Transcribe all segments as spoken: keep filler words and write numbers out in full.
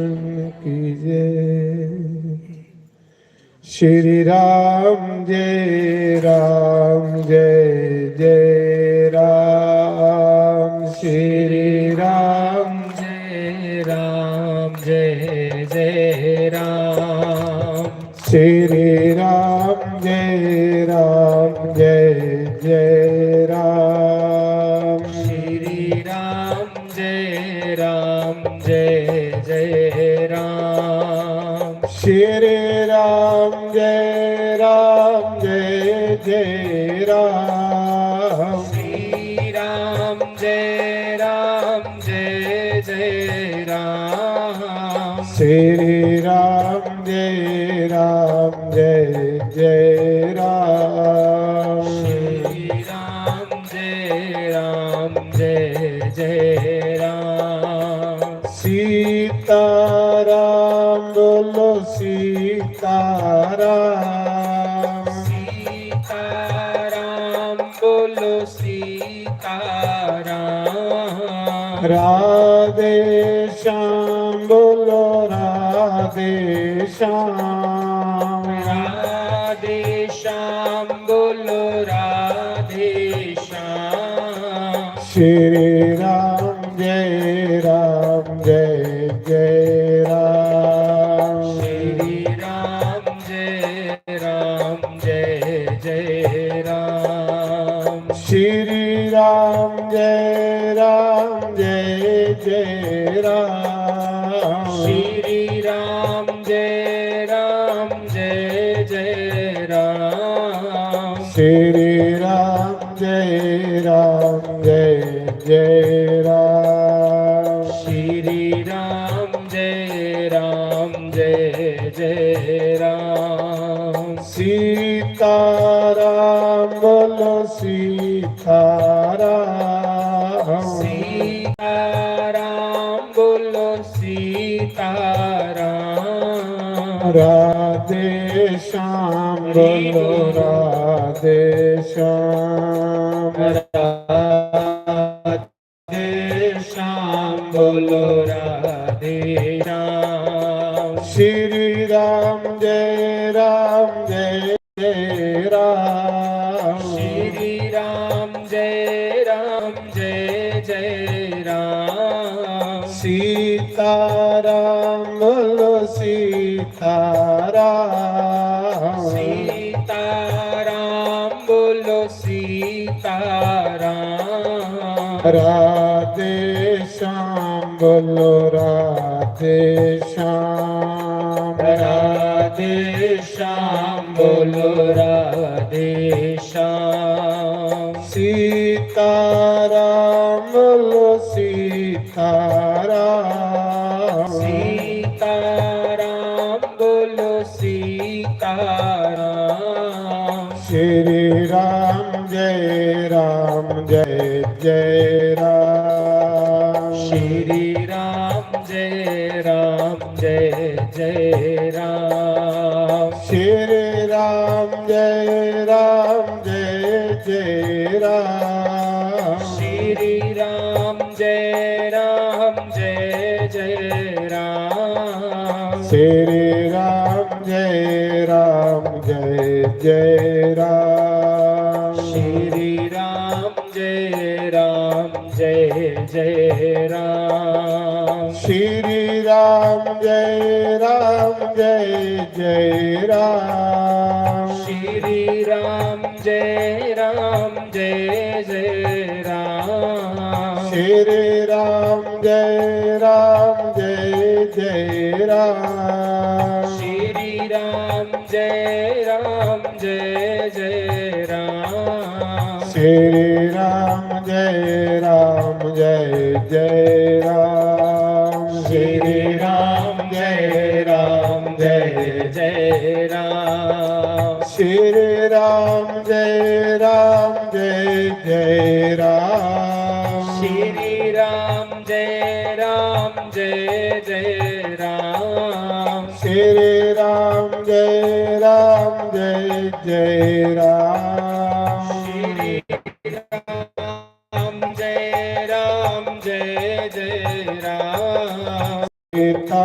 कीजे। श्री राम जय राम जय जय राम। श्री राम जय राम जय जय राम। श्री राम जय राम जय जय राम। श्री राम जय राम जय जय राम। श्री राम जय राम जय जय राम। श्री राम जय राम जय जय राम। श्री राम जय राम जय जय राम। श्री राम जय राम जय जय राम। सीताराम बोलो सीताराम। सीताराम बोलो सीताराम। राधे श्याम बोलो राधे श्याम। राधे श्याम बोलो राधे श्याम। श्री राम जय राम जय जय राम। श्री राम जय राम जय जय राम। श्री राम जय राम जय जय राम। श्री राम जय राम जय जय राम। श्री राम जय राम जय जय राम। श्री राम जय राम जय जय राम। सीताराम बोलो सीताराम। सीताराम बोलो सीताराम। राधे श्याम बोलो राधे श्याम। राधे श्याम बोलो राधे श्याम। श्री राम जय राम जय जय राम। श्री राम जय राम जय जय राम। सीताराम बोलो सीताराम। सीताराम बोलो सीताराम। राधे श्याम बोलो राधे श्याम। राधे श्याम बोलो राधे श्याम। सीताराम बोलो सीताराम। सीताराम बोलो सीताराम। श्री राम जय राम जय जय राम। श्री राम जय राम जय जय राम। श्री राम जय राम जय जय राम। श्री राम जय राम जय जय राम। श्री राम जय राम जय जय राम। श्री राम जय राम जय जय राम। श्री राम जय राम जय जय राम। श्री राम जय राम जय जय राम। श्री राम जय राम जय जय राम। श्री राम जय राम जय जय राम। श्री राम जय राम जय जय राम। श्री राम जय राम जय जय राम। श्री राम जय राम जय जय राम। श्री राम जय राम जय जय राम। श्री राम जय राम जय जय राम। श्री राम जय राम जय जय राम। सीता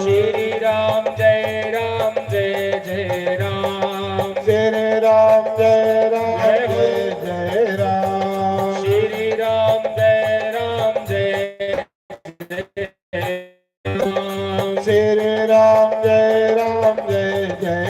श्री राम जय राम जय जय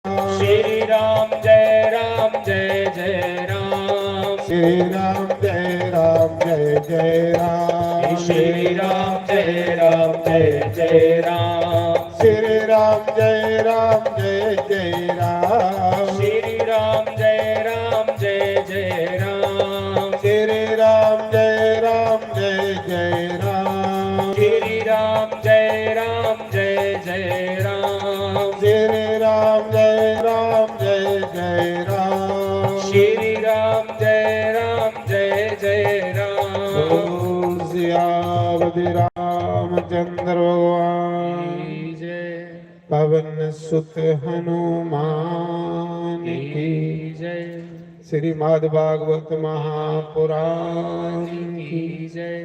राम। श्री राम जय राम जय जय राम। श्री राम जय राम जय जय राम। श्री राम जय राम जय जय राम। श्री राम जय राम जय जय राम। श्री राम जय राम जय जय राम। श्री राम जय राम जय जय राम। श्री राम जय राम जय जय राम। श्री राम जय राम जय जय राम। श्री राम जय राम जय जय राम। बोलो सियावर रामचंद्र भगवान की जय। पवन सुत हनुमान की जय। श्रीमद् भागवत महापुराण की जय।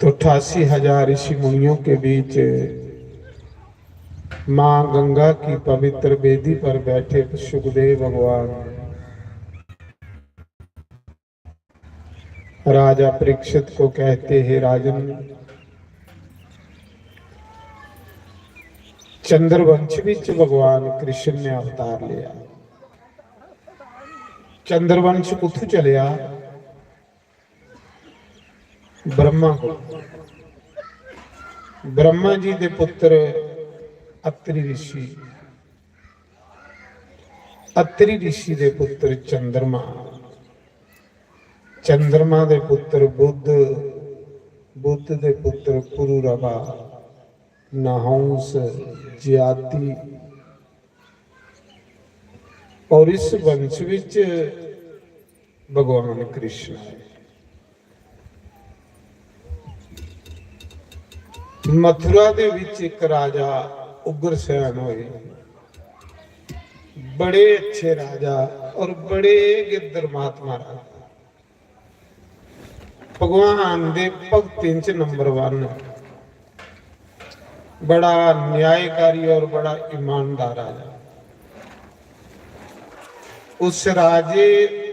तो अट्ठासी हजार ऋषि मुनियों के बीच माँ गंगा की पवित्र बेदी पर बैठे सुखदेव भगवान राजा परीक्षित को कहते हैं, राजन, चंद्रवंश विच भगवान कृष्ण ने अवतार लिया। चंद्रवंश कुत्थों चलिया? ब्रह्मा को। ब्रह्मा जी दे पुत्र अत्रि ऋषि, अत्रि ऋषि दे पुत्र चंद्रमा, चंद्रमा दे पुत्र बुध, बुध दे पुत्र पुरुरवा, नहुस, जाति। और इस वंश विच भगवान कृष्ण आए। मथुरा दे विच एक राजा उग्रसेन होए, बड़े अच्छे राजा और बड़े गै धर्मात्मा राजा, भगवान दे भक्तें च नंबर वन, बड़ा न्यायकारी और बड़ा ईमानदार राजा। उस राजे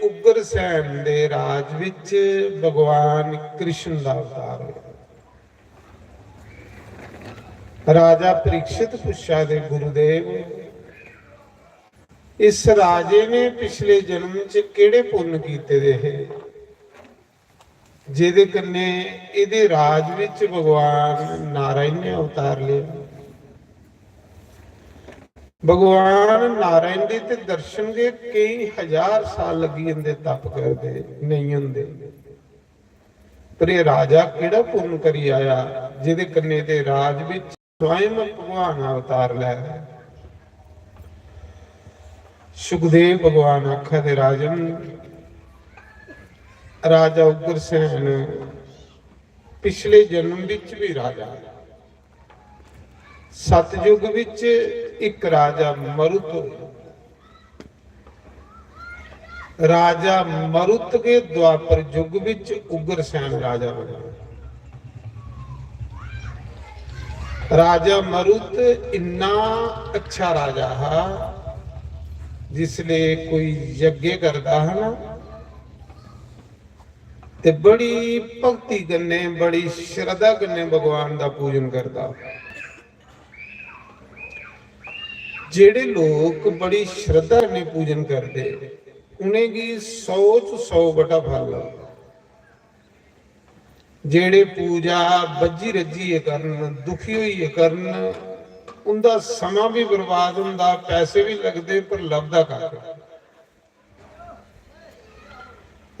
उग्रसेन दे राज विच भगवान कृष्ण दा अवतार होया। राजा परीक्षित पुच्छा दे, गुरुदेव, इस राजे ने पिछले जन्म च केड़े पुन्न कीते दे हे, जेदे कन्ने इदे राज विच भगवान नारायण ने अवतार लिया? भगवान नारायण दे ते दर्शन गै केई हजार साल लगी जंदे, तप करदे नेईं हुंदे। पर एह् राजा केह्ड़ा पुन्न करी आया, जेह्दे कन्नै ते राज विच स्वयं भगवान अवतार लै? सुखदेव भगवान आखा दे, राजन, राजा उग्रसेन पिछले जन्म विच भी राजा, सतयुग विच इक राजा मरुत होए। राजा मरुत के द्वापर युग विच उग्रसेन राजा बने। राजा मरुत इन्ना अच्छा राजा हा, जिसले कोई यज्ञ करदा हा ना, ते बड़ी भक्ति कन्नै, बड़ी श्रद्धा कन्नै भगवान दा पूजन करदा। जेड़े लोक बड़ी श्रद्धा कन्नै पूजन करदे, उ'नेंगी सौ च सौ बटा फल लगदा। जेड़े पूजा बज्जी रज्जियै करन, दुखी होइयै करन, उंदा समां भी बर्बाद हुंदा, पैसे भी लगदे, पर लभदा कक्ख।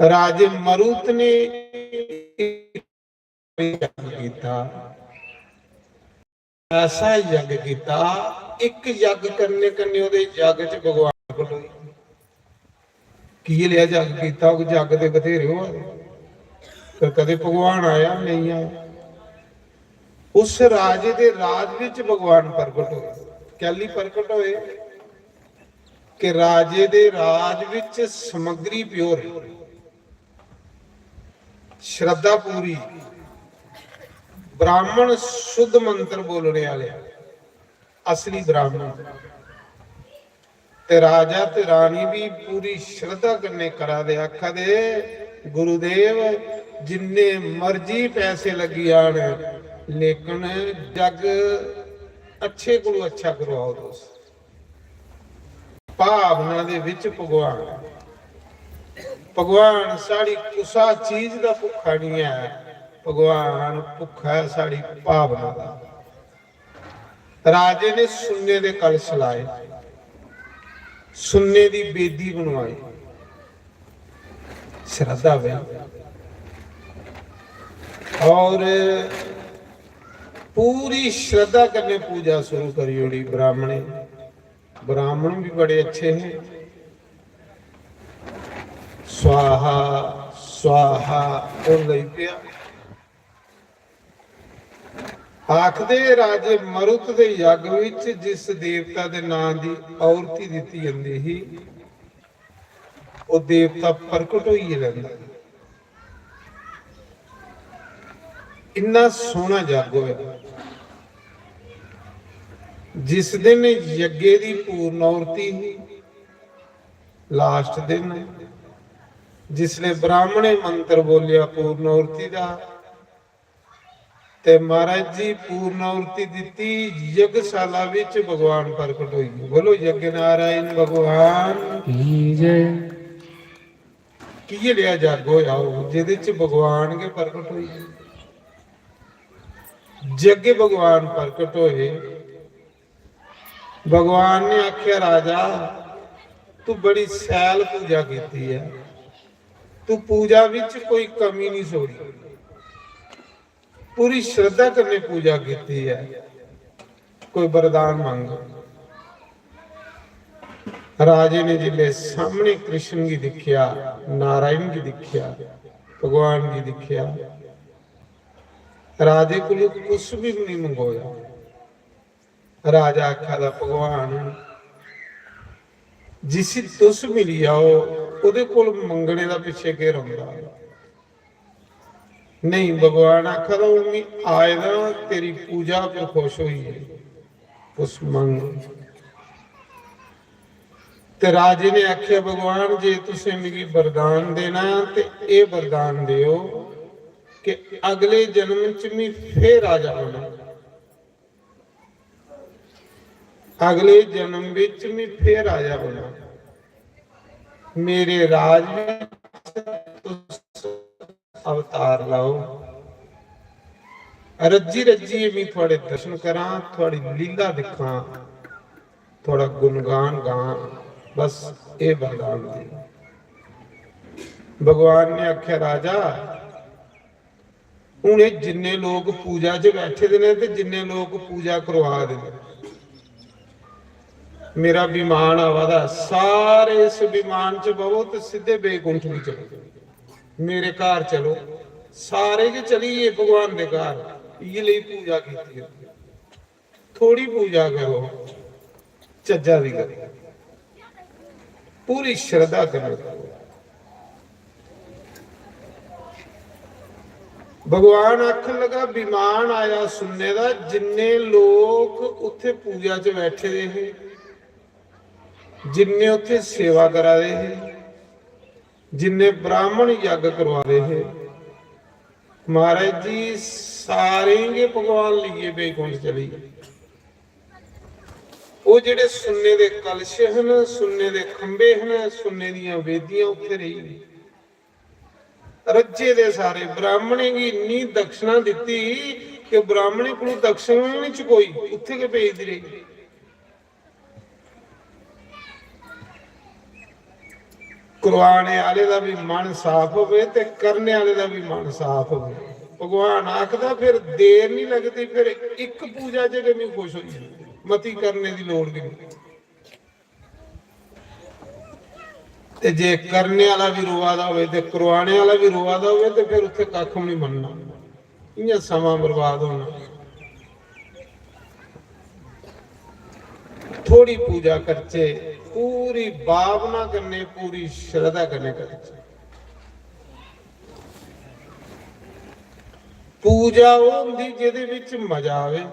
राजे मरुत ने यज्ञ कीता, ऐसा यज्ञ कीता, इक यज्ञ करने कन्नै ओह्दे यज्ञ च भगवान प्रगट होई। की लिया यज्ञ कीता? ओह् यज्ञ दे बथेरे होआ दे, पर कदे भगवान आया? नेईं आया। उस राजे दे राज विच भगवान प्रगट होए। कैली प्रगट होए? कि राजे दे राज विच समग्री प्योर, श्रद्धा पूरी, ब्राह्मण शुद्ध मंत्र बोलने आले, असली ब्राह्मण। ते राजा ते रानी भी पूरी श्रद्धा कन्नै करा दे, आखा दे, गुरुदेव, जिन्ने मर्जी पैसे लग्गी जान, लेकिन जग अच्छे कोलू अच्छा करवाओ तुस। भावना दे विच भगवान, भगवान साढ़ी कुसा चीज दा भुक्खा नहीं है, भगवान भुक्खा है साढ़ी भावना दा। राजे ने सुन्ने दे कलश लाए, सुन्ने दी बेदी बनवाई, श्रद्धा बनी, और पूरी श्रद्धा कन्नै पूजा शुरू करी ओड़ी ब्राह्मणे। ब्राह्मण भी बड़े अच्छे हैं। स्वाहा, स्वाहा, ओह् लगी पेआ। आखदे राजे मरुत दे यज्ञ विच जिस देवता दे नां दी आहुति दित्ती जंदी ही, ओह् देवता प्रकट होइयै लैंदा। इन्ना सोहना जग होया। जिस दिन यज्ञ दी पूर्ण आहुति ही, लास्ट दिन, जिसले ब्राह्मणे मंत्र बोलिया पूर्ण आहुति दा, ते महाराज जी पूर्ण आहुति दित्ती, यज्ञशाला विच भगवान प्रकट होई गे। बोलो यज्ञ नारायण भगवान की जय। किये लिया जग होया हो, जेदे च भगवान गै प्रकट होई गे। जग भगवान प्रकट होए। भगवान ने आख्या, "राजा, तू बड़ी सैल पूजा कीती है, तू पूजा विच कोई कमी नहीं छोड़ी, पूरी श्रद्धा कन्नै पूजा कीती है, कोई वरदान मंग।" राजे ने जिसले सामने कृष्ण गी दिखया, नारायण गी दिखया, भगवान गी दिखया, राजे कोलू कुछ भी नहीं मंगोया। राजा आखा दा, "भगवान, जिसी तुस मिली जाओ, ओदे कोल मंगने दा पिच्छे केह् रौंह्दा?" नहीं, भगवान आखा दा, "हून में आए दा, तेरी पूजा पर खुश होइयै, तुस मंग।" ते राजे ने आखेआ, "भगवान, जे तुसें मिगी वरदान देना ते एह् वरदान देओ कि अगले जन्म च में फिर राजा बनां।" अगले जन्म विच में फिर राजा बनां, मेरे राज विच तुस अवतार लाओ, रज्जी रज्जियै में थुआड़े दर्शन करां, थुआड़ी लीला दिक्खां, थुआड़ा गुणगान गां, बस एह् वरदान दे।" भगवान ने आखेआ, राजा, हून एह् जिन्ने लोक पूजा च बैठे दे न ते जिन्ने लोक पूजा करवा दे न, मेरा विमान आवा दा, सारे इस विमान च बवो ते सिद्धे बैकुंठ गी चलो, मेरे घर चलो। सारे गै चली गे भगवान दे घर, इ'यै लेई पूजा कीती ऐ। थोड़ी पूजा करो, चज्जा दी करो, पूरी श्रद्धा कन्नै करो। भगवान आखन लगा, विमान आया सुन्ने दा, जिन्ने लोक उत्थे पूजा च बैठे दे हे, जिन्ने उत्थे सेवा करा दे हे, जिन्ने ब्राह्मण यज्ञ करवा दे हे, महाराज जी, सारें गै भगवान लेइयै बैकुंठ चली गे। ओह् जेह्ड़े सुन्ने दे कलश हन, सुन्ने दे खंभे हन, सुन्ने दियां वेदियां उत्थे रेही गेइयां। रज्जे दे सारे ब्राह्मणें गी इन्नी दक्षिणा दित्ती कि ब्राह्मणें कोलू दक्षिणा निं चकोई, उत्थे गै भेजदी रेही। करवाने आह्ले दा बी मन साफ होवे ते करने आह्ले दा बी मन साफ होवे। भगवान आखदा, "फिर देर निं लगदी, फिर इक पूजा च गै में खुश होई जन्नी, मती करने दी लोड़ गै निं।" ते जे करने आह्ला बी रोआ दा होवे ते करवाने आह्ला बी रोआ दा होवे ते फिर उत्थे कक्ख बी निं बनना, इ'यां समां बर्बाद होना। थोड़ी पूजा करचे, पूरी भावना कन्नै, पूरी श्रद्धा कन्नै करचे। पूजा ओह् होंदी जेह्दे बिच मजा आवे,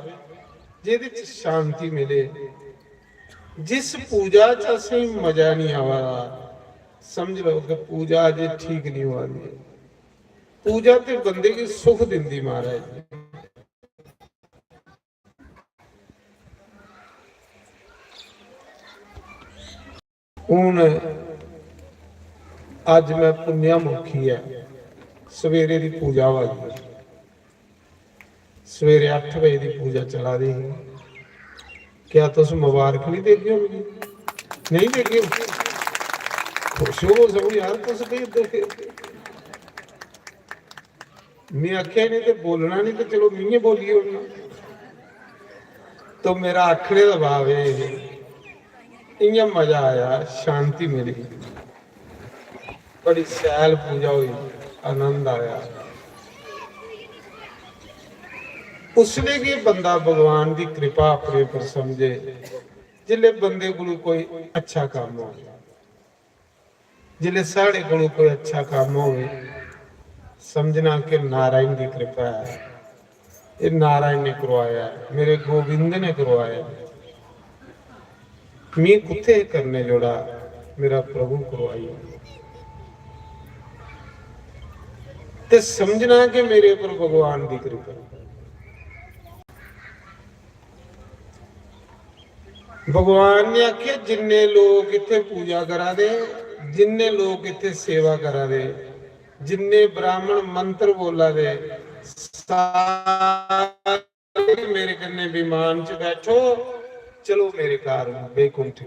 जेह्दे च शांति मिले। जिस पूजा च असेंगी मजा निं आवा दा, समझ लो कि पूजा अजे ठीक नहीं होआ दी। पूजा ते बंदे गी सुख दिंदी महाराज। हून अज मैं पुण्यमुखी ऐ, सवेरे दी पूजा होआ दी ऐ, सवेरे अट्ठ बजे दी पूजा चला दी ही। क्या तुस मुबारक नहीं देगे ओ मिगी? नहीं देगे ओ? खुश हो सगुं यार, तुस केह् इद्धर फिर? मैं आखेआ नहीं ते बोलना नहीं ते चलो मियें बोलियै उड़ना। तो मेरा आखने दा भाव एह् ही, इ'यां मजा आया, शांति मिली, बड़ी शैल पूजा होई, आनंद आया। उसले गै बंदा भगवान दी कृपा अपने पर समझे, जिसले बंदे कोल कोई अच्छा काम होवे। जिसले साढ़े कोल कोई अच्छा काम होवे, समझना कि नारायण दी कृपा ऐ, एह् नारायण ने करवाया ऐ, मेरे गोविंद ने करवाया ऐ। मी कुत्थे करने जोड़ा, मेरा प्रभु करवाई। ते समझना कि मेरे पर भगवान दी कृपा। भगवान ने आखेआ, जिन्ने लोक इत्थै पूजा करा दे, जिन्ने लोक इत्थै सेवा करा दे, जिन्ने ब्राह्मण मंत्र बोला दे, सारे मेरे कन्नै विमान च बैठो, चलो मेरे घर बैकुंठ।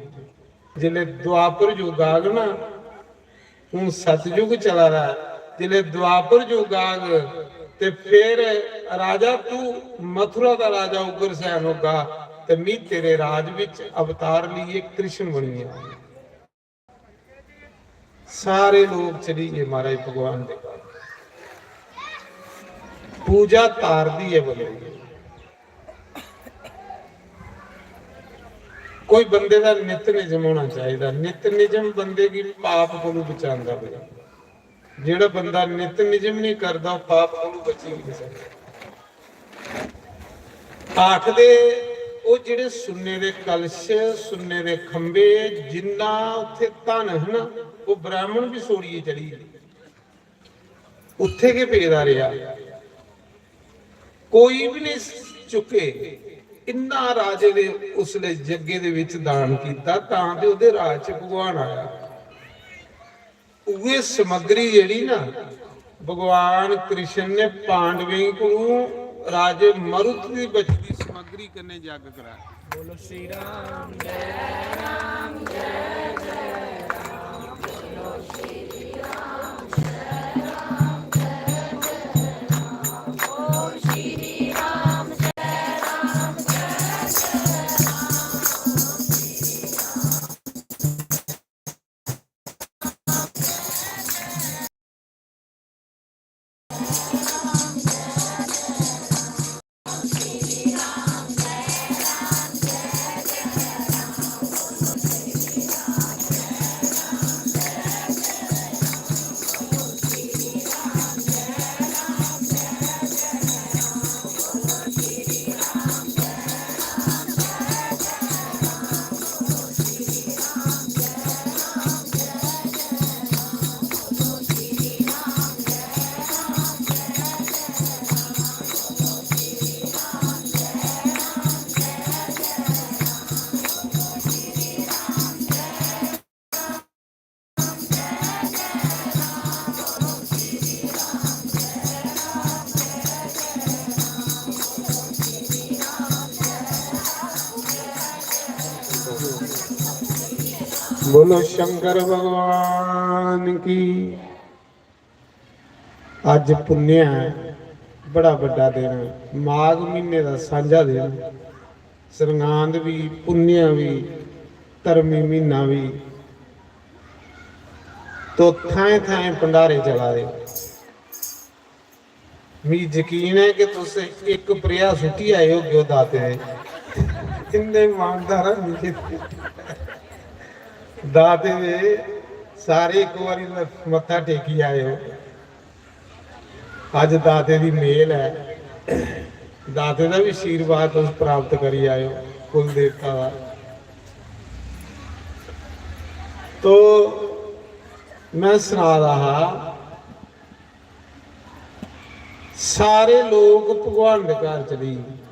जिसलै द्वापर युग आग ना, हून सतयुग चला दा ऐ, जिसलै द्वापर युग आग ते फिर राजा तू मथुरा दा राजा उग्रसेन होगा ते मी तेरे राज विच अवतार लेइयै कृष्ण बनियै आना। सारे लोग चली गे महाराज भगवान दे घर। पूजा तारदी ऐ बंदे गी। कोई बंदे दा नित निजम होना चाहिदा। नित निजम बंदे गी पाप कोलू बचांदा भाई। जेड़ा बंदा नित निजम नहीं करदा, ओह पाप कोलू बची नहीं सकदा। आखदे, ओह जेड़े सुन्ने दे कलश, सुन्ने दे खंबे, जिन्ना उत्थे धन है ना, ओह ब्राह्मण भी सोड़ियै चली गे। उत्थे गै पेदा रेहा, कोई भी नहीं चुके। इन्ना राजे दे उसले जग्गे दे विच दान कीता, तां ते ओहदे राज च भगवान आया। उहे समग्री जेड़ी ना, भगवान कृष्ण ने पांडवें को राजे मरुत दी बची दी समग्री कन्ने जग कराया। बोलो श्री राम, जय राम, जय जय राम, बोलो श्री राम, जय राम, जय जय राम, ओ श्री राम, जय राम, जय जय राम। बोलो शंकर भगवान की। अज्ज पुन्नेआ ऐ, बड़ा बड्डा दिन ऐ, माघ म्हीने दा सांझा दिन, सरगांद बी, पुन्नेआ बी, धर्मी म्हीना बी। तो थाएं थाएं भंडारे चला दे। मिगी यकीन ऐ कि तुस इक प्रेहा सुट्टी आए होगे दाते दे। इन्ने ईमानदार आं मिगी। दाते दे सारे इक बारी मत्था टेकी आए हो। अज्ज दाते दी मेल ऐ, दाते दा बी आशीर्वाद तुस प्राप्त करी आए हो, कुल देवता दा। तो मैं सना दा हा, सारे लोक भगवान दे घर चली गे।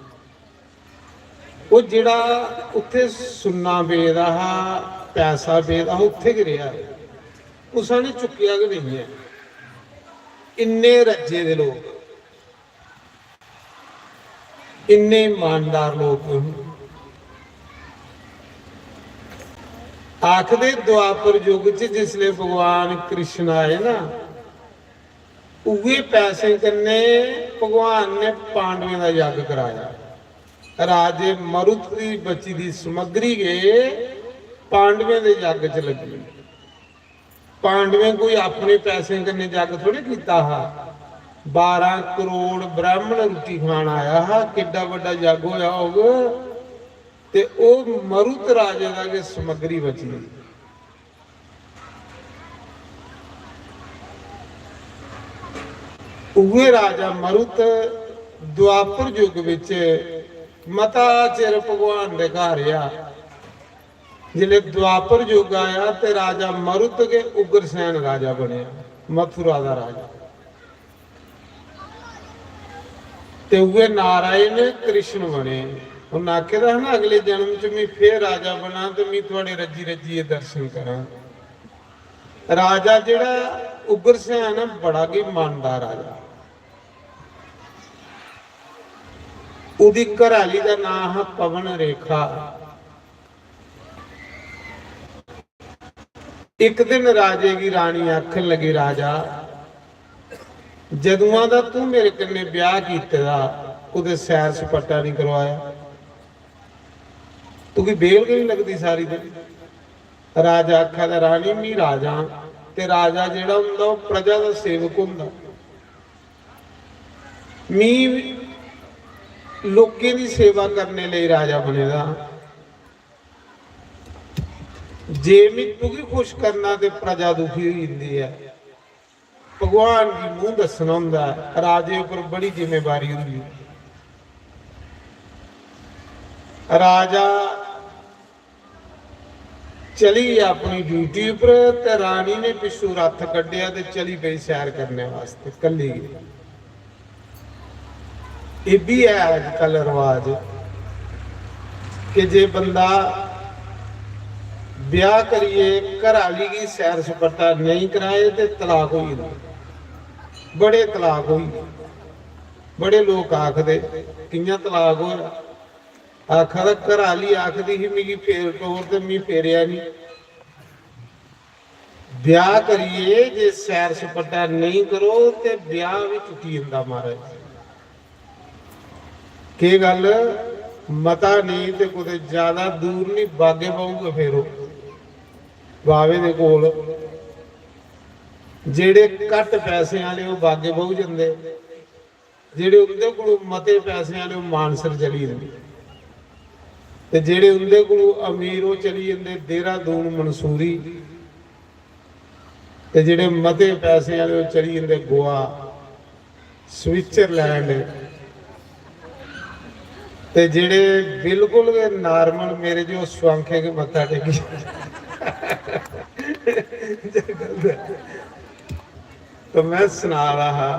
ओह् जेह्ड़ा उत्थै सुन्ना पेदा हा, पैसा पेदा हा, उत्थै गै रेहा। कुसै ने चुक्केआ गै नेईं ऐ। इन्ने रज्जे दे लोक, इन्ने ईमानदार लोक। आखदे द्वापर युग च जिसलै भगवान कृष्ण आए ना, उ'ऐ पैसें कन्नै भगवान ने पांडवें दा यज्ञ कराया। राजे मरुत दी बची दी समग्री गै पांडवें दे यज्ञ च लग्गी। पांडवें कोई अपने पैसें कन्नै जग थोड़े कीता हा। बारां करोड़ ब्राह्मण रुट्टी खान आया हा, किड्डा बड्डा जग होया होग, ते ओह् मरुत राजे दा गै समग्री बची। उ'ऐ राजा मरुत द्वापर युग बिच मता चिर भगवान दे घर रेहा। जिसलै द्वापर युग आया ते राजा मरुत गै उग्रसेन राजा बनेआ, मथुरा दा राजा। ते उ'ऐ नारायण कृष्ण बने। उन्नै आखे दा हा ना, "अगले जन्म च मी फिर राजा बनां ते मी थुआड़े रज्जी रज्जियै दर्शन करां।" राजा जेह्ड़ा उग्रसेन ऐ, बड़ा गै ईमानदार राजा। ओह्दी घरै आह्ली दा नांऽ हा पवन रेखा। इक दिन राजे गी रानी आखन लगी, "राजा, जदुआं दा तूं मेरे कन्नै ब्याह कीते दा, कुतै सैर सपाटा निं करवाया, तुगी बेल गै निं लगदी सारी दिन।" राजा आखा दा, "रानी, मी राजा आं, ते राजा जेह्ड़ा होंदा, ओह् प्रजा दा सेवक होंदा। मी लोकें दी सेवा करने लेई राजा बने दा। जे मी तुगी खुश करना ते प्रजा दुखी होई जंदी ऐ।" भगवान गी मूंह दस्सना होंदा ऐ, राजे उप्पर बड़ी जिम्मेवारी होंदी ऐ। राजा चली गेआ अपनी ड्यूटी उप्पर ते रानी ने पिच्छू रथ कड्ढेआ ते चली पेई सैर करने वास्ते कल्ली गै। एह् बी ऐ अजकल रवाज कि जे बंदा ब्याह करियै घर आह्ली गी सैर सपाटा नेईं कराए ते तलाक होई जंदा। बड़े तलाक होई गे। बड़े लोक आखदे, "कि'यां तलाक होआ?" आखा दा, "घर आह्ली आखदी ही मिगी फेर टोर ते मी फेरेआ निं।" ब्याह करियै जे सैर सपाटा नेईं करो ते ब्याह बी टुटी जंदा महाराज। केह् गल्ल, मता नेईं ते कुतै ज्यादा दूर निं, बागे बाहू गै फेरो। बावे दे कोल जेह्ड़े घट्ट पैसे आह्ले, ओह् बागे बाहू जंदे। जेह्ड़े उं'दे कोल मते पैसे आह्ले, ओह् मानसर चली जंदे, ते जेह्ड़े उं'दे कोल अमीर, ओह् चली जंदे देहरादून, मंसूरी, ते जेह्ड़े मते पैसे आह्ले, ओह् चली जंदे गोवा, स्विट्जरलैंड, ते जेह्ड़े बिल्कुल गै नार्मल मेरे जो, ओह् सुआंखे गै मत्था टेकी। तो मैं सना दा हा,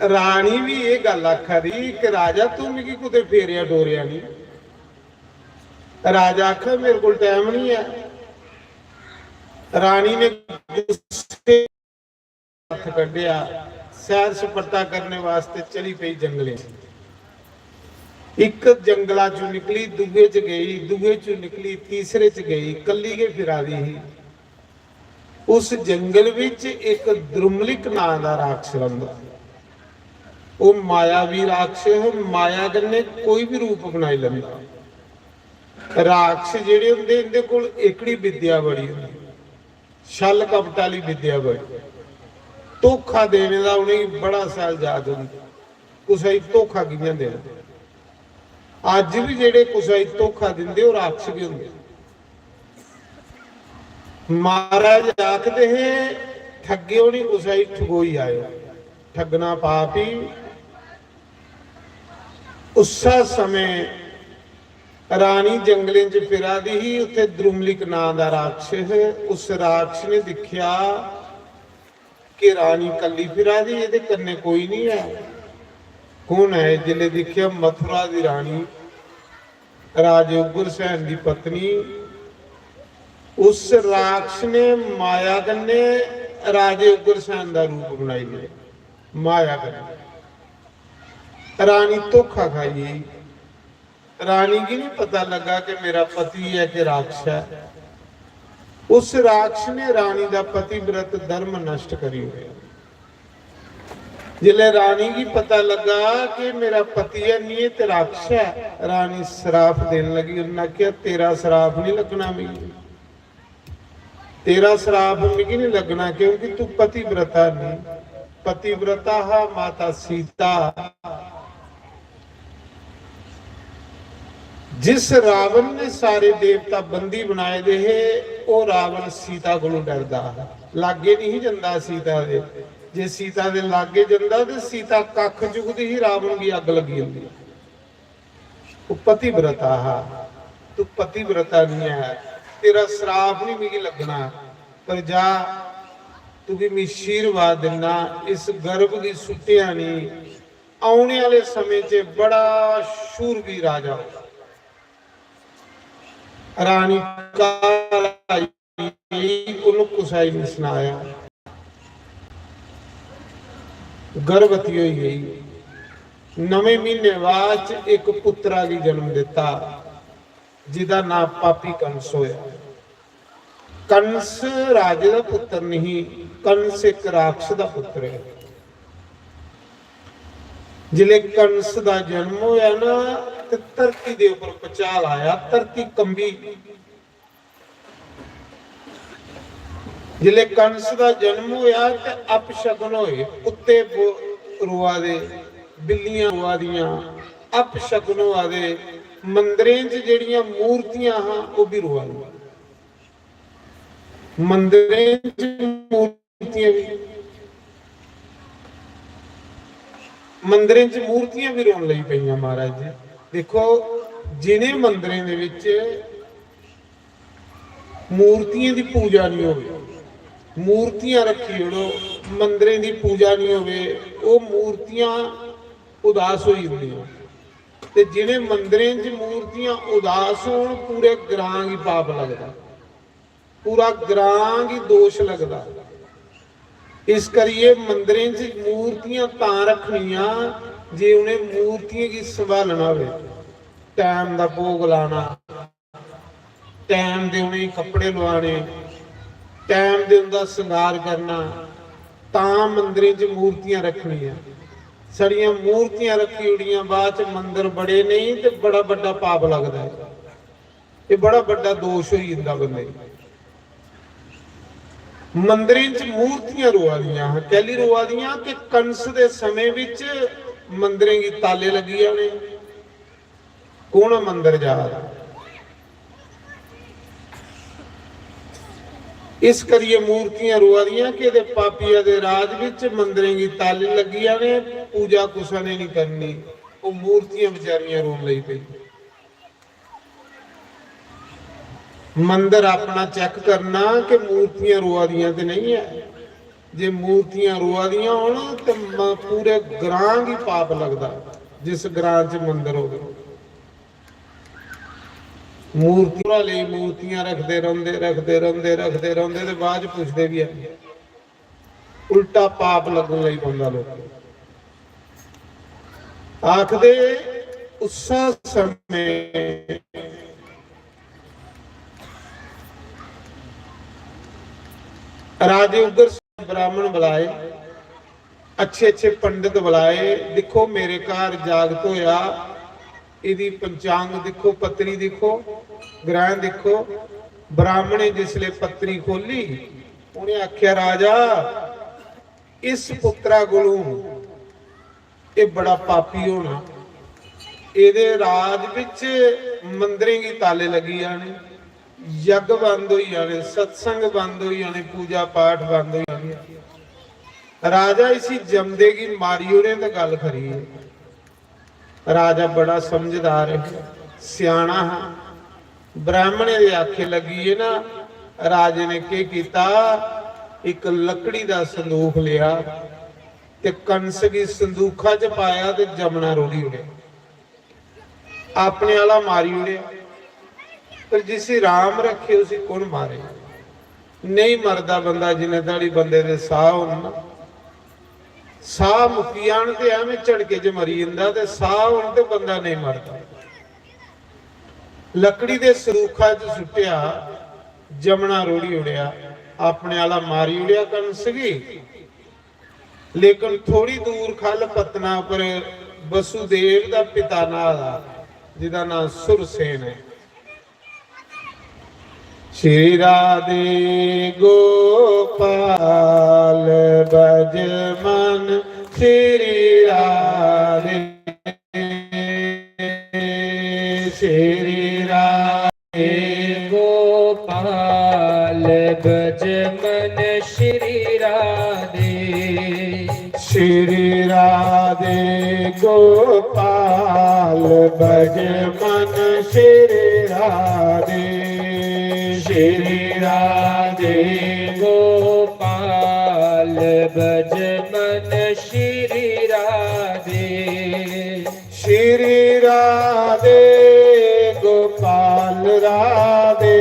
रानी बी एह् गल्ल आखा दी कि "राजा, तू मिगी कुतै फेरेआ डोरेआ निं।" राजा आखै, "मेरे कोल टैम निं ऐ।" रानी ने गुस्से हत्थ कड्ढेआ, सैर सपाटा करने वास्ते चली पेई जंगलें च। इक जंगला चों निकली, दूए च गेई, दूए चों निकली, तीसरे च गेई, कल्ली गै फिरा दी ही। उस जंगल विच इक द्रुमलिक नां दा राक्षस रौंह्दा। ओह् मायावी राक्षस, माया कन्नै कोई बी रूप बनाई लैंदा। राक्षस जेह्ड़े होंदे, इंदे कोल एह्कड़ी विद्या बड़ी होंदी, छल कपट आह्ली विद्या बड़ी। धोखा देने दा उ'नेंगी बड़ा शैल जाच होंदी, कुसै गी धोखा कि'यां देना। अज्ज बी जेह्ड़े कुसै गी धोखा दिंदे, ओह् राक्षस गै होंदे। महाराज आखदे हे, "ठग्गेओ निं कुसै गी, ठगोई आएओ।" ठग्गना पाप ही। उस्सै समें रानी जंगलें च फिरा दी ही, उत्थे द्रुमलिक नां दा राक्षस है। उस राक्षस ने दिक्खेआ कि रानी कल्ली फिरा दी, एह्दे कन्नै कोई नहीं है। कौन है? जिसले दिक्खेआ, मथुरा दी रानी, राजे उग्रसेन दी पत्नी। उस राक्षस ने माया कन्नै राजे उग्रसेन दा रूप बनाई लेआ। माया कन्नै रानी धोखा खाई गेई। रानी गी नहीं पता लगा कि मेरा पति है कि राक्षस है। उस राक्षस ने रानी दा पतिव्रत धर्म नष्ट करी ओड़ेआ। जिसलै रानी गी पता लगा कि मेरा पति है नहीं, ते राक्षस है, रानी श्राप देन लगी। उन्नै आखेआ, "तेरा श्राप नहीं लगना मिगी, तेरा श्राप मिगी नहीं लगना, क्योंकि तू पतिव्रता नहीं।" पतिव्रता हा माता सीता। जिस रावण ने सारे देवता बंदी बनाए दे हे, ओह रावण सीता कोलों डरदा हा, लागे नहीं जंदा सीता दे। जे सीता दे लागे जंदा ते सीता कख चुकदी ही, रावण गी अग्ग लगी जंदी। ओह पतिव्रता हा, तू पतिव्रता नहीं है, तेरा श्राप नहीं मिगी लगना। पर जा, तुगी मैं आशीर्वाद दिन्ना, इस गर्भ गी सुट्टेआ नहीं। औने आह्ले समें च बड़ा शूरवीर राजा होगा। रानी काल आई, उन्हें कुसै गी नहीं सनाया। गर्भवती होई गई। नवें महीने बाद च इक पुत्रा गी जन्म दिता, जिदा नां पापी कंस होया। कंस राजे दा पुत्र नहीं, कंस इक राक्षस दा पुत्र है। जिसले कंस दा जन्म होया ना, ते धरती दे उपर भुचाल आया, धरती कंबी। जिसले कंस दा जन्म होया ते अपशगुन होए, कुत्ते बो-, रोआ दे, बिल्लियां रोआ दियां, अपशगुन होआ दे। मंदरें च जेहड़ियां मूर्तियां हां, ओह भी रोआ दियां। मंदरें च मूर्तियां भी, मंदरें च मूर्तियां भी रोन लगी पेइयां महाराज जी। देखो, जिनें मंदरें दे विच मूर्तियें दी पूजा नहीं होवे, मूर्तियां रखी ओड़ो, मंदरें दी पूजा नहीं होवे, ओह मूर्तियां उदास होई जंदियां। ते जिनें मंदरें च मूर्तियां उदास होन, पूरे ग्रां गी पाप लगदा, पूरा ग्रां गी दोष लगदा। इस करियै मंदरें च मूर्तियां तां रखनियां जे उनें मूर्तियें गी संभालना होवे, टैम दा भोग लाना, टैम दे उनेंगी कपड़े लुआने, टैम दे उंदा श्रृंगार करना, तां मंदरें च मूर्तियां रखनियां। साढ़ियां मूर्तियां रखी ओड़ियां, बाद च मंदर बड़े नहीं ते बड़ा बड्डा पाप लगदा है। एह बड़ा बड्डा दोष होई जंदा बंदे गी। मंदरें च मूर्तियां रोआ दियां हां। कैली रोआ दियां? कि कंस दे समें विच मंदरें गी ताले लगी जाने। कौन मंदर जा रहा? इस करियै मूर्तियां रोआ दियां कि एह्दे पापिया दे राज विच मंदरें गी ताले लग्गी जाने, पूजा कुसै ने नहीं करनी। ओह मूर्तियां बेचारियां रोन लगी पेई। मंदर अपना चेक करना कि मूर्तियां रोआ दियां ते नहीं है। जे मूर्तियां रोआ दियां होन ते म-, पूरे ग्रां गी पाप लगदा। जिस ग्रां च मंदर होवे, मूर्तियां लेई मूर्तियां रखदे रौंदे, रखदे रौंदे, रखदे रौंदे ते बाद च पुछदे बी है। उल्टा पाप लगन लगी पौंदा लोकें। आखदे उस्सै समें राजे उग्र ब्राह्मण बुलाए, अच्छे अच्छे पंडित बुलाए। दिक्खो, मेरे घर जागत होया, इदी पंचांग दिक्खो, पत्री दिक्खो, ग्रहण दिक्खो। ब्राह्मणे जिसले पत्री खोली, उ'नें आख्या, राजा, इस पुत्रा कोलू एह बड़ा पापी होना। एहदे राज विच मंदरें गी ताले लगी जाने, यज्ञ बंद होई जाने, सत्संग बंद होई जाने, पूजा पाठ बंद होई जाने। राजा, इसी जमदे गी मारी ओड़े ते गल्ल खरी है। राजा बड़ा समझदार है। स्याना हा। ब्राह्मणे दे आखे लगी, "ये ना, राजे ने केह् कीता, इक लकड़ी दा संदूख लेआ ते कंस गी संदूखा च पाया ते जमना रोढ़ी ओड़ेआ, अपने आह्ला मारी ओड़ेआ।" पर जिसी राम रक्खे उसी कु'न मारे? नेईं मरदा बंदा जिन्ने धड़ी बंदे दे साह् होन ना। साह् मुक्की जान ते ऐवें झड़के च मरी जंदा, ते साह् होन ते बंदा नेईं मरदा। लकड़ी दे सरूखा च सुट्टेआ, जमना रोढ़ी ओड़ेआ, अपने आह्ला मारी ओड़ेआ कंस गी। लेकिन थोड़ी दूर ख'ल्ल पत्तना पर वसुदेव दा पिता न्हा दा, जिदा नांऽ सुरसेन ऐ। श्री राधे गोपाल बजमन श्री राधे, श्री राधे गोपाल बजमन श्री राधे। श्री राधे गोपाल बजमन श्री राधे। श्री राधे गोपाल बजमन श्री राधे। श्री राधे गोपाल राधे।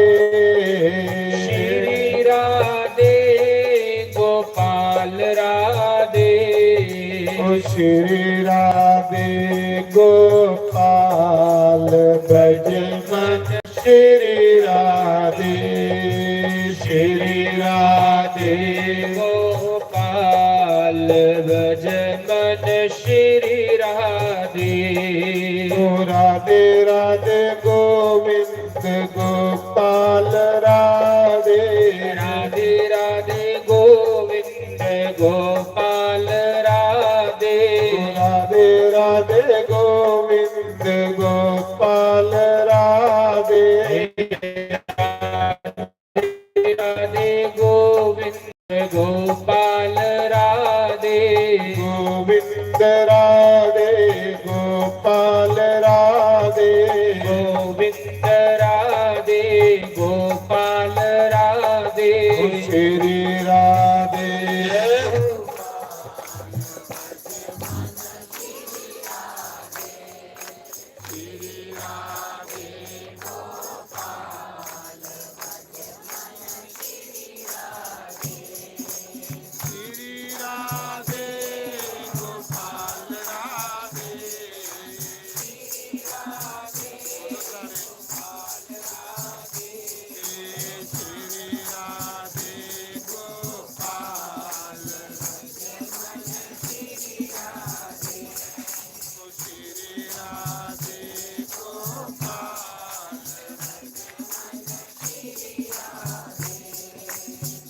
श्री राधे गोपाल राधे। ओ श्री राधे गोपाल बजमन श्री राधे। श्री राधे गोपाल बजमन श्री राधे। ओ राधे राधे गोविंद गोपाल राधे। राधे राधे गोविंद गोपाल राधे। राधे राधे गोविंद गोपाल राधे। राधे गोविंद गोपाल राधे। गोविंद राधे गोपाल राधे। गोविंद राधे गोपाल राधे। श्री राधे।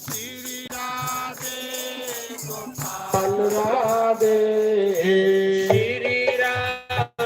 श्री राधे गोपाल राधे। श्री राधे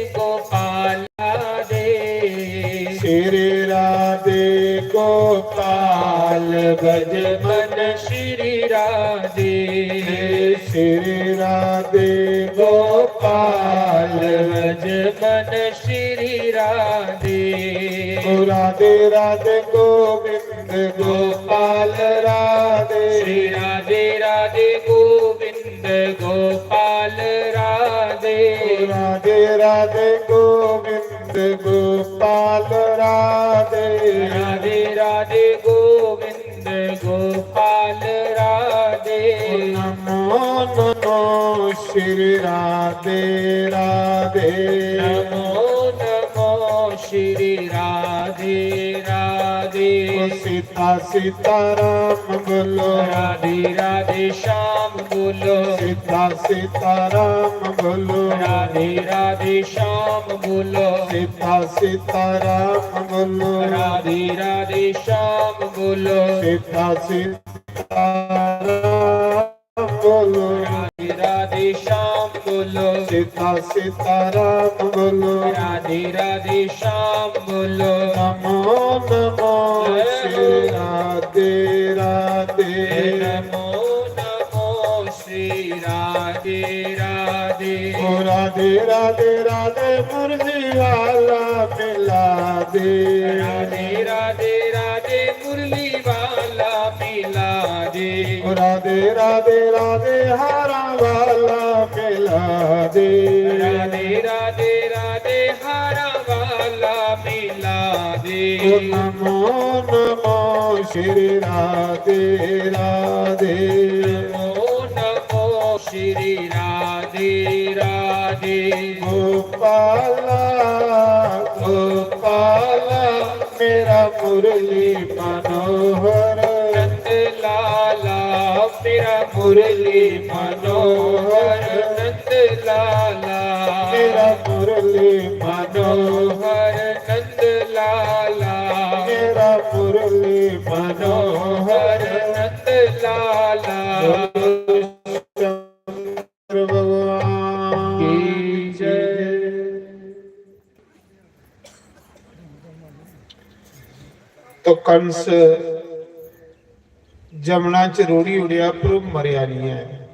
गोपाल राधे। श्री राधे गोपाल बजमन श्री राधे। श्री राधे गोपाल बजमन श्री राधे। ओ राधे राधे गोविंद गोपाल राधे। श्री राधे राधे गोविंद गोपाल राधे। ओ राधे राधे गोविंद गोपाल राधे। राधे राधे गोविंद गोपाल राधे। नमो नमो श्री राधे राधे। नमो नमो श्री राधे राधे। ओ सीता सीताराम बोलो। राधे राधे श्याम बोलो। सीता सीताराम बोलो। राधे राधे श्याम बोलो। सीता सीताराम बोलो। राधे राधे श्याम बोलो। सीता सीताराम बोलो। राधे राधे श्याम बोलो। सीता सीताराम बोलो। राधे राधे श्याम बोलो। नमो नमो श्री राधे राधे। नमो नमो श्री राधे राधे। राधे। ओ राधे राधे राधे मुरली वाला मिला दे। राधे राधे राधे मुरली वाला मिला दे। ओ राधे राधे राधे हारा वाला मिला दे। राधे राधे राधे हारा वाला मिला दे। ओ नमो नमो श्री राधे राधे। नमो नमो श्री राधे राधे। गोपाला गोपाला मेरा मुरली मनोहर। नंद लाला मेरा मुरली मनोहर। नंद लाला मेरा मुरली मनोहर। नंद लाला मेरा मुरली मनोहर। नंद लाला। शंकर भगवान की जय। तो कंस जमुना च रोड़ी उड़िया, पर ओह् मरेआ नहीं है।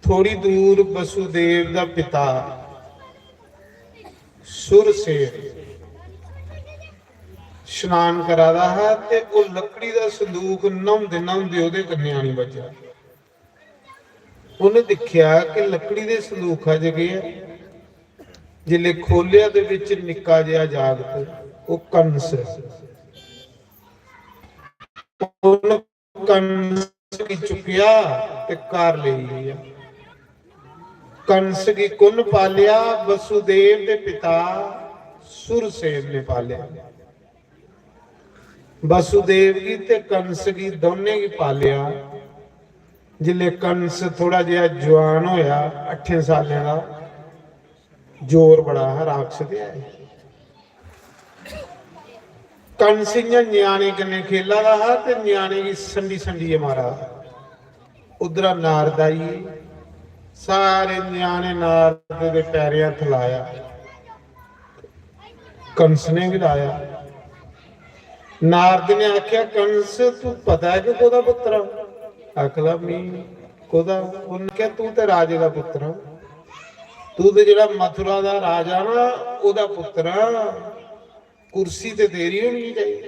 थोड़ी दूर वसुदेव दा पिता सुरसेन स्नान करा दा हा ते ओह् लकड़ी दा संदूक न्हौंदे न्हौंदे ओह्दे कन्नै आनी बज्झा। उन्हें दिक्खेआ कि लकड़ी दे संदूखा च केह् ऐ। जिसले खोलेआ ते बिच निक्का जेहा जागत, ओह् कंस। उन कंस गी चुक्केआ ते घर लेई गेआ। कंस गी कुन पालेआ? वसुदेव दे पिता सुरसेन ने पालेआ। वसुदेव गी ते कंस गी दौनें गी पालेआ। जिसले कंस थोड़ा जेहा जुआन होया, अठें सालें दा, जोर बड़ा हा, राक्षस ते है। कंस इ'यां ञ्याणे कन्नै खेला दा हा ते ञ्याणे गी संडी संडियै मारा दा। उद्धरा नारद आई गे, सारे ञ्याणे नारद दे पैरें हत्थ लाया, कंस ने बी लाया। नारद ने आखेआ, "कंस, तू पता ऐ कि कोह्दा पुत्तर आं?" आखदा, "मी कोह्दा?" उन्नै आखेआ, "तू ते राजे दा पुत्तर आं, तू ते जेह्ड़ा मथुरा दा राजा ना, ओह्दा पुत्तर आं, कुर्सी ते तेरी होनी चाहिदी।"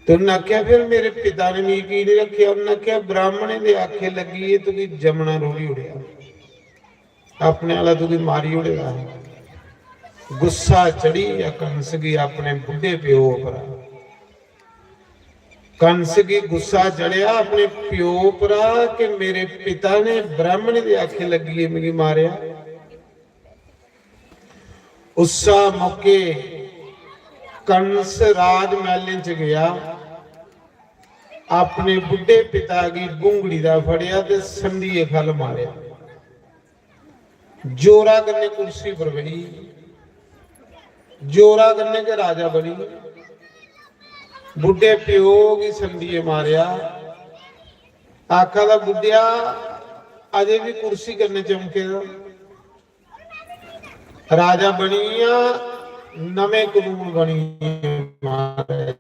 ते उन्नै आखेआ, "फिर मेरे पिता ने मिगी की नहीं रखेआ?" उन्नै आखेआ, "ब्राह्मणें दे आखे लग्गी, एह् तुगी जमना रोड़ी उड़ेआ, अपने आह्ला तुगी मारी उड़ेआ।" गुस्सा चढ़ी गेआ कंस गी अपने बुड्ढे प्यो उप्पर। कंस गी गुस्सा चढ़ेआ अपने प्यो उप्परा कि मेरे पिता ने ब्राह्मण दे आखे लग्गियै मिगी मारेआ। उस्सा मौके कंस राजमैह्लें च गेआ, अपने बुड्ढे पिता गी बुंगड़ी दा फड़ेआ ते संडियै खल मारेआ। जोरा कन्नै कुर्सी पर बेही, जोरा कन्नै गै राजा बनी। बुड्ढे प्यो गी संडियै मारेआ। आखा दा, "बुड्ढेआ, अजें बी कुर्सी कन्नै चमके दा। राजा बनी गेआ, नमें कनून बनी गे महाराज।"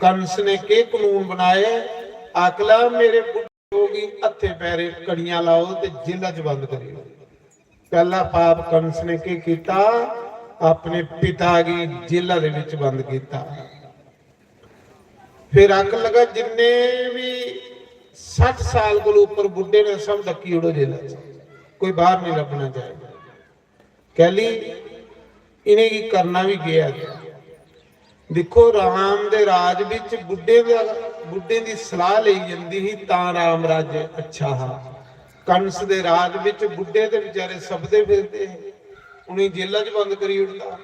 कंस ने केह् कनून बनाए? आखला, "मेरे बुड्ढे गी हत्थे पैरे कड़ियां लाओ ते जेला च बंद करी ओड़ो।" पैह्ला पाप कंस ने केह् कीता? अपने पिता गी जेला दे विच बंद कीता। फिर आखन लगा, "जिन्ने भी सट्ठ साल कोला उप्पर बुड्ढे ने, सब डक्की ओड़ो जेला च, कोई बाहर नहीं लब्भना चाहिए।" कैली? इ'नेंगी करना बी केह् ऐ? दिक्खो, राम दे राज बिच बुड्ढे दा, बुड्ढें दी सलाह लेई जंदी ही, तां राम राज्य अच्छा हा। कंस दे राज बिच बुड्ढे ते बेचारे सभदे फिरदे हे, उ'नेंगी जेला च बंद करी ओड़दा।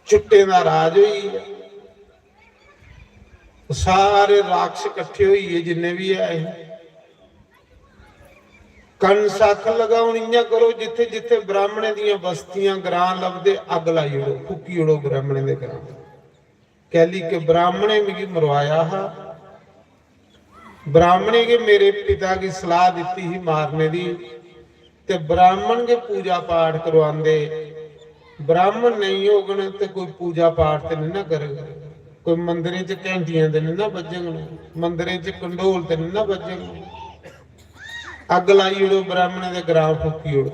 चुट्टें दा राज होई गेआ। सारे राक्षस कट्ठे होई गे, जिन्ने बी ऐ हे। कंस आखन लगा, "हुन इ'यां करो, जित्थे जित्थे ब्राह्मणें दियां बस्तियां, ग्रां लभदे, अग्ग लाई ओड़ो, फूकी ओड़ो ब्राह्मणें दे ग्रां।" कैली के ब्राह्मणें मिगी मरवाया हा, ब्राह्मणें गै मेरे पिता गी सलाह दित्ती ही मारने दी, ते ब्राह्मण गै पूजा पाठ करवांदे। ब्राह्मण नेईं होङन ते कोई पूजा पाठ ते नेईं ना करग, कोई मंदरें च घैंटियां ते नेईं ना बज्जङन, मंदरें च कंडोल ते नेईं ना बज्जङन। अग्ग लाई ओड़ो, ब्राह्मणें दे ग्रां फूकी ओड़ो,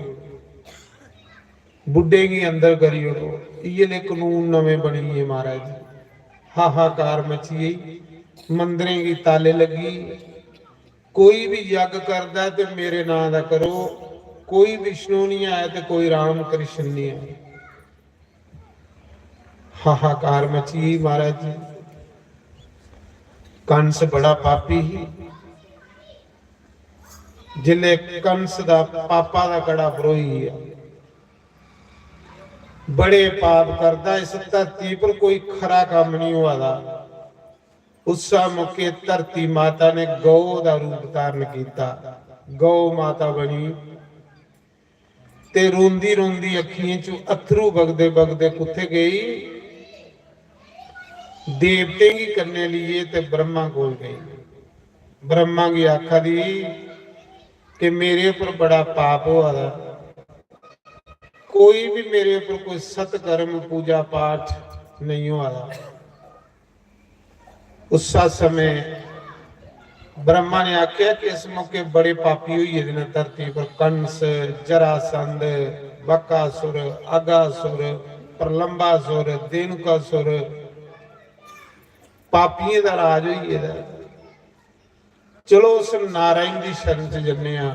बुड्ढें गी अंदर करी ओड़ो। इ'यै ले कानून नमें बनी गे महाराज जी। हाहाकार मची गेई, मंदरें गी ताले लग्गी। कोई भी यज्ञ करदा ते मेरे नां दा करो, कोई विष्णु नहीं आया ते कोई राम कृष्ण नहीं आया। हाहाकार मची गेई महाराज जी। कंस बड़ा पापी ही। जिसले कंस दा पापा दा कड़ा भरोई गेआ, बड़े पाप करदा, इस धरती पर कोई खरा कम्म नहीं होआ दा। उस मौके धरती माता ने गौ दा रूप धारण किया, गौ माता बनी। ते रोंदी रोंदी अखियें चों अत्थरू बगदे बगदे कुत्थे गई? देवतें गी कन्ने लेइयै ते ब्रह्मा कोल गई। ब्रह्मा गी आखा दी कि मेरे उप्पर बड़ा पाप होआ दा, कोई भी मेरे उप्पर कोई सत्कर्म पूजा पाठ नहीं होआ दा। उस समय ब्रह्मा ने आख्या कि इस मौके बड़े पापी होई गेदे न धरती पर, कंस, जरासंध, बकासुर, अगासुर, प्रलंबासुर, देनुकासुर, पापियें दा राज होई गेदा ऐ। चलो उस नारायण दी शरण च जन्ने आं,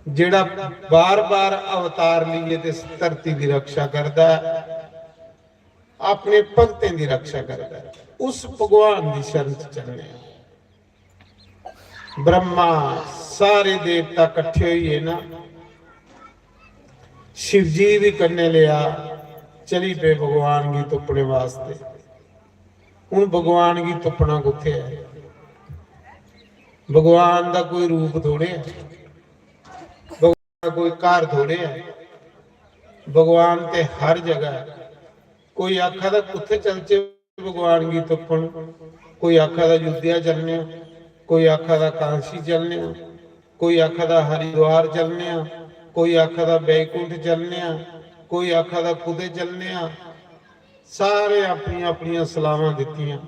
जेड़ा बार बार अवतार लेइयै ते इस धरती दी रक्षा करदा ऐ, अपने भगतें दी रक्षा करदा ऐ। उस भगवान दी शरण च चलने आं। ब्रह्मा, सारे देवता कट्ठे होइयै ना, शिवजी भी कन्ने लेआ, चली पे भगवान गी तुप्पने वास्ते। हुन भगवान गी तुप्पना कुत्थे ऐ? भगवान दा कोई रूप थोड़े ऐ, भगवान दा कोई घर थोड़े ऐ। भगवान ते हर जगह ऐ। कोई आखा दा कुत्थे चलचे भगवान गी तुप्पन, कोई आखा दा अयोध्या चलने आं, कोई आखा दा कांशी चलने आं, कोई आखा दा हरिद्वार चलने आं, कोई आखा दा बैकुंठ चलने आं, कोई आखा दा कुतै चलने आं। सारे अपनियां अपनियां सलाहां दित्तियां।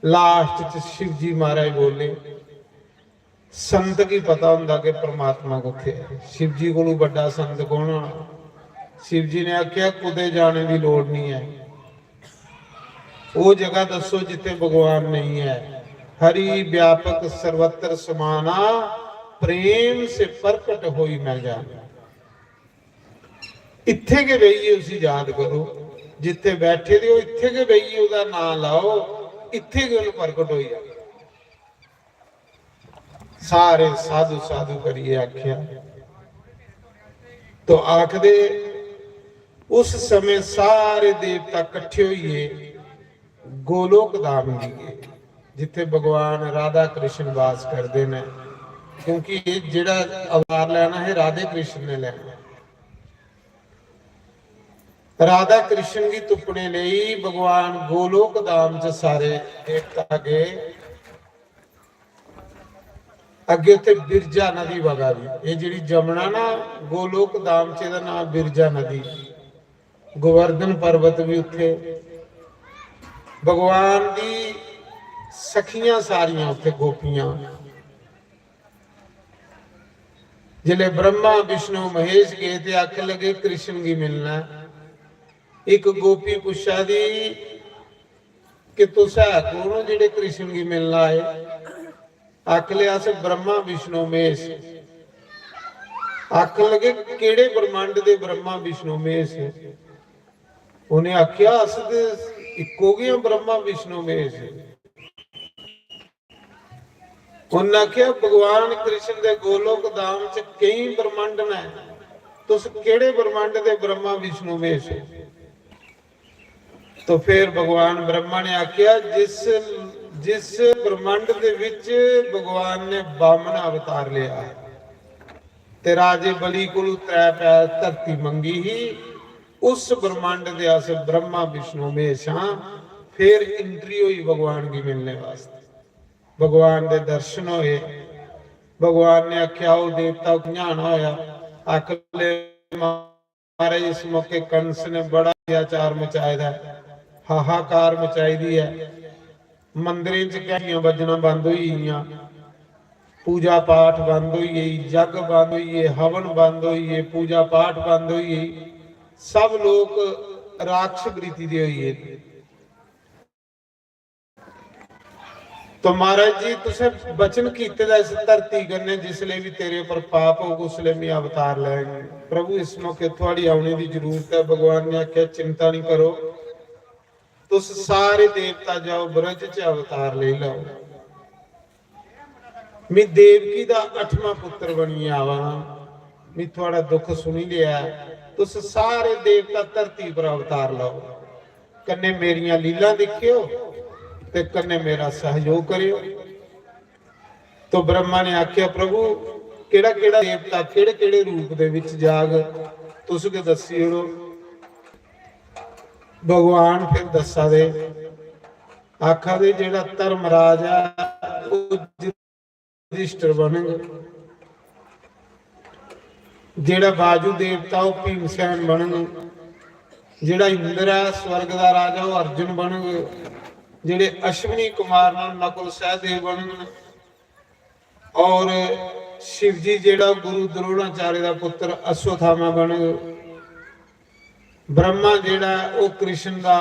लास्ट च शिव जी महाराज बोले, संत गी पता होंदा कि परमात्मा कुत्थे ऐ। शिव जी कोलू बड्डा संत कौन होना? शिव जी ने आख्या, कुतै जाने दी लोड़ नहीं ऐ, वो जगह दसो जिथे भगवान नहीं है। हरि व्यापक सर्वत्र समाना, प्रेम से प्रकट होई मैं जाना। इत्थे गै बेहियै उसी याद करो, जित्थे बैठे दे हो, इत्थे गै बेहियै ओह्दा नां लाओ, इत्थे गै ओह् प्रकट होई जाना। सारे साधु साधु करियै आखेआ। तो आखदे उस समय सारे देवता कट्ठे होइयै गोलोक धाम गी गे, जित्थे भगवान राधा कृष्ण वास करदे न, क्योंकि एह् जेह्ड़ा अवतार लैना है राधे कृष्ण ने लैना। राधा कृष्ण गी तुप्पने लेई भगवान गोलोक धाम च सारे देवता गे। अग्गे उत्थे बिरजा नदी बगा दी। एह् जेह्ड़ी जमुना ना, गोलोक धाम च एह्दा नाम बिरजा नदी। गोवर्धन पर्वत भी उत्थे। भगवान दी सखियां सारियां उत्थे, गोपियां। जिसले ब्रह्मा, विष्णु, महेश गे ते आखन लगे, कृष्ण गी मिलना ऐ। इक गोपी पुच्छा दी कि तुस है कौन हो जेह्ड़े कृष्ण गी मिलना आए? आखन लगे, अस ब्रह्मा, विष्णु, महेश। आखन लगे, केह्ड़े ब्रह्मांड दे ब्रह्मा, विष्णु, महेश? उ'नें आखेआ, अस ते इक्को गै आं, ब्रह्मा, विष्णु, महेश। उ'नें आखेआ, भगवान कृष्ण दे गोलोक धाम च केईं ब्रह्मांड न, तुस केह्ड़े ब्रह्मांड दे ब्रह्मा, विष्णु, महेश हो? तो फिर भगवान ब्रह्मा ने आखेआ, जिस, जिस ब्रह्मांड दे विच भगवान ने बामन अवतार लेआ ते राजे बलि कोलू त्रै पैर धरती मंगी ही, उस ब्रह्मांड दे अस ब्रह्मा, विष्णु, महेश हां। फिर एंट्री होई भगवान गी मिलने वास्ते। भगवान दे दर्शन होए। भगवान ने आखेआ, "आओ देवता, कि'यां आना होया?" आखन लगे, "महाराज, इस मौके कंस ने बड़ा अत्याचार मचाए दा ऐ, हाहाकार मचाई दी ऐ, मंदिरें च घंटियां बज्जना बंद होई गेइयां।" पूजा पाठ बंद होई गई, जग बंद होई गे, हवन बंद होई गे, पूजा पाठ बंद होई गई। सब लोक राक्षस वृत्ति दे होई गे। तो महाराज जी, तुसें वचन कीते दा इस धरती कन्नै, जिसले भी तेरे पर पाप होग, उसले मैं अवतार लैंग। प्रभु, इस मौके थुआड़ी औने दी जरूरत है। भगवान ने आख्या, चिंता नहीं करो, तुस सारे देवता जाओ, ब्रज च अवतार लेई लैओ। मैं देवकी दा अठवां पुत्र बनियै आवा हां, मैं थुआड़ा दुख सुनी लिया ऐ। तुस सारे देवता धरती पर अवतार लैओ, कन्नै मेरियां लीलां दिक्खेओ ते कन्नै मेरा सहयोग करेओ। तो ब्रह्मा ने आख्या, प्रभु, केड़ा केड़ा देवता केड़े केड़े रूप दे विच जाग, तुस गै दस्सी ओड़ो। भगवान फिर दस्सा दे, आखा दे, जेड़ा धर्मराज ऐ, ओह युधिष्ठिर बनग, जेड़ा वाजु देवता, ओह भीमसेन बनग, जेड़ा इंद्र ऐ, स्वर्ग दा राजा, ओह अर्जुन बनग, जेड़े अश्विनी कुमार न, नकुल सहदेव बनग, और शिव जी जेड़ा गुरु द्रोणाचार्य दा पुत्र अश्वत्थामा बनग, ब्रह्मा जेड़ा ऐ, ओह कृष्ण दा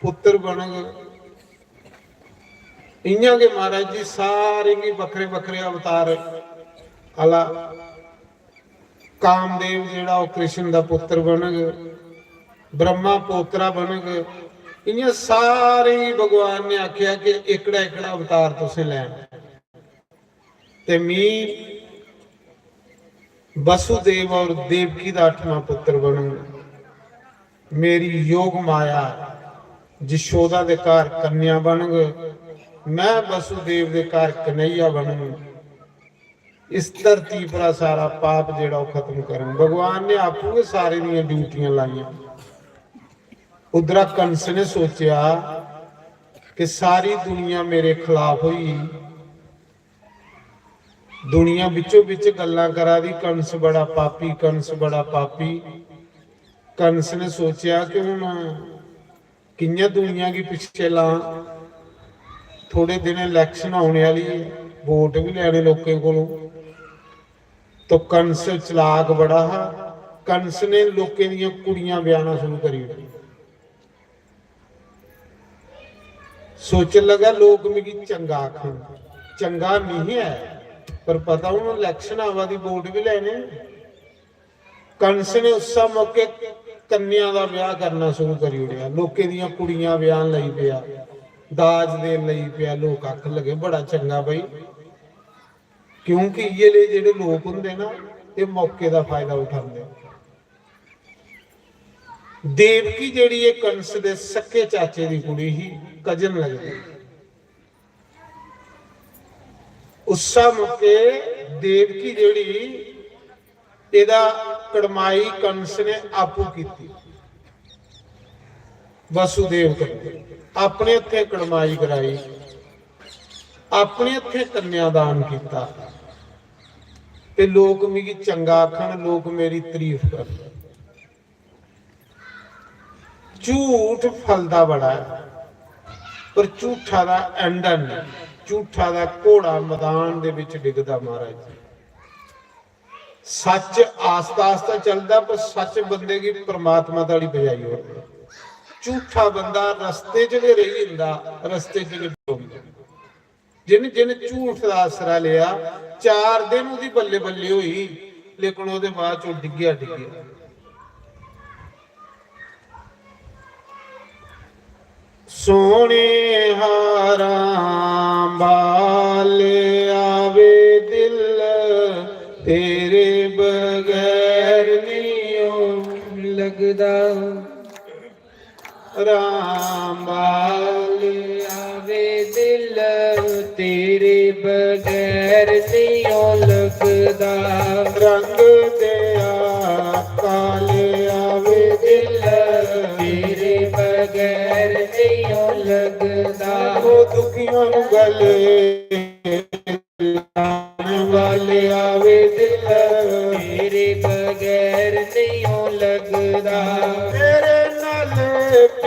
पुत्र बनग। इयां गै महाराज जी, सारें गी बक्खरे बक्खरे अवतार आह्ला, कामदेव जेड़ा, ओह कृष्ण दा पुत्र बनग, ब्रह्मा पोतरा बनग। इयां सारें गी भगवान ने आखेआ कि एकड़ा एकड़ा अवतार तुसें लैना। ते मी वसुदेव और देवकी दा अठवां पुत्र बनूं। मेरी योग माया जशोदा दे घर कन्या बनग, मैं वसुदेव दे घर कन्हैया बनूं। इस धरती परा सारा पाप जेड़ा ओह खत्म करन। भगवान ने आपूं गै सारे दियां ड्यूटियां लाइयां। उद्धरा कंस ने सोचेआ कि सारी दुनिया मेरे खिलाफ होई, दुनिया बिचों बिच गल्लां करा दी, कंस बड़ा पापी, कंस बड़ा पापी। कंस ने सोचेआ कि हुन कि'यां दुनिया गी पिच्छे लां। थोड़े दिन इलैक्शन औने आह्ली ऐ, वोट बी लैने लोकें कोलों। तो कंस चलाक बड़ा हा, कंस ने लोकें दियां कुड़ियां ब्याहना शुरू करी ओड़ी। सोचन लगा, लोक मिगी चंगा आखन। चंगा नहीं है, पर पता हुन इलैक्शन आवा दी, वोट बी लैने। कंस ने उस्सै मौके कन्या दा ब्याह करना शुरू करी ओड़ेआ। लोकें दियां कुड़ियां ब्याहन लगी पेआ, दाज देन लगी पेआ। लोक आखन लगे, बड़ा चंगा भाई, क्योंकि इ'यै ले जेह्ड़े लोक होंदे ना, एह् मौके दा फायदा उठांदे। देवकी जेह्ड़ी एह् कंस दे सक्के चाचे दी कुड़ी ही, कजन लगदी। उस्सै मौके देवकी जेह्ड़ी, एह्दा कड़माई कंस ने आपूं कीती, वसुदेव कन्नै अपने हत्थें कड़माई कराई, अपने हत्थें कन्यादान कीता। ते लोक मिगी चंगा आखन, लोक मेरी तारीफ करन। झूठ फलदा बड़ा ऐ, पर झूठा दा एंड नहीं। झूठा दा घोड़ा मैदान दे विच डिगदा, महाराज जी। सच आस्ता आस्ता चलदा, पर सच बंदे गी परमात्मा धोड़ी पजाई ओड़दा। झूठा बंदा रस्ते च गै रेही जंदा, रस्ते च गै डुबदा। जिन जिन झूठ दा आसरा लेआ, चार दिन ओह्दी बल्ले बल्ले होई, लेकिन ओह्दे बाद च ओह् डिग्गेआ डिग्गेआ। सोने हारां बाल आवे दिल, तेरे बगैर नहीं ओ लगदा। राम बाल आवे दिल, तेरे बगैर नहीं ओ लगदा। रंग दे काल आवे दिल, तेरे बगैर नहीं ओ लगदा। ओ दुखियां नू गले लाने वाले आवे दिल, तेरे बगैर नहीं ओ लगदा। तेरे नाल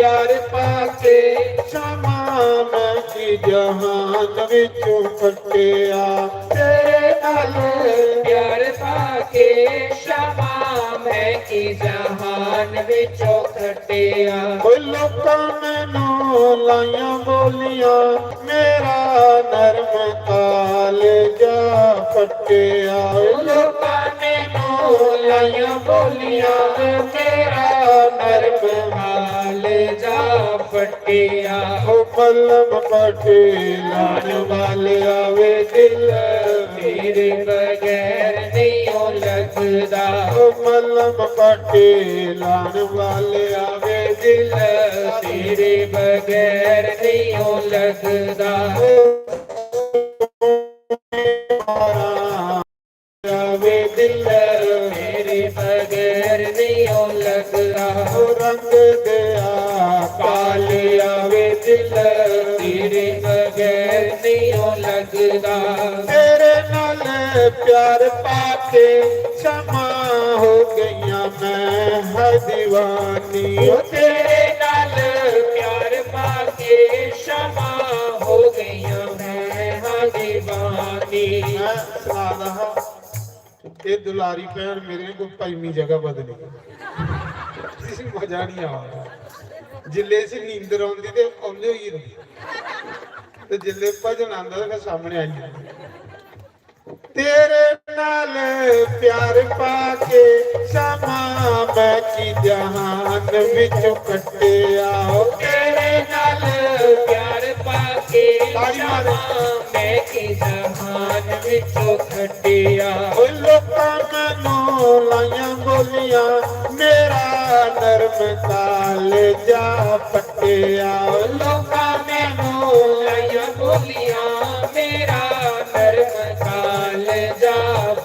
प्यार पाके शामां मैं की जहान विचों कट्टिया। तेरे नाल प्यार पाके शामां मैं की जहान विचों कट्टिया। ओ लोकां मैनू लाइयां बोलियां, मेरा नरम कालजा फट्टिया। ओ लोकां मैनू लाइयां बोलियां, मेरा नरम कालजा फट्टिया। ओ मलम पट्टी लान वाले आवे, दिल तेरे बगैर नहीं ओ लगदा। ओ मलम पट्टी लान वाले आवे, दिल तेरे बगैर नहीं ओ लगदा। आवे दिल मेरे बगैर नहीं ओ लगदा। ओ रंग दिया काले आवे दिल तेरे बगैर नहीं ओ लगदा। तेरे नाल प्यार पाके शामां हो गईयां मैं हां दीवानी। ओ तेरे नाल प्यार पाके शामां हो गईयां मैं हां दीवानी। मैं सुना रहा, ये दुलारी भैन मेरे को पंजवीं जगह बदली। इसी मजा नहीं आवा। जिल्ले इसी नींदर आंदी ते औले होई जंदी, ते जिल्ले भजन आंदा ते फिर सामने आई जंदी। तेरे नाल प्यार पाके शामां मैं की जहान विचों कट्टिया। ओ तेरे नाल प्यार पाके ताली मारो। शामां मैं की जहान विचों कट्टिया। ओ लोकां मैनू लाइयां बोलियां, मेरा नरम कालजा फट्टिया। ओ लोकां मैनू लाइयां बोलियां, मेरा नरम कालजा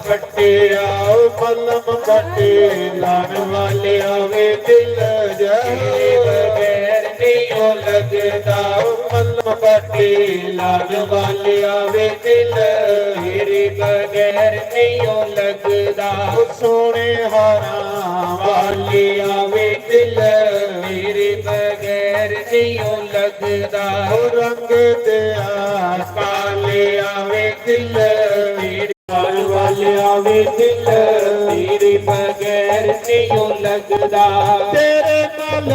फट्टिया। ओ मलम पट्टी लान वाले आवे दिल जा। तेरे बगैर नहीं ओ लगदा। ओ मलम पट्टी लान वाले आवे दिल, तेरे बगैर नहीं ओ लगदा। ओ सोने हारां वाले आवे दिल, तेरे बगैर नहीं ओ लगदा। ओ रंग दिया काले आवे दिल, तेरे नाल वाले आवे दिल, तेरे बगैर नहीं ओ लगदा। तेरे नाल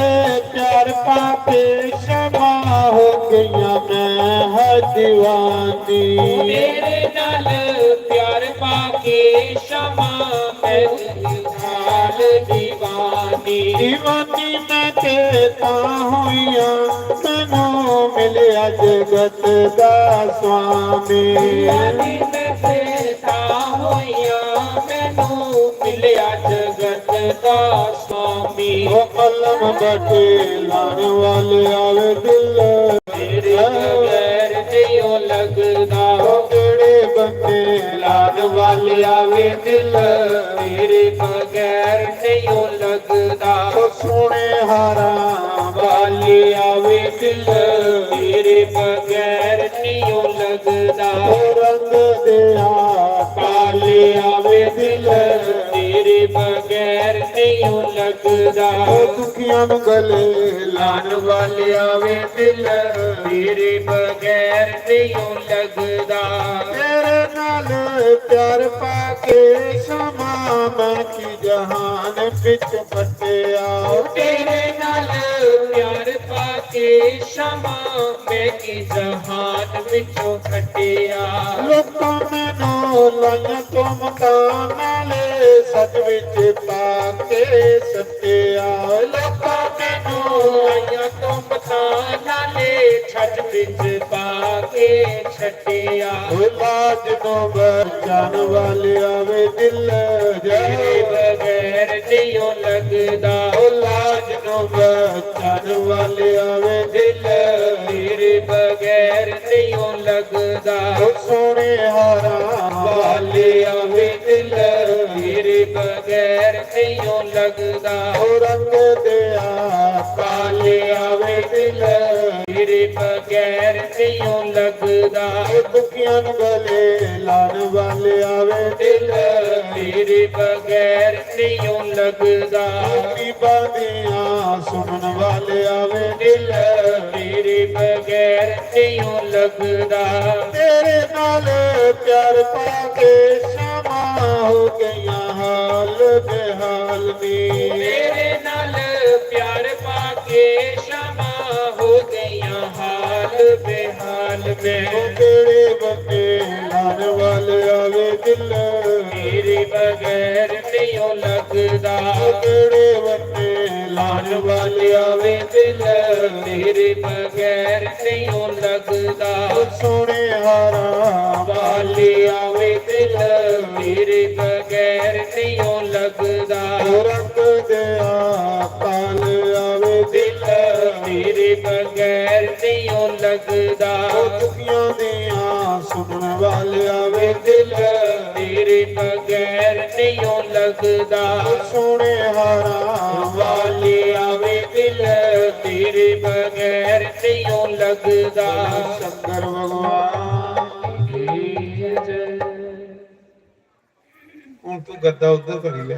प्यार पाके शामां हो गईयां मैं हां दीवानी। तेरे नाल प्यार पाके शामां मैं हां दीवानी। दीवानी मैं ते तां होइयां, मैनू मिलिया जगत दा स्वामी। दीवानी मैं ते तां होइयां, मैनू मिलिया जगत दा स्वामी। ओ मलम पट्टी लान वाले आवे दिल, तेरे बगैर नहीं ओ लगदा। ओ जेड़े बंदे लान वाले आवे दिल, तेरे बगैर नहीं ओ लगदा। ओ सोने हारां वाले आवे दिल, तेरे बगैर नहीं ओ लगदा। ओ रंग दिया काले आवे दिल, तेरे बगैर नहीं ओ लगदा। ओ दुखियां नू गले लान वाले आवे दिल, तेरे बगैर नहीं ओ लगदा। तेरे नाल प्यार पाके शामां मैं की जहान विचों कट्टिया। तेरे नाल प्यार पाके शामां मैं की जहान विचों कट्टिया। लोकां मैनू लाइयां तोहमतां, नाले सच विच पाके सट्टिया। लोकां मैनू लाइयां तोहमतां, नाले सच विच पाके सट्टिया। ओ लाज नू बचान वाले आवे दिल जा। तेरे बगैर नहीं ओ लगदा। ओ लाज नू बचान वाले आवे दिल, तेरे बगैर नहीं ओ लगदा। ओ सोने हारां वाले आवे दिल, तेरे बगैर नहीं ओ लगदा। ओ रंग दिया काले आवे दिल, तेरे बगैर नहीं लगदा। दुखियां गले लाने वाले आवे दिल, तेरे बगैर नहीं लगदा। गरीबां दियां सुनने वाले आवे दिल, तेरे बगैर नहीं लगदा। तेरे नाल प्यार पाके शामां हो गईयां हाल बेहाल में। तेरे नाल प्यार पाके शामां हो गईयां हाल बेहाल में। तेरे बन्ने लाने वाले आवे दिल, तेरे बगैर नहीं लगदा। तेरे बन्ने लाने वाले आवे दिल, तेरे बगैर नहीं लगदा। सोने हारा वाले आवे दिल, तेरे बगैर नहीं लगदा। रंग दे काल आवे दिल, तेरे बगैर नहीं लगदा। दुखियां दियां सुनने वाले आवे दिल, तेरे बगैर नहीं लगदा। सोने हारा वाले आवे दिल, तेरे बगैर नहीं लगदा। शंकर भगवान की जय। हूं तू गद्दा उद्धर करी लै।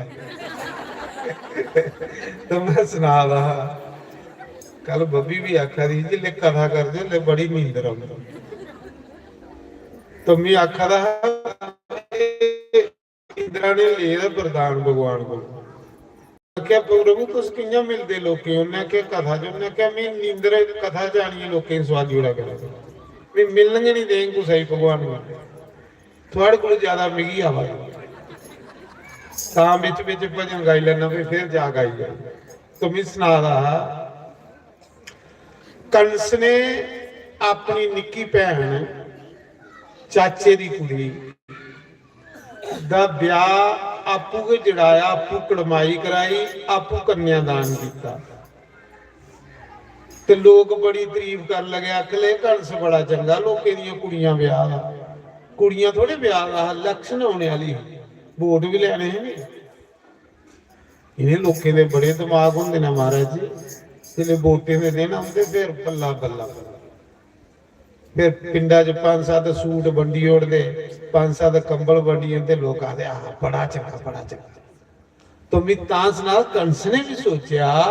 तो मैं सना दा हा, कल बब्बी भी आखा दी, जिसले कथा करदे उसले बड़ी नींदर औंदी। तो मैं आखा दा हा, नींदरा ने ले दा वरदान भगवान को। आखेआ, "प्रभु, तुस कि'यां मिलदे लोकें?" उन्नै आखेआ, "कथा च।" उन्नै आखेआ, "मैं नींदर कथा च आनियै लोकें गी सोआली ओड़ा करदा। मैं मिलन गै निं देङ कुसै गी भगवान गी। थुआढ़े कोल ज्यादा मिगी आवा दी।" तां बिच बिच भजन गाई लैना, फ्ही फिर जा गाई लैना। तो मैं सना दा हा, कंस ने अपनी निक्की भैन, चाचे दी कुड़ी दा ब्याह आपूं गै जड़ाया, आपूं कड़माई कराई, आपूं कन्यादान कीता। ते लोक बड़ी तारीफ करन लगे, आखन लगे, "कंस बड़ा चंगा, लोकें दियां कुड़ियां ब्याह दा, कुड़ियां थोड़े ब्याह दा हा, election होने आह्ली ही, वोट बी लैने हे नी।" इ'नें लोकें दे बड़े दमाग होंदे न महाराज जी, जिसलै वोटें दे दिन औंदे, फिर बल्ला बल्ला बल्ला। फिर पिंडा च पंज सत्त सूट बंडी ओड़दे, पंज सत्त कंबल बंडी ओड़दे, लोक आखदे, "आह, बड़ा चंगा, बड़ा चंगा।" तो मी तां सना, कंस ने बी सोचेआ,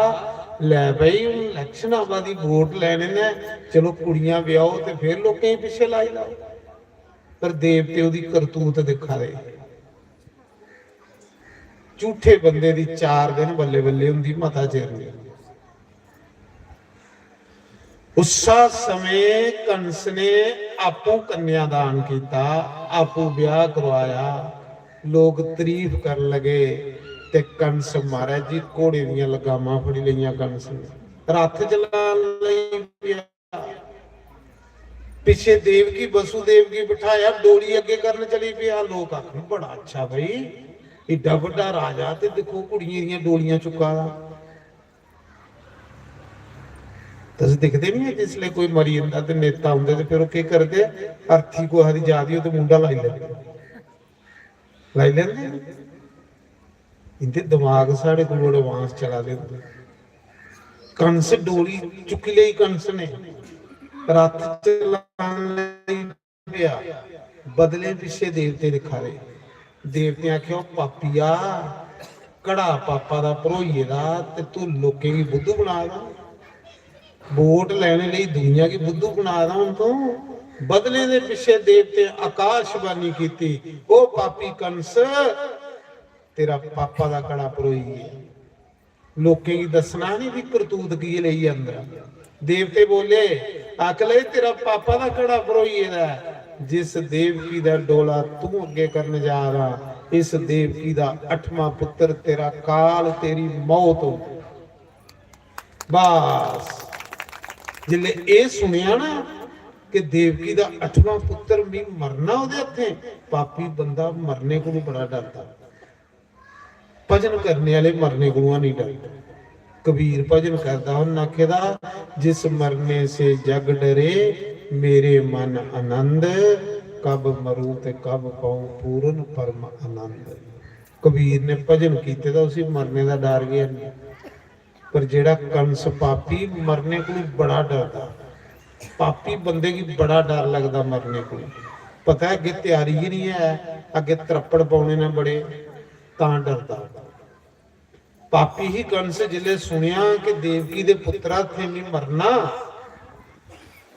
"लै भाई, हून election आवा दी, वोट लैने न, चलो कुड़ियां ब्याहो ते फिर लोकें गी पिच्छे लाई लैओ।" पर देवते ओह्दी करतूत दिक्खा दे। झूठे बंदे दी चार दिन बल्ले बल्ले होंदी, मता चिर नहीं। उस्सा समय कंस ने आपूं कन्यादान कीता, आपूं ब्याह करवाया। लोग तारीफ करन लगे ते कंस महाराज जी घोड़े दियां लगामां फड़ी लेइयां कंस ने, रथ चलान लगी पिच्छे देवकी वसुदेव गी बिठाया, डोली अग्गे करन चली पेआ। लोक आखन, "बड़ा अच्छा भाई, एड्डा बड्डा राजा ते दिक्खो कुड़ियें दियां डोलियां चुक्का दा।" तुस दिखदे नहीं, जिसले कोई मरी जंदा ते नेता औंदे ते फिर ओह् केह् करदे? अर्थी कुसै दी जा दी होऐ ते मुंढा लाई लैंदे। लाई लैंदे न। इंदे दमाग साढ़े कोल advance चला दे होंदे। कंस डोली चुक्की लेई कंस ने, रथ चलान लगी पेआ, बदले पिच्छे देवते दिक्खा दे। देवतें आखेआ, "ओ पापिया, घड़ा पापा दा भरोई गेदा ते तू लोकें गी बुद्धू बना दा।" वोट लैने लेई दुनिया गी बुद्धू बना दा हूं तूं। बदलें दे पिच्छे देवतें आकाशवाणी कीती, "ओ पापी कंस, तेरा पापा दा घड़ा भरोई गेआ।" लोकें गी दस्सना नहीं भी करतूत की लेई अंदर। देवते बोले, "आख ले, तेरा पापा दा घड़ा भरोई गेदा ऐ। जिस देवकी दा डोला तू अग्गे करने जा रहा, इस देवकी दा अठवां पुत्र तेरा काल, तेरी मौत हो।" बस, जिसले एह सुनेआ ना कि देवकी दा अठवां पुत्र मी मरना ओहदे हत्थें, पापी बंदा मरने कोलू बड़ा डरदा। भजन करने आह्ले मरने कोलू नहीं डरदे। कबीर भजन करदा, उन्न आखे दा, "जिस मरने से जग डरे, मेरे मन आनंद, कब मरूं ते कब पाऊं पूर्ण परम आनंद।" कबीर ने भजन कीते दा, उसी मरने दा डर गै नहीं। पर जेड़ा कंस पापी मरने कोलू बड़ा डरदा, पापी बंदे गी बड़ा डर लगदा मरने कोला। पता ऐ अग्गें त्यारी गै निं ऐ, अग्गें त्रप्पड़ पौने न बड़े, तां डरदा। पापी ही कंस जिसलै सुनेआ कि देवकी दे पुत्तरा, इत्थें मी मरना,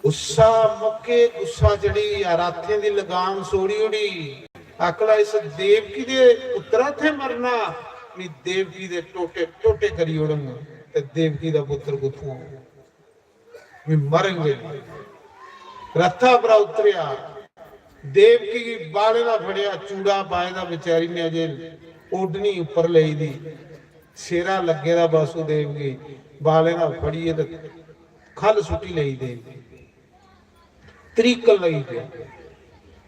गुस्सा मुक्के, गुस्सा चढ़ी, हाथें दी लगाम छोड़ी ओड़ी। आखला, इस देवकी दे पुत्तरा, इत्थें मरना, मी देवकी दे टोटे टोटे करी ओड़ङ। ते देवकी दा पुत्तर कुत्थुआं? मी मरंगे। रथा परा उतरेआ, देवकी गी बालें दा फड़ेआ, चूड़ा पाए दा, बेचारी ने अजे ओढ़नी उप्पर लेई दी, सेरा लग्गे दा वासुदेव गी, बालें दा फड़ियै ते खल सुट्टी लेई देवकी। त्रीकन लगी पेआ,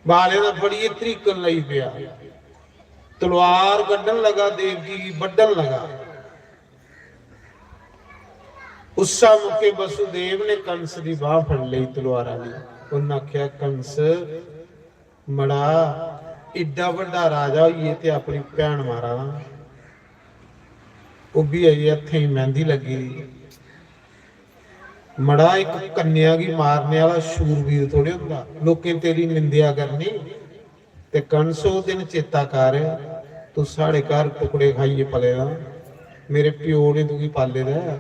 बालें दा फड़ियै त्रीकन लगी पेआ। तलवार कड्ढन लगा, देवकी गी बड्ढन लगा। उस्सा मौके वसुदेव ने कंस दी बांह फड़ लेई तलवार आह्ली। उन्नै आखेआ, "कंस, मड़ा, इड्डा बड्डा राजा होइयै ते अपनी भैन मारा दा, ओह् बी अजें हत्थें गी मैंह्दी लग्गी दी। मड़ा, इक कन्या गी मारने आह्ला शूरवीर थोड़े होंदा, लोकें तेरी निंदेआ करनी।" ते कंस, ओह् दिन चेता कर, तू साढ़े घर टुकड़े खाइयै पले दा, मेरे प्यो ने तुगी पाले दा ऐ।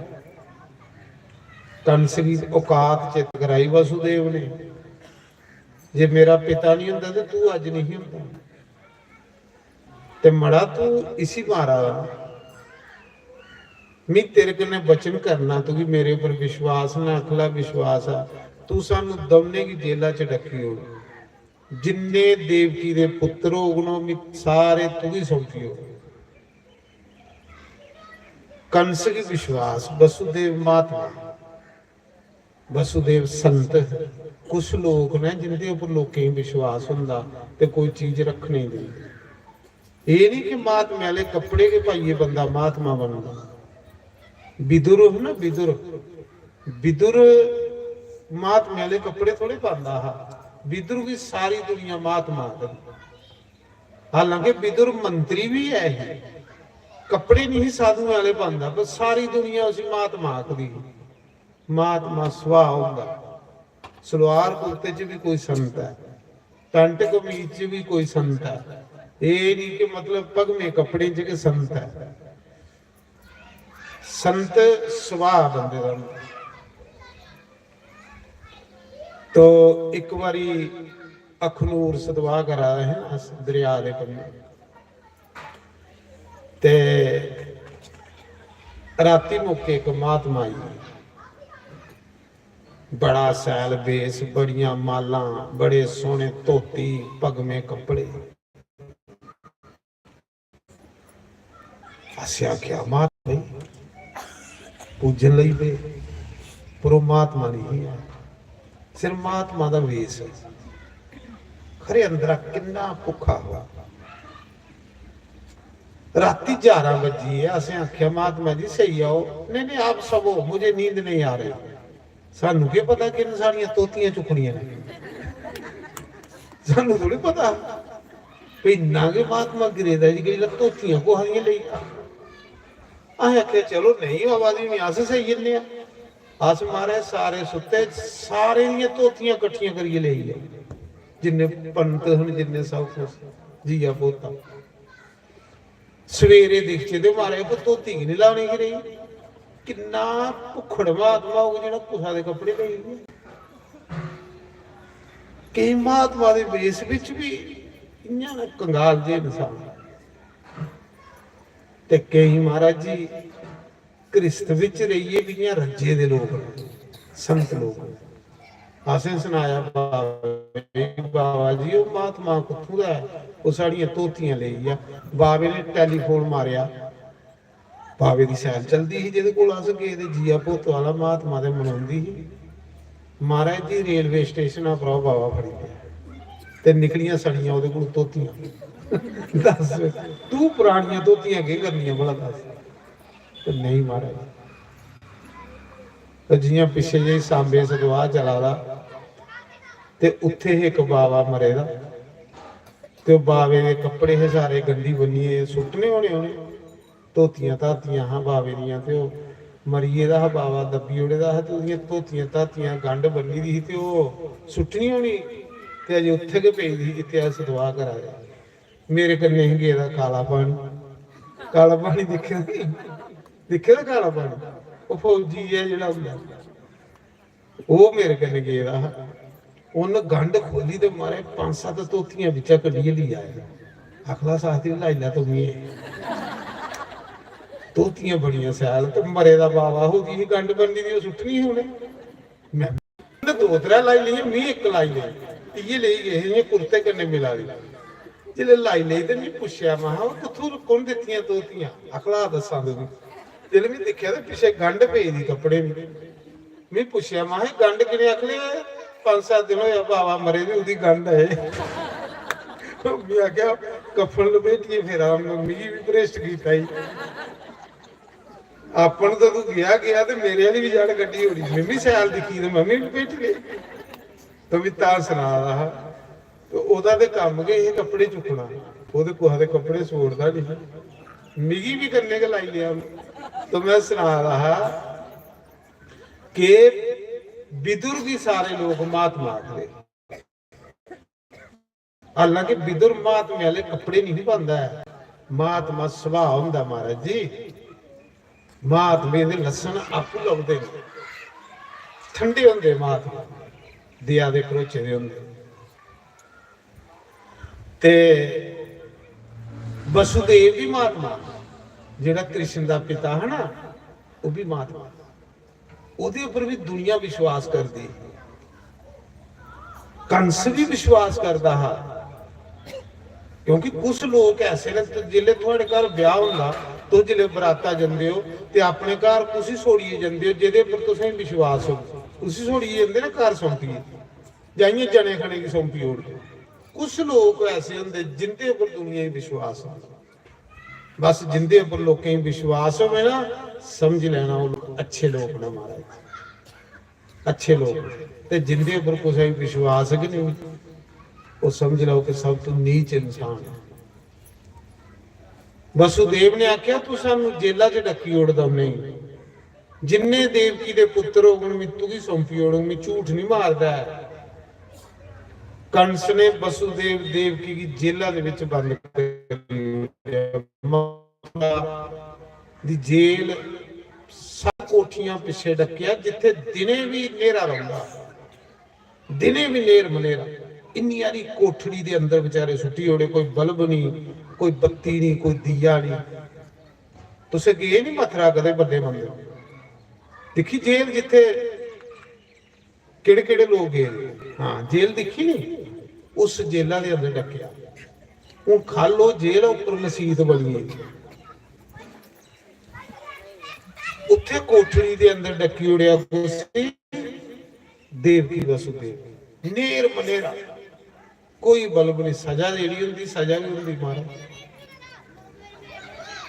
कंस गी औकात चेत कराई वसुदेव ने, जे मेरा पिता नहीं होंदा ते तू अज्ज नहीं होंदा। ते मड़ा, तू इसी मारा दा, मी तेरे कन्नै वचन करना, तुगी मेरे उप्पर विश्वास ना, अखला विश्वास आ, तू सानू दमने गी जेला च डक्की ओड़। जिन्ने देवकी दे पुत्र होगन, ओह् मी सारे तुगी सौंपी ओड़। कंस गी विश्वास, वसुदेव महात्मा, वसुदेव संत। कुछ लोक न जिंदे उप्पर लोकें गी विश्वास होंदा ते कोई चीज रखने दी। एह् नहीं कि महात्मा आह्ले कपड़े गै पाइयै बंदा महात्मा बनदा। विदुर ह ना, विदुर, विदुर महात्मा आह्ले कपड़े थोड़े पांदा हा। विदुर गी सारी दुनिया महात्मा आखदी। हालांकि विदुर मंत्री भी है ही, कपड़े नहीं साधुएं आह्ले पांदा, पर सारी दुनिया उसी महात्मा आखदी ही। महात्मा सुभाऽ होंदा, सलवार कुर्ते च भी कोई संत ऐ, पैंट कमीज च भी कोई संत ऐ। एह् नहीं कि मतलब भगमें कपड़ें च गै संत ऐ। संत सुभाऽ बंदे दा होंदा। तो इक बारी अखनूर सतवाह करा दे हे अस दरिया दे कन्नै, ते राती मौके इक महात्मा आई, बड़ा सैल बेस, बड़ियां मालां, बड़े सोहने धोती, भगमें कपड़े। असें आखेआ, "महात्मा जी," पूजन लगी पे, पर ओह् महात्मा नहीं ऐ, सिर्फ महात्मा दा वेस ऐ। खरे अंदरा किन्ना भुक्खा होआ। राती ग्यारह बज्जी ऐ, असें आखेआ, "महात्मा जी, सेई जाओ।" "नहीं, नहीं, आप सोवो, मुझे नींद नहीं आ रही।" सानू केह् पता किन सारियां धोतियां चुक्कनियां न, सानू थोड़ी पता। भाई, इन्ना गै महात्मा गिरे दा जी, कि जेल्लै धोतियां कुसै दियां लेई जा। असें आखेआ, "चलो, नेईं आवा दी होनी, अस सेई जन्ने आं।" अस, महाराज, सारे सुत्ते, सारे दियां धोतियां कट्ठियां करियै लेई आए, जिन्ने पंत हन, जिन्ने सब कुछ, जीआ पोता। सवेरे दिखचै ते, महाराज, कोई धोती गै निं लाने गी रेही। किन्ना भुक्खड़ महात्मा होग जेह्ड़ा कुसै दे कपड़े लेई गेआ। केईं महात्मा दे वेस बिच बी इ'यां न, कंगाल जेह् इंसान। ते केईं, महाराज जी, गृहस्थ बिच रेहियै बी इ'यां रज्जे दे लोक न, संत लोक न। असें सनाया, "बाबा जी, बाबा जी, ओह् महात्मा कुत्थूं दा ऐ? ओह् साढ़ियां धोतियां लेई गेआ।" बाबे ने टैलीफोन मारेआ, बाबे दी सैल चलदी ही, जेह्दे कोल अस गे ते जीआ पोतो आह्ला महात्मा ते मनोंदी ही। महाराज जी, रेलवे स्टेशन उप्परा ओह् बाबा फड़ी गेआ ते निकलियां सड़ियां ओह्दे कोल धोतियां। दस्स, तूं परानियां धोतियां केह् करनियां भला, दस्स? ते नेईं, महाराज। ते जि'यां पिच्छे जेही सांबे सतवाह चला दा, ते उत्थै इक बाबा मरे दा, ते ओह् बाबे दे कपड़े हे सारे गंढी बन्नियै सुट्टने होने उ'नें, धोतियां धातियां हां बाबे दियां, ते ओह् मरी गेदा हा बाबा, दब्बी ओड़े दा हा, ते ओह्दियां धोतियां धातियां गंढ बन्नी दी ही, ते ओह् सुट्टनी होनी, ते अजें उत्थै गै पेई दी ही जित्थै अस दुआ करा दे। मेरे कन्नै ही गेदा काला पानी, काला पानी दिक्खे दा, दिक्खे दा काला पानी, ओह् फौजी ऐ जेह्ड़ा होंदा, ओह् मेरे कन्नै गेदा हा। उन्न गंढ खोह्ली ते मारे पंज सत्त धोतियां बिच्चा कड्ढियै लेई आया। आखला, "साथी, लाई लै तूं बी एह्। धोतियां बड़ियां शैल, ते मरे दा बाबा हा, ओह्दी ही गंढ बन्नी दी, ओह् सुट्टनी ही उ'नें।" में दो त्रै लाई लेई, मी इक लाई लेई, इ'यै लेई गे हे, इ'यां कुर्ते कन्नै मिला दी। जिसलै लाई लेई ते मी पुच्छेआ, महां, "ओह् कुत्थूं, कु'न दित्तियां धोतियां? आखला, दस्सां तुगी।" जिसलै मी दिक्खेआ ते पिच्छें गंढ पेई दी कपड़े दी। मी पुच्छेआ, महां, "एह् गंढ कि'नें?" आखले, "पंज सत्त दिन होआ बाबा मरे दे, ओह्दी गंढ ऐ एह्।" मी आखेआ, "कफन लपेटियै फिरा, मिगी बी भ्रिश्ट कीता ई।" अपण ते तू गेआ गेआ ते मेरे आह्ली बी जड़ कड्ढी ओड़ी। में बी शैल दिक्खी ते में बी भेठी लेई। ते में तां सना दा हा। ते ओह्दा ते कम्म गै एह् कपड़े चुक्कना। ओह् ते कुसै दे कपड़े छोड़दा निं हा। मिगी बी कन्नै गै लाई लेआ। ते में सना दा हा कि विदुर गी सारे लोक महात्मा आखदे। हालांकि विदुर महात्मे आह्ले कपड़े नेईं पांदा ऐ। महात्मा सुभाऽ होंदा, महाराज जी। महात्मे दे लस्सन आपूं लभदे न। ठंडे होंदे महात्मा, दया दे भरोचे दे होंदे। ते वसुदेव बी महात्मा, जेह्ड़ा कृष्ण दा पिता हा ना, ओह् बी महात्मा। ओह्दे उप्पर बी दुनिया विश्वास करदी, कंस बी विश्वास करदा हा। क्योंकि कुछ लोक ऐसे न, ते जिसलै थुआढ़े घर ब्याह होंदा, तुस जिसलै बराता जंदे ओ ते अपने घर कुसी छोड़ियै जंदे ओ जेह्दे उप्पर तुसेंगी विश्वास हो, उसी छोड़ियै जंदे ना घर सौंपियै, जां इ'यां जने खने गी सौंपी ओड़दे। कुछ लोक ऐसे होंदे जिंदे उप्पर दुनिया गी विश्वास होंदा। बस जिंदे उप्पर लोकें गी विश्वास होवे ना, समझ लैना ओह् लोक अच्छे लोक न महाराज, अच्छे लोक। ते जिंदे उप्पर कुसै गी विश्वास गै नेईं, ओह् समझ लैओ कि सब तू नीच इंसान ऐ। वसुदेव ने आखेआ, "तू सानू जेला च डक्की ओड़दा, नेईं, जिन्ने देवकी दे पुत्तर होङन, में तुगी सौंपी ओड़ङ, में झूठ नहीं मारदा ऐ।" कंस ने वसुदेव देवकी गी जेला दे विच बंद करी ओड़ेआ। दी जेल सत्त कोठियां पिच्छे डक्केआ, जित्थे दिने भी न्हेरा रौंदा, दिने भी न्हेर मनेरा। इन्नी हारी कोठड़ी दे अंदर बेचारे सुट्टी ओड़े, कोई बल्ब नहीं, कोई बत्ती नहीं, कोई दिया नहीं। तुसें गे नहीं मथुरा कदे बड्डे मंदर? दिक्खी जेल जित्थे केड़े केड़े लोग गे? हाँ, जेल दिक्खी नी? उस जेला दे अंदर डकेआ। हून खल ओह् जेल ऐ, उप्पर मसीत बनी गेदी। उत्थे कोठड़ी दे अंदर डकी ओड़ेआ कुसी, देवकी वसुदेव। नेर मनेरा, कोई बल्ब नहीं। सजा जेह्ड़ी होंदी, सजा गै होंदी महाराज।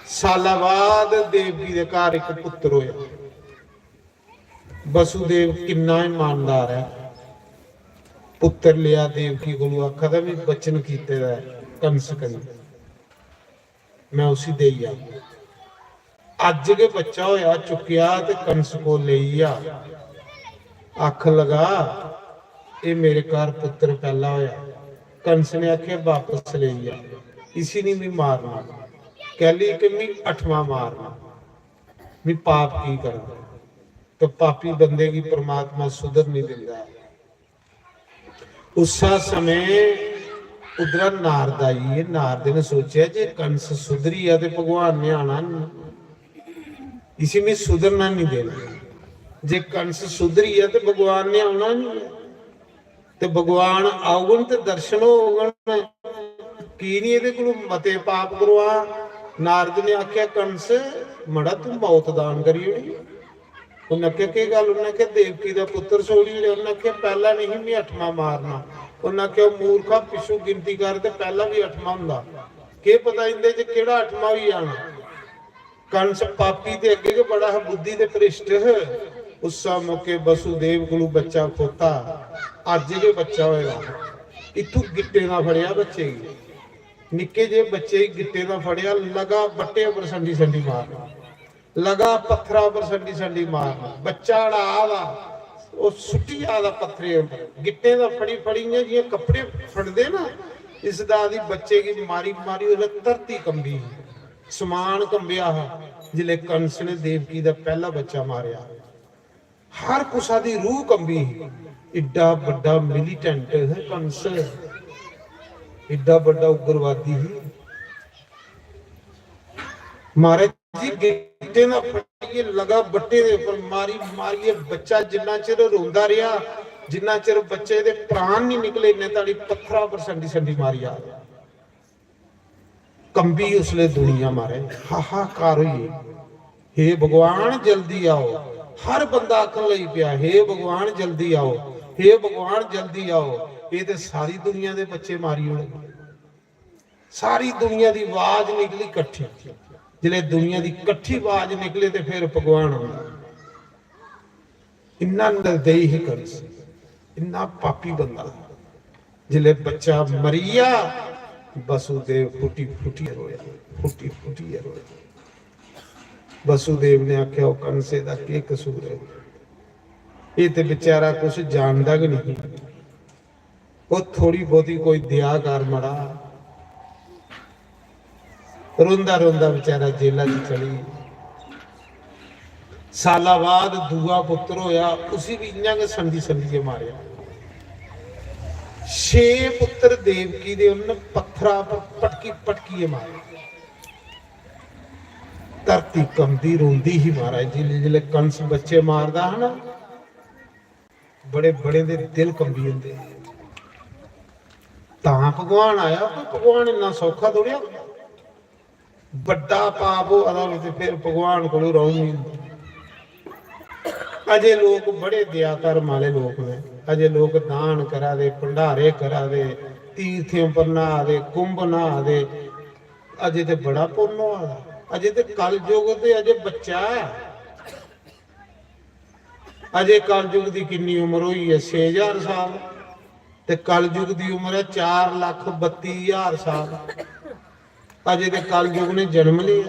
साला बाद देवकी दे घर इक पुत्तर होया। वसुदेव किन्ना ईमानदार ऐ। पुत्तर लेआ देवकी कोलू, आखा दा, "में वचन कीते दा ऐ कंस कन्नै, में उसी देई आ।" अज्ज गै बच्चा होया, चुक्केआ ते कंस कोल लेई आ। आखन लगा, "एह् मेरे घर पुत्तर पैह्ला होया।" कंस ने आखेआ, "बापस लेई आ, इसी नहीं में मारना।" कैली कि में अठवां मारना, में पाप की करां? तो पापी बंदे गी परमात्मा सुधर नहीं दिंदा ऐ। उस्सा समें उद्धरा नारद आई गे। नारद ने सोचेआ, "जे कंस सुधरी गेआ ते भगवान ने आना नहीं, इसी में सुधरना नहीं देना। जे कंस सुधरी गेआ ते भगवान ने आना नहीं ऐ।" ते भगवान औगन ते दर्शन होगन, की निं एह्दे कोलू मते पाप करवा? नारद ने आखेआ, "कंस, मड़ा, तूं मौत दान करी ओड़ी।" उन्नै आखेआ, "केह् गल्ल?" उन्नै आखेआ, "देवकी दा पुत्तर छोड़ी ओड़ेआ।" उन्नै आखेआ, "पैह्ला नेईं, में अठमां मारना।" उन्नै आखेआ, "मूर्खा, पिच्छू गिनती कर ते पैह्ला बी अठमां होंदा। केह् पता इं'दे च केह्ड़ा अठमां होई जाना।" कंस पापी ते अग्गे गै बड़ा हा, बुद्धि ते भ्रिष्ट ह। उस्सा मौके वसुदेव कोलू बच्चा खोता, अज्ज गै बच्चा होए दा। इत्थू गिट्टें दा फड़ेआ बच्चे गी, निक्के जे बच्चे गी गिट्टें दा फड़ेआ, लगा बट्टे उप्पर संडी संडी मार। लगा पत्थरा पर संडी संडी मारना। बच्चा जेह्ड़ा आ दा, ओह् सुट्टी आ दा पत्थरे उप्पर, गिट्टें दा फड़ी फड़ी, इ'यां जि'यां कपड़े फड़दे ना, इस दा दी बच्चे गी मारी मारी उसलै धरती कंबी ही, समान कंबेआ हा, जिसलै कंस ने देवकी दा पैह्ला बच्चा मारेआ। हर कुसा दी रूह कंबी ही। इड्डा बड्डा मिलिटेंट है कंस, इड्डा बड्डा उग्रवादी ही। महाराज जी, गिट्टे दा फड़ियै लगा बट्टे दे उप्पर मारी मारियै बच्चा जिन्ना चिर रोंदा रेहा, जिन्ना चिर बच्चे दे प्राण नहीं निकले, इन्ने ताड़ी पत्थरा पर संडी संडी मारी आ। कंबी उसले दुनिया, मारे हाहाकार होई गेई। "हे भगवान, जल्दी आओ।" हर बंदा आखन लगी पेआ, "हे भगवान, जल्दी आओ, हे भगवान, जल्दी आओ।" ये ते सारी दुनिया दे बच्चे मारी ओड़े। सारी दुनिया दी आवाज निकली कट्ठी। जिसलै दुनिया दी कट्ठी आवाज निकले ते फिर भगवान आंदा। इन्ना निर्दयी ही कंस, इन्ना पापी बंदा। जिसलै बच्चा मरी गेआ, वसुदेव फुटी फुटियै रोया, फुटी फुटियै रोया। वसुदेव ने आखेआ, "ओह् कंस, एह्दा केह् कसूर ऐ? एह् ते बेचारा कुछ जानदा गै नहीं। ओह् थोड़ी बहुती कोई दया कर मड़ा।" रोंदा रोंदा बेचारा जेला च चली गेआ। साला बाद दूआ पुत्र होया, उसी भी इ'यां गै संडी संडियै मारेआ। छे पुत्र देवकी दे उन्न पत्थरा पर पटकी पटकियै मारे। धरती कंबदी रोंदी ही महाराज जी, जिसलै कंस बच्चे मारदा हा ना, बड़े बड़े दे दिल कंबी जंदे। तां भगवान आया, कोई भगवान इन्ना सौखा थोड़ी होंदा। बड्डा पाप होआ दा होऐ ते फिर भगवान कोलू रौह्न निं होंदा। अजे लोक बड़े दया धर्म आह्ले लोक न, अजे लोक दान करा दे, भंडारे करा दे, तीर्थें उप्पर न्हा दे, कुंभ न्हा दे, अजे ते बड़ा पुन्न होआ दा। अजे ते कलयुग ते अजे बच्चा ऐ। अजे कलयुग दी किन्नी उम्र होई ऐ? छे ज्हार साल। ते कलयुग दी उम्र ऐ चार लक्ख बत्ती ज्हार साल। अजे ते कलयुग ने जन्म लिया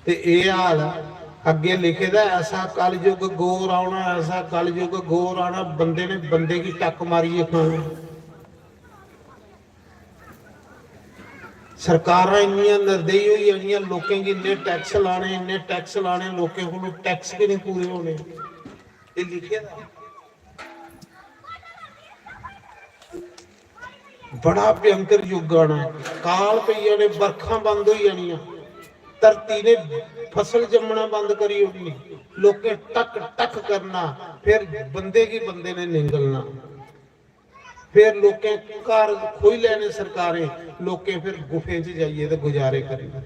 ते एह् हाल ऐ। अग्गें लिखे दा, "ऐसा कलयुग घोर औना, ऐसा कलयुग घोर औना, बंदे ने बंदे गी टक्क मारियै खाना।" सरकारां इन्नियां निर्दयी होई जानियां, लोकें गी इन्ने टैक्स लाने, इन्ने टैक्स लाने, लोकें कोलों टैक्स गै नहीं पूरे होने। एह् लिखे दा। बड़ा भयंकर युग आना ऐ। काल पेई जाने, बरखां बंद होई जानियां, धरती ने फसल जम्मना बंद करी ओड़नी, लोकें टक टक करना, फिर बंदे गी बंदे ने निंगलना। फिर लोकें घर खोई लैने सरकारें, लोकें फिर गुफें च जाइयै ते गुजारे करने।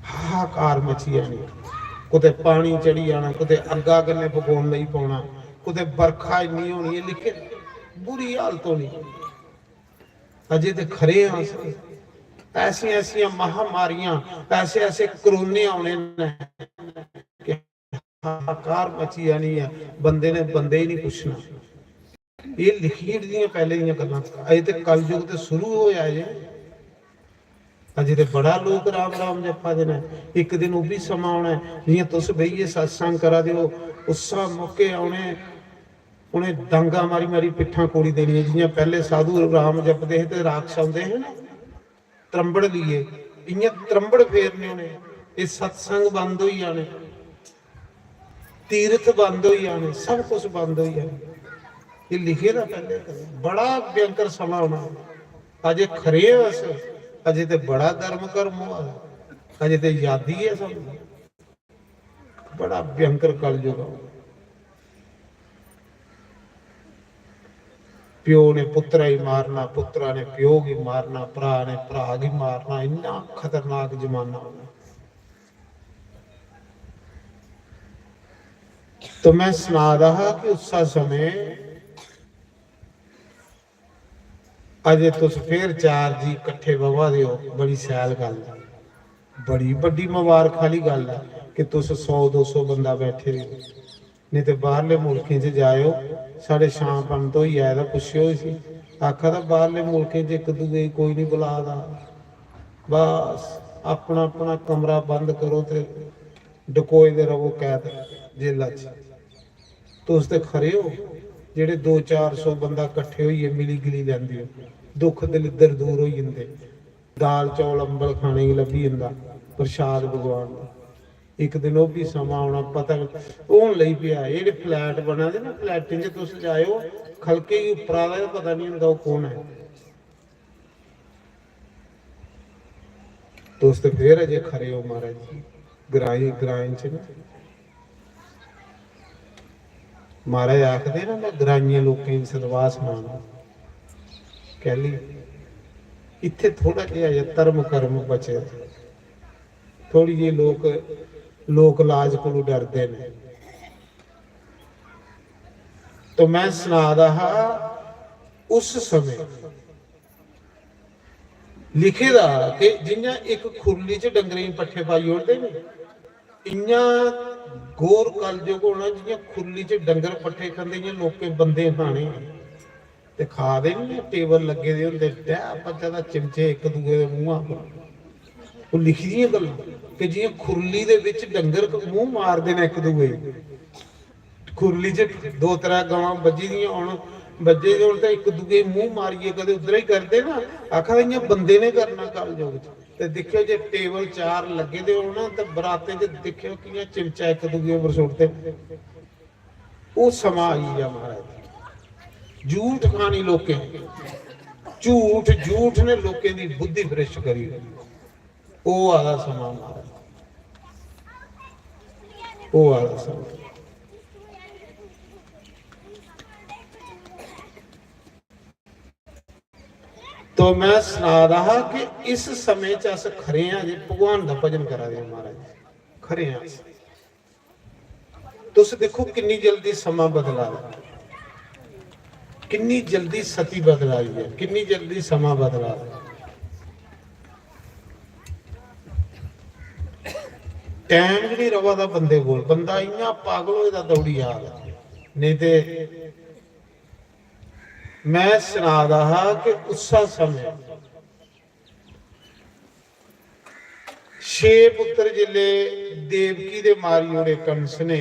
हाहाकार मची जानी। कुतै पानी चढ़ी जाना, कुतै अग्गा कन्नै फकोन लगी पौना, कुतै बरखा इन्नी होनी ऐ, लेकिन बुरी हालत होनी। अजे ते खरे आं अस। ऐसियां ऐसियां महामारियां, ऐसे ऐसे करोने औने न कि हाहाकार मची जानी ऐ, बंदे ने बंदे ही नहीं पुच्छना। एह् लिखी दियां पैह्ले दियां गल्लां। अजे ते कलयुग ते शुरू होया जे, अजे ते बड़ा लोक राम राम जप्पा दे न। इक दिन ओह् बी समां औना ऐ, जियां तुस बेहियै सत्संग करा दे ओ, उस्सा मौके औने, उ'नें डांगा मारी मारी पिट्ठां कोड़ी देनियां। जियां पैह्ले साधु राम जपदे हे ते राक्षस औंदे हे ना, त्रंबड़ लिए, इ'यां त्रंबड़ फेरने होने। एह् सत्संग बंद होई जाने, तीर्थ बंद होई जाने, सब कुछ बंद होई जाना। एह् लिखे दा पैह्ले कदें। बड़ा भयंकर समां औना। अजे खरे आं अस, अजे ते बड़ा धर्म कर्म होआ दा, अजे ते यादी ऐ सानू। बड़ा भयंकर कलयुग औना। प्यो ने पुत्तरा गी मारना, पुत्तरा ने प्यो गी मारना, भ्रा ने भ्रा गी मारना, इन्ना खतरनाक जमाना होना। तो मैं सना दा हा कि उस्सा समें अजे तुस फिर चार जी कट्ठे बवा दे ओ, बड़ी शैल गल्ल ऐ, बड़ी बड्डी मबारख आह्ली गल्ल ऐ कि तुस सौ दो सौ बंदा बैठे दे ओ। नेईं ते बाह्रले मुल्खें च जाएओ, साढ़े शाम पंत होई आए दा, पुच्छेओ इसी, आखा दा बाह्रले मुल्खें च इक दूए गी कोई निं बुला दा। बस अपना अपना कमरा बंद करो ते डकोए दे रवो कैद जेला च। तुस ते खरे हो जेह्ड़े दो चार सौ बंदा कट्ठे होइयै मिली गिली लैंदे हो, दुख दलिद्दर दूर होई जंदे, दाल चौल अम्बल खाने गी लब्भी जंदा, प्रसाद भगवान दा। इक दिन ओह् बी समां औना, पता होन लगी पेआ। एह् जेह्ड़े फ्लैट बना दे ना, फ्लैटें च तुस जाएओ, खलके गी उप्परा दा गै पता निं होंदा ओह् कौन ऐ। तुस ते फिर अजें खरे हो महाराज जी, ग्राईं, ग्राईं च ना। महाराज आखदे ना, में ग्राइयें लोकें गी सतवाह् सनाना। कैह्ली? इत्थै थोह्ड़ा जेहा अजें धर्म कर्म बचे दा। थोह्ड़ी जेही लोक, लोक लाज कोलू डरदे न। तो में सना दा हा, उस समें लिखे दा कि जि'यां इक खुरली च डंगरें गी पट्ठे पाई ओड़दे न, इ'यां घोर कलयुग होना, जि'यां खुरली च डंगर पट्ठे खंदे, इ'यां लोकें बंदे खाने। ते खा दे निं, टेबल लग्गे दे होंदे, डै बज्जा दा चिमचे इक दूए दे मूंहा पर। ओह् लिखी दियां गल्लां कि जि'यां खुरली दे बिच डंगर क-, मूंह मारदे न इक दूए गी। खुरली च दो त्रै गवां बज्झी दियां होन, बज्झे दे होन ते इक दूए गी मूंह मारियै कदें उद्धरा ही करदे ना, आखा दे इ'यां बंदे ने करना कलयुग च। ते दिक्खेओ जे टेबल चार लग्गे दे होन ते बरातें च दिक्खेओ कि'यां चिमचा इक दूए पर सुट्टदे। ओह् समां आई गेआ महाराज। झूठ खानी लोकें, झूठ, झूठ ने लोकें दी बुद्धि भ्रष्ट करी ओड़ी। ओह् आह्ला समां महाराज, ओह् आह्ला समां। तो में सना दा हा कि इस समें च अस खरे आं जे भगवान दा भजन करा दे आं महाराज, खरे आं अस। तुस दिक्खो किन्नी जल्दी समां बदला दा, किन्नी जल्दी सती बदला दी ऐ, किन्नी जल्दी समां बदला दा। टैम गै निं र'वा दा बंदे कोल, बंदा इ'यां पागल होए दा दौड़ी जा दा। नेईं ते में सना दा हा कि उस्सा समें छे पुत्तर जिसलै देवकी दे मारी ओड़े कंस ने,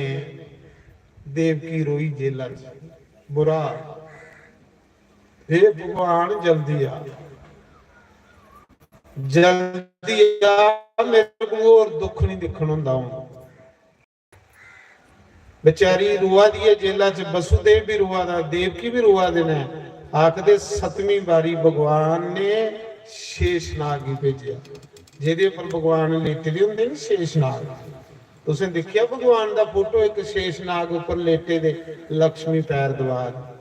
देवकी रोई जेला च, बुरा, हे भगवान जल्दी आ, जल्दी आ, मेरे को होर दुख निं दिक्खन होंदा हून। बेचारी रोआ दी ऐ जेला च, वसुदेव बी रोआ दा, देवकी बी रोआ दे न। आखदे सतमीं बारी भगवान ने शेषनाग गी भेजेआ, जेह्दे उप्पर भगवान लेटे दे होंदे न शेषनाग। तुसें दिक्खेआ भगवान दा फोटो, इक शेषनाग उप्पर लेटे दे, लक्ष्मी पैर दबा दी।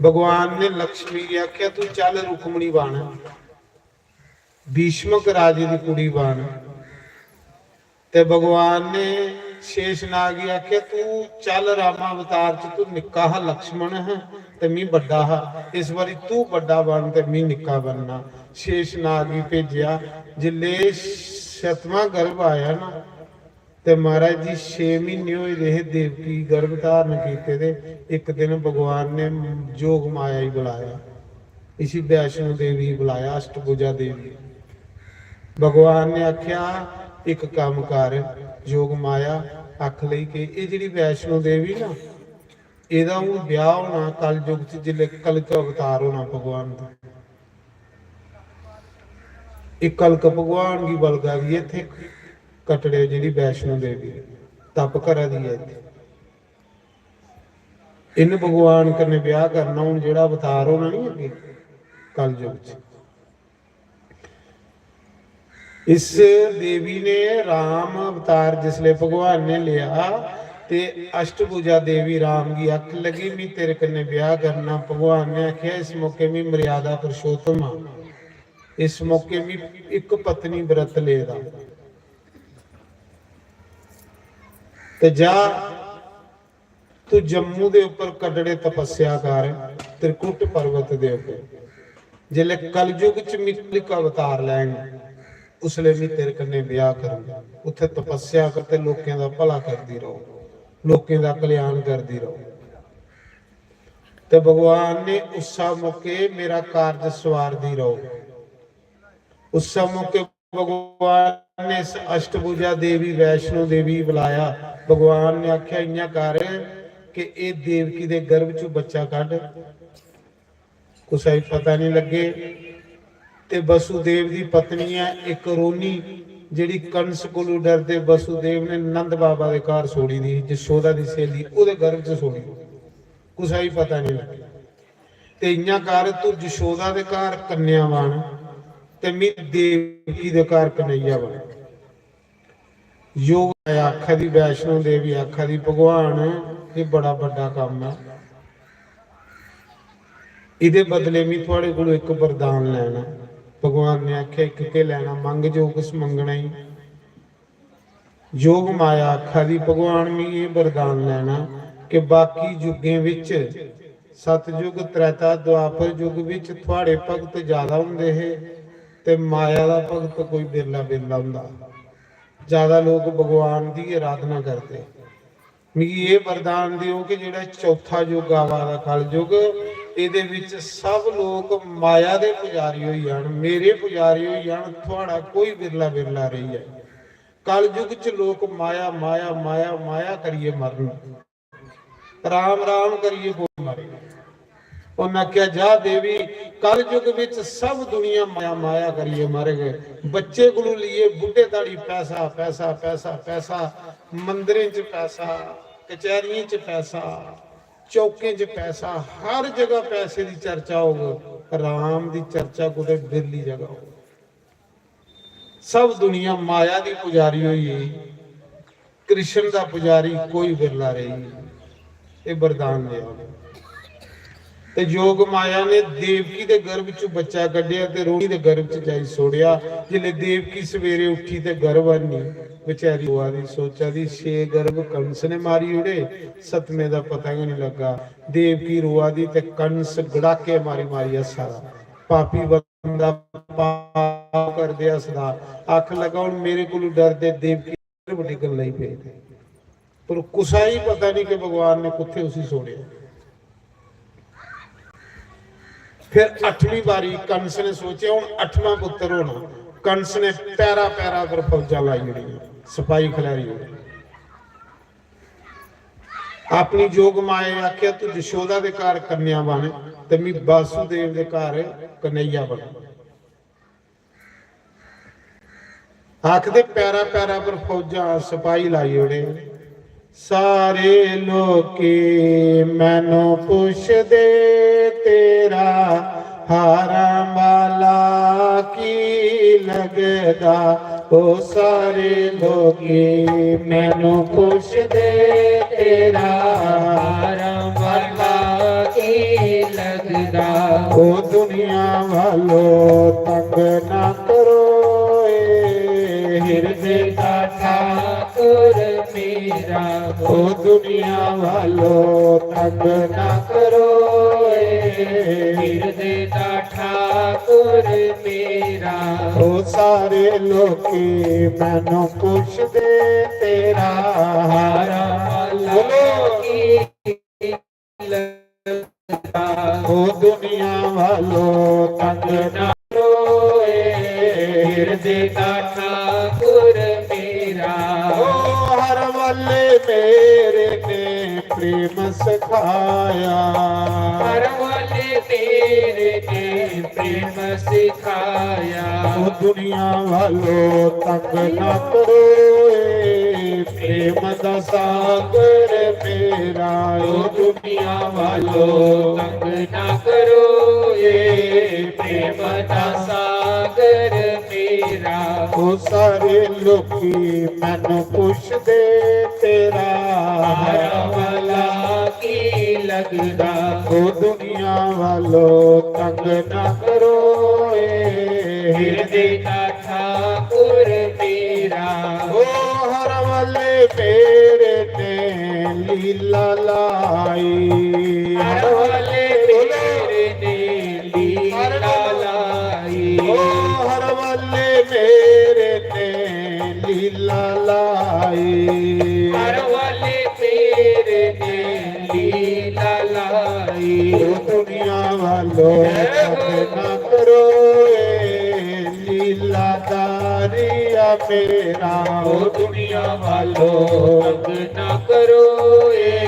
भगवान ने लक्ष्मी गी आखेआ, "तू चल रुक्मणी बन, भीष्मक राजे दी कुड़ी बन।" ते भगवान ने शेषनाग गी आखेआ, "तू चल रामावतार च, तू निक्का हा लक्ष्मण हा ते मी बड्डा हा, इस बारी तू बड्डा बन ते मी निक्का बनना।" शेषनाग गी भेजेआ। जिसलै सतमां गर्भ आया ना, ते महाराज जी, छे म्हीने होए दे हे देवकी गी गर्भ धारण कीते दे। इक दिन भगवान ने जोग माया गी बुलाया, इसी वैष्णो देवी गी बुलाया, अष्टभुजा देवी। भगवान ने आखेआ, "इक कम्म कर, जोग माया आख लेई कि एह् जेह्ड़ी वैष्णो देवी ना, एह्दा हून ब्याह होना कलयुग च, जिसलै कलयुग अवतार होना भगवान दा।" एह् कलक भगवान गी बलगा दी ऐ इत्थै कटड़े, जेह्ड़ी वैष्णो देवी तप करा दी ऐ इत्थै। इन्न भगवान कन्नै ब्याह करना, हून जेह्ड़ा अवतार होना नी अग्गें कलयुग च। इस देवी ने राम अवतार जिसले भगवान ने लेआ ते अष्टभुजा देवी राम गी आखन लगी, "मी तेरे कन्नै ब्याह करना।" भगवान ने आखेआ, "इस मौके मी मर्यादा पुरुषोत्तम आं, इस मौके मी इक पत्नी व्रत लेदा, ते जा तू जम्मू दे उप्पर कटड़े तपस्या कर, त्रिकुट पर्वत दे उप्पर। जेल्लै कलयुग च मी कलिक अवतार लैंग, उसलै मी तेरे कन्नै ब्याह करंग। उत्थै तपस्या कर ते लोकें दा भला करदी रहो, लोकें दा कल्याण करदी रहो।" ते भगवान ने उस्सा मौके मेरा कारज सवारदी रहो। उस्सा मौके भगवान ने इस अष्टभुजा देवी वैष्णो देवी गी बुलाया। भगवान ने आखेआ, "इ'यां कर कि एह् देवकी दे गर्भ चों बच्चा कड्ढ, कुसै गी पता निं लग्गे।" ते वसुदेव दी पत्नी ऐ इक रोनी, जेह्ड़ी कंस कोलू डरदे वसुदेव ने नंद बाबा दे घर छोड़ी दी ही, जशोदा दी स्हेली, ओह्दे गर्भ च छोड़ी दी, कुसै गी पता निं लग्गे। "ते इ'यां कर, तू जशोदा दे घर कन्या बन ते मी देवकी दे घर कन्हैया बन।" योग माया आखा दी, वैष्णो देवी आखा दी, "भगवान, एह् बड़ा बड्डा कम्म ऐ, एह्दे बदले में थुआढ़े कोलों इक वरदान लैना।" भगवान ने आखेआ, "इक केह् लैना? मंग जो किश मंगना ई।" योग माया आखा दी, "भगवान, में एह् वरदान लैना कि बाकी युगें बिच, सतयुग, त्रेता, द्वापर युग बिच थुआढ़े भगत ज्यादा होंदे हे ते माया दा भगत कोई बिरला बिरला होंदा हा। ज्यादा लोक भगवान दी आराधना करदे। मिगी एह् वरदान देओ कि जेह्ड़ा चौथा युग आवा दा, कल युग, एह्दे बिच सब लोक माया दे पुजारी होई जान, मेरे पुजारी होई जान, थुआढ़ा कोई बिरला बिरला रेही जाए।" कल युग च लोक माया, माया, माया, माया करियै मरन, राम राम करियै कोई मरे। उन्नै आखेआ, "जा देवी, कल युग बिच सब दुनिया माया, माया करियै मरग। बच्चे कोलू लेइयै बुड्ढे धोड़ी पैसा, पैसा, पैसा, पैसा, मंदिरें च पैसा, कचैरियें च पैसा, चौकें च पैसा, हर जगह पैसे दी चर्चा होग, राम दी चर्चा कुतै बिरली जगह होग।" सब दुनिया माया दी पुजारी होई गेई, कृष्ण दा पुजारी कोई बिरला रेही। एह् वरदान देआ उ'नें। ते योग माया ने देवकी दे गर्भ च बच्चा कड्ढेआ ते रोहिणी दे गर्भ च जाई छोड़ेआ। जिसलै देवकी सवेरे उठी ते गर्भ हन्नी, बेचारी रोआ दी, सोचा दी, "छे गर्भ कंस ने मारी ओड़े, सतमें दा पता गै निं लग्गा।" देवकी रोआ दी ते कंस गड़ाके मारी मारी हस्सा दा। पापी बंदा पाप करदे हसदा, आखन लगा, "हुन मेरे कोलू डरदे देवकी पर डिग्गन लगी पे।" पर कुसै गी पता नहीं कि भगवान ने कुत्थे उसी छोड़ेआ। फिर अठवीं बारी कंस ने सोचेआ, "हुन अठवां पुत्र होना।" कंस ने पैरा पैरा पर फौजां लाई ओड़ियां, सपाही खलैरी ओड़ी। अपनी जोग माया गी आखेआ, "तू जशोदा दे घर कन्या बन ते मी वासुदेव दे घर कन्हैया बन।" आखदे पैरा पैरा पर फौजां सपाही लाई ओड़े। सारे लोकी मैनू पुछदे, "तेरा हारां वाला की लगदा?" ओ सारे लोकी मैनू पुछदे, "तेरा हारां वाला की लगदा?" ओ दुनिया वालो, तंग ना करो ए हिरदे दा ठाकुर मेरा। ओ दुनिया वालो, तंग ना करो ए हिरदे दा ठाकुर मेरा। ओ सारे लोकी मैनू पुछदे, "तेरा हारां वाला बोलो। की लगदा?" ओ दुनिया वालो, तंग ना रोए, हिरदे दा ठाकुर मेरा। ओ हर वाले मेरे ने प्रेम सिखाया। हर वाले मेरे ने प्रेम सिखाया। ओ दुनिया वालो, तंग ना करो ए प्रेम दा सागर मेरा। ओ दुनिया वालो, तंग ना करो ए प्रेम दा सागर मेरा। ओ सारे लोकी मैनू पुछदे, "तेरा हारां वाला की लगदा?" ओ दुनिया वालो, तंग ना करो ए हिरदे दा ठाकुर मेरा। ओ हर वाले मेरे ने लीला लाई। हर वाले मेरे ने लीला लाई। ओ हर वाले मेरे ने लीला लाई। हर वाले मेरे ने लीला लाई। ओ दुनिया वालो, तंग ना करो ए लीला दा ਆ ਮੇਰਾ। ਓ ਦੁਨੀਆ ਵਾਲੋ, ਤੰਗ ਨਾ ਕਰੋ, ਏ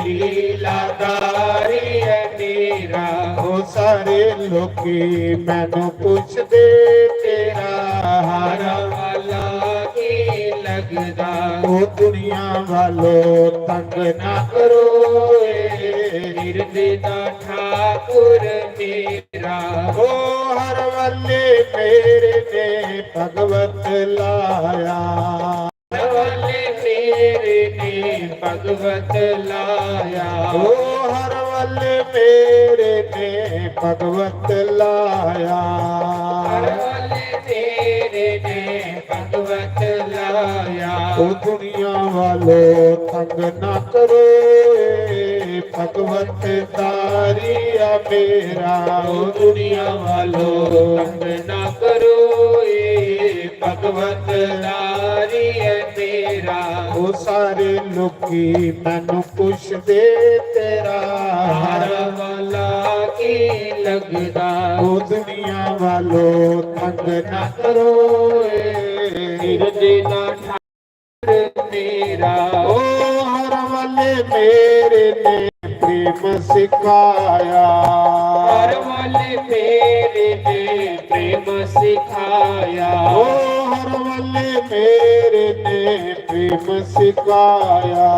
ਲੀਲਾਦਾਰੀ ਹੈ ਮੇਰਾ। ਓ ਸਾਰੇ ਲੋਕੀ ਮੈਨੂੰ ਪੁੱਛਦੇ, ਤੇਰਾ ਹਾਰਾ ਵਾਲਾ ਕੀ ਲੱਗਦਾ। ਓ ਦੁਨੀਆ ਵਾਲੋ, ਤੰਗ ਨਾ ਕਰੋ, ਏ ਹਿਰਦੇ ਦਾ ठाकुर मेरा। ओ हर वाले मेरे ने भगवत लाया। हर वाले मेरे ने भगवत लाया। ओ हर वाले मेरे ने भगवत लाया। हर वाले मेरे ने भगवत लाया। ओ दुनिया वालो, तंग ना करो, ए भगवत दारी आ मेरा। ओ दुनिया वालो, तंग ना करो, ए भगवत दारी है मेरा। ओ सारे लोकी मैनू पुछदे, तेरा हारा वाला की लगदा। ओ दुनिया वालो, तंग ना करो, ए गिरदे ना ठार मेरा। ओ हर वाले मेरे ने प्रेम सिखाया। हर वाले मेरे ने प्रेम सिखाया। ओ हर वाले मेरे ने प्रेम सिखाया।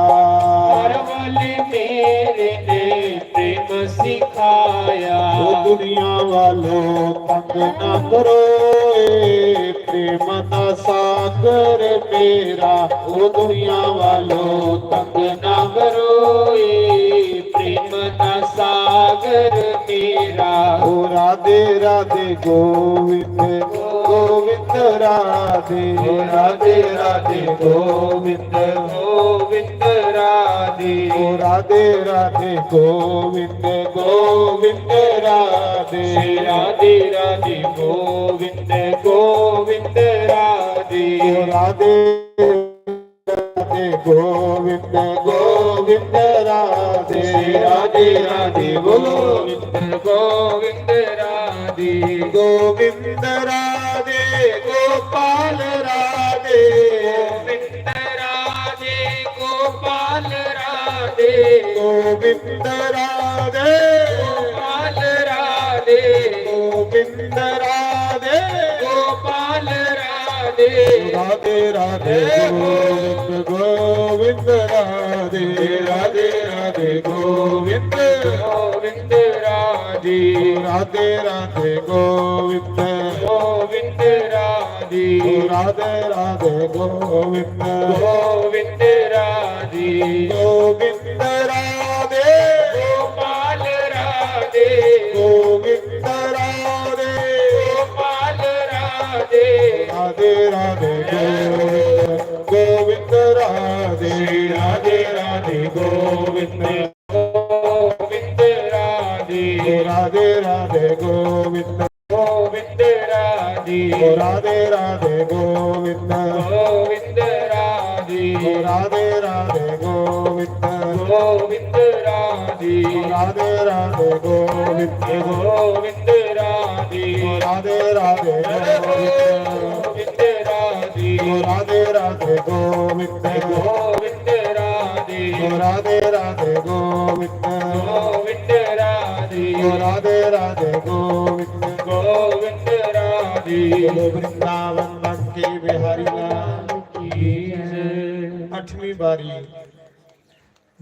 हर वाले मेरे ने प्रेम सिखाया। ओ दुनिया वालो, तंग ना करो, ए प्रेम दा सागर मेरा। ओ दुनिया वालो, तंग ना करो, ए प्रेम दा सागर मेरा। ओ राधे राधे गोविंद, गोविंद राधे। ओ राधे राधे गोविंद, गोविंद राधे। ओ राधे राधे गोविंद, गोविंद राधे। श्री राधे राधे गोविंद, गोविंद राधे। ओ राधे राधे गोविंद, गोविंद राधे। श्री राधे राधे बोलो। गोविंद, गोविंद राधे। गोविंद राधे गोपाल राधे। गोविंद राधे गोपाल राधे। गोविंद राधे गोपाल राधे। गोविंद राधे गोपाल राधे। राधे राधे गोविंद, गोविंद राधे। राधे राधे गोविंद, गोविंद राधे। राधे राधे गोविंद, गोविंद राधे। राधे राधे गोविंद, गोविंद राधे। गोविंद राधे गोपाल राधे। गोविंद राधे गोपाल राधे। राधे राधे गोविंद, गोविंद राधे। राधे राधे गोविंद, गोविंद राधे। राधे राधे गोविंद, गोविंद राधे। राधे राधे गोविंद, गोविंद राधे। राधे राधे गोविंद, गोविंद राधे। राधे राधे गोविंद, गोविंद राधे। राधे राधे गोविंद, गोविंद राधे। राधे राधे गोविंद, गोविंद राधे। राधे राधे गोविंद, गोविंद राधे। राधे राधे गोविंद, गोविंद राधे। बोलो वृंदावन बांके बिहारी लाल की जय। अठवीं बारी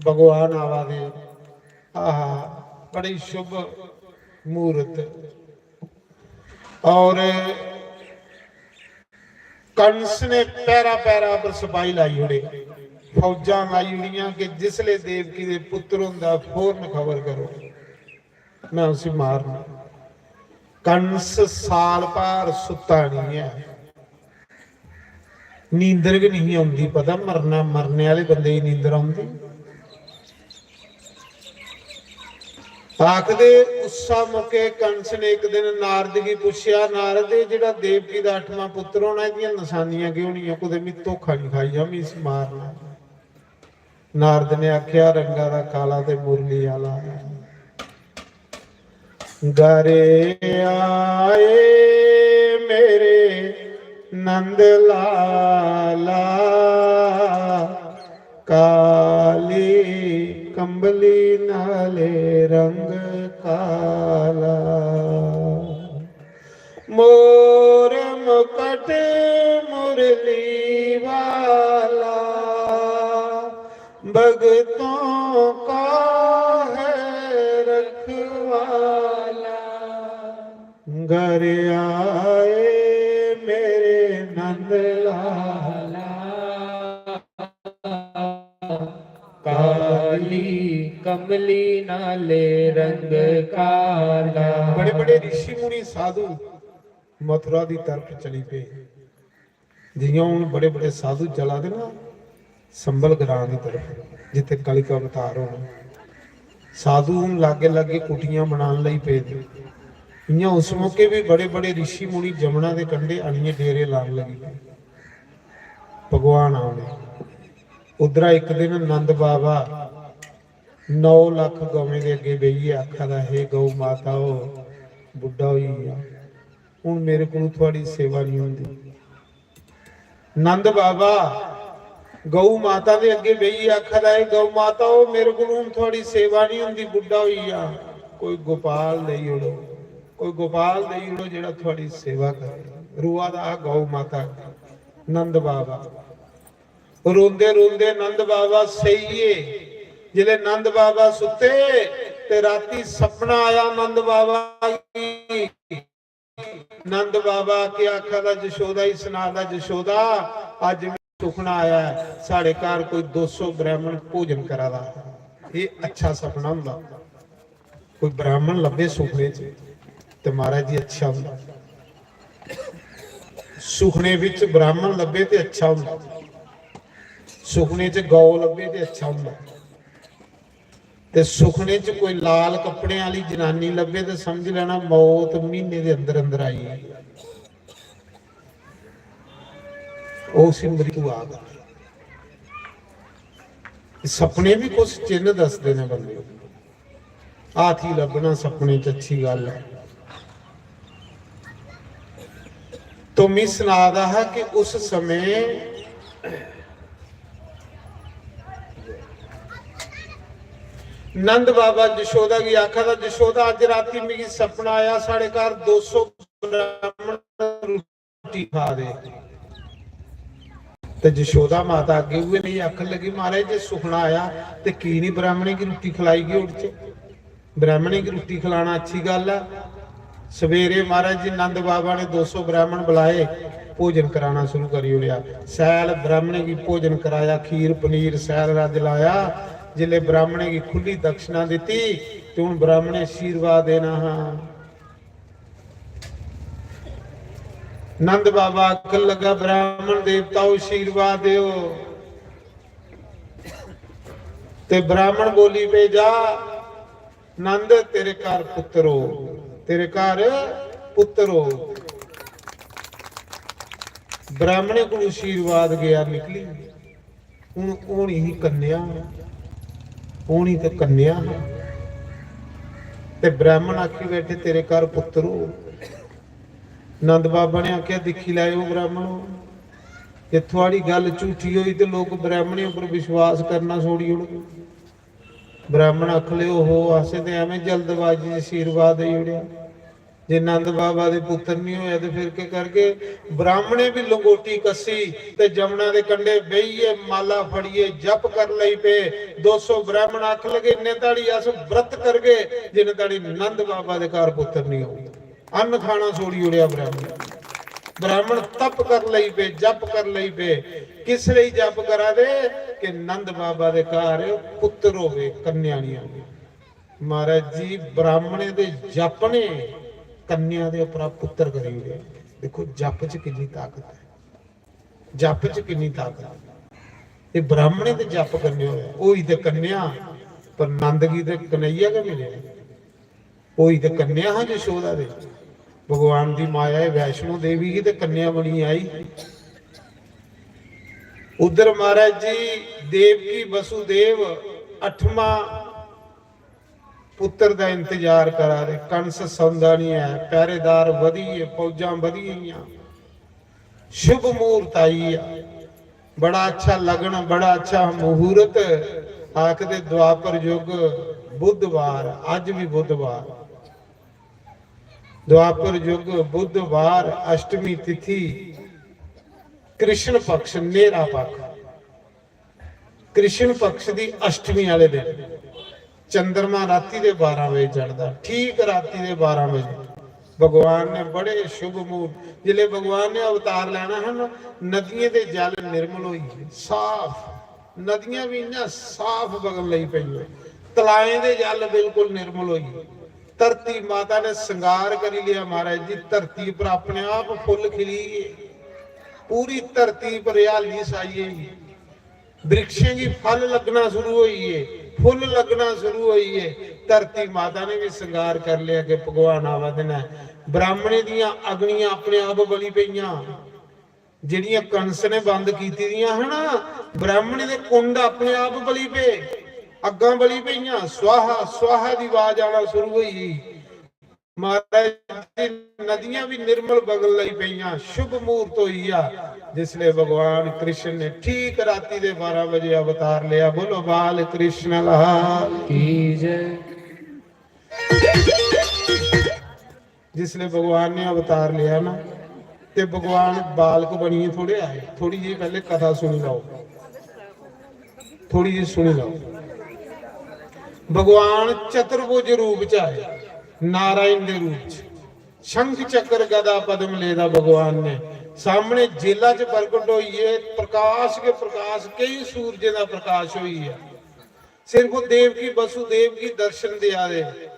भगवान आवा दे। आहा, बड़ी शुभ मूर्त। और कंस ने पैरा पैरा पर सिपाही लाई ओड़े, फौजां लाई ओड़ियां कि जिसले देवकी दे पुत्र होंदा, फौरन खबर करो, मैं उसी मारना। कंस साल भर सुत्ता नहीं है, नींदर गै नहीं औंदी। पता, मरना, मरने आह्ले बंदे गी नींदर औंदी? आखदे, उस्सा मौके कंस ने इक दिन नारद गी पुच्छेआ, "नारद, एह् जेह्ड़ा देवकी दा अठमां पुत्तर होना, एह्दियां नशानियां केह् होनियां? कुतै मी धोखा निं खाई जा, मी इसी मारना।" नारद ने आखेआ, "रंगा दा काला ते मुरली आह्ला ऐ।" गारे आए मेरे नंद लाला, काली कंबली नाले रंग काला, मोर मुकट मुरली वाला, भगतों का है रखवाला। घर आए मेरे नंद लाला, काली कमली नाले रंग काला। बड़े बड़े ऋषि मुनि साधु मथुरा दी तरफ चली पे। जियां हुन बड़े बड़े साधु चला दे ना संभल ग्रां दी तरफ, जित्थे कालिका अवतार होना। साधु हुन लागे लागे कुटियां बनान लगी पे दे। इयां उस मौके भी बड़े बड़े ऋषि मुनि जमुना दे कंढे आनियै डेरे लान लगी पे। भगवान औने। उद्धरा इक दिन नंद बाबा नौ लक्ख गवें दे अग्गे बेहियै आखा दा, "हे गौ माता, ओ बुड्ढा होई गेआ, हुन मेरे कोलू थुआड़ी सेवा नहीं होंदी।" नंद बाबा गौ माता दे अग्गे बेहियै आखा दा, "हे गौ माता, ओ मेरे कोलू हुन थुआड़ी सेवा नहीं होंदी, बुड्ढा होई गेआ, कोई गोपाल देई ओड़ो, कोई गोपाल देई ओड़ो जेह्ड़ा थुआड़ी सेवा करे।" रोआ दा हा गौ माता अग्गे नंद बाबा। रोंदे रोंदे नंद बाबा सेई गे। जिसलै नंद बाबा सुत्ते ते राती सपना आया नंद बाबा गी। नंद बाबा केह् आखा दा, जशोदा गी सना दा, "जशोदा, अज्ज मिगी सुखना आया ऐ, साढ़े घर कोई दो सौ ब्राह्मण भोजन करा दा।" एह् अच्छा सपना होंदा। कोई ब्राह्मण लब्भे सुखने च ते महाराज जी अच्छा होंदा। सुखने बिच ब्राह्मण लब्भे ते अच्छा होंदा। सुखने च गौ लब्भे ते अच्छा होंदा। ते सुखने च कोई लाल कपड़े आह्ली जनानी लब्भे ते समझ लैना मौत म्हीने दे अंदर अंदर आई गेई। ओह् उसी मृत्यु आखदे। सपने भी कुछ चिन्ह दसदे ने बंदे। हाथी लब्भना सपने च अच्छी गल्ल ऐ। तो मी सना दा हा कि उस समें नंद बाबा जशोदा गी आखा दा, "जशोदा, अज्ज राती मिगी सपना आया, साढ़े घर दो सौ ब्राह्मण रुट्टी खा दे।" ते जशोदा माता अग्गें उ'ऐ नेही आखन लगी, "महाराज, जे सुखना आया ते की निं ब्राह्मणें गी रुट्टी खलाई गे ओड़चै? ब्राह्मणें गी रुट्टी खलाना अच्छी गल्ल ऐ।" सवेरे महाराज जी नंद बाबा ने दो सौ ब्राह्मण बुलाए, भोजन कराना शुरू करी ओड़ेआ। सैल ब्राह्मणें गी भोजन कराया, खीर पनीर सैल रज्ज लाया। जिसलै ब्राह्मणें गी खु'ल्ली दक्षिणा दित्ती ते हून ब्राह्मणें आशीर्वाद देना हा। नंद बाबा आखन लगा, "ब्राह्मण देवताओ, आशीर्वाद देओ।" ते ब्राह्मण बोली पे, "जा नंद, तेरे घर पुत्र हो, तेरे घर पुत्र हो।" ब्राह्मणें को आशीर्वाद गया निकली। हून होनी ही कन्या, होनी ते कन्या हा। ते ब्राह्मण आखी बैठे, "तेरे घर पुत्र हो।" नंद बाबा ने आखेआ, "दिक्खी लैओ ब्राह्मणो, जे थुआड़ी गल्ल झूठी होई ते लोक ब्राह्मणें उप्पर विश्वास करना छोड़ी ओड़गे।" ब्राह्मण आखन लगे, "ओहो, असें ते एवें जल्दबाजी च आशीर्वाद देई ओड़ेआ।" जे नंद बाबा दे पुत्तर निं होए ते फिर केह् करगे? ब्राह्मणें बी लंगोटी कस्सी ते जमुना दे कंढे बेहियै माला फड़ियै जप कर लगी पे। दो सौ ब्राह्मण आखन लगे, "इन्ने धड़ी अस व्रत करगे जिन्ने धड़ी नंद बाबा दे घर पुत्तर निं होग।" अन्न खाना छोड़ी ओड़ेआ ब्राह्मण। ब्राह्मण तप कर लगी पे, जप कर लगी पे। किस लेई जप करा दे? कि नंद बाबा दे घर पुत्तर होवे, कन्या निं होवे। महाराज जी, ब्राह्मणें दे जप ने कन्या दे उप्परा पुत्तर करी ओड़े। दिक्खो, जप च किन्नी ताकत ऐ, जप च किन्नी ताकत ऐ। एह् ब्राह्मणें दे जप कन्नै होया, होई ते कन्या, पर नंद गी ते कन्हैया गै मिलेआ। होई ते कन्या हा जशोदा दे, भगवान दी माया ऐ, वैष्णो देवी गी ते कन्या बनी आई। उद्धर महाराज जी, देवकी वसुदेव अठमा पुत्र दा इंतजार करा दे। कंस सौंदा निं ऐ, पैह्रेदार बधी गे, फौजां बधी गेइयां। शुभ मुहूर्त आई आ, बड़ा अच्छा लगन, बड़ा अच्छा मुहूर्त। आखदे द्वापर युग बुधवार, अज्ज भी बुधवार, द्वापर युग बुधवार, अष्टमी तिथि, कृष्ण पक्ष, नेरा पक्ष, कृष्ण पक्ष दी अष्टमी आह्ले दिन चंद्रमा राती दे बारां बजे चढ़दा, ठीक राती दे बारां बजे। भगवान ने बड़े शुभ मुहूर्त, जिसले भगवान ने अवतार लैना है ना, नदियें दे जल निर्मल होई गे, साफ, नदियां भी इ'यां साफ बगन लगी पेइयां, तलाएं दे जल बिल्कुल निर्मल होई गे। धरती माता ने श्रृंगार करी लिया महाराज जी, धरती पर अपने आप फुल्ल खिली गे, पूरी धरती पर हरियाली छाई गेई। वृक्षें गी फल लगना शुरू होई गे, फुल्ल लगना शुरू होई गे। धरती माता ने भी श्रृंगार कर लिया कि भगवान आवा दे न। ब्राह्मणें दियां अग्नियां अपने आप बली पेइयां, जेह्ड़ियां कंस ने बंद कीती दियां हन ना, ब्राह्मणें दे कुंड अपने आप बली पे, अग्गां बली पेइयां, स्वाहा स्वाहा दी आवाज आना शुरू होई गेई। महाराज जी, नदियां भी निर्मल बगन लगी पेइयां। शुभ मुहूर्त होई गया, जिसले भगवान कृष्ण ने ठीक राती दे बारां बजे अवतार लिया। बोलो बाल कृष्ण लाल की जय। जिसले भगवान ने अवतार लिया ना, ते भगवान बालक बनिए थोड़े आए। थोड़ी जी पहले कथा सुनी लैओ, थोड़ी जी सुनी लैओ। भगवान चतुर्भुज रूप च आए, नारायण दे रूप च। शंख चक्र गदा पद्म लेदा भगवान ने। सामने जेला च प्रगट होइए, प्रकाश के प्रकाश, कई सूरजें दा प्रकाश होई गेआ। सिर्फ देवकी वसुदेव गी दर्शन देआ दे।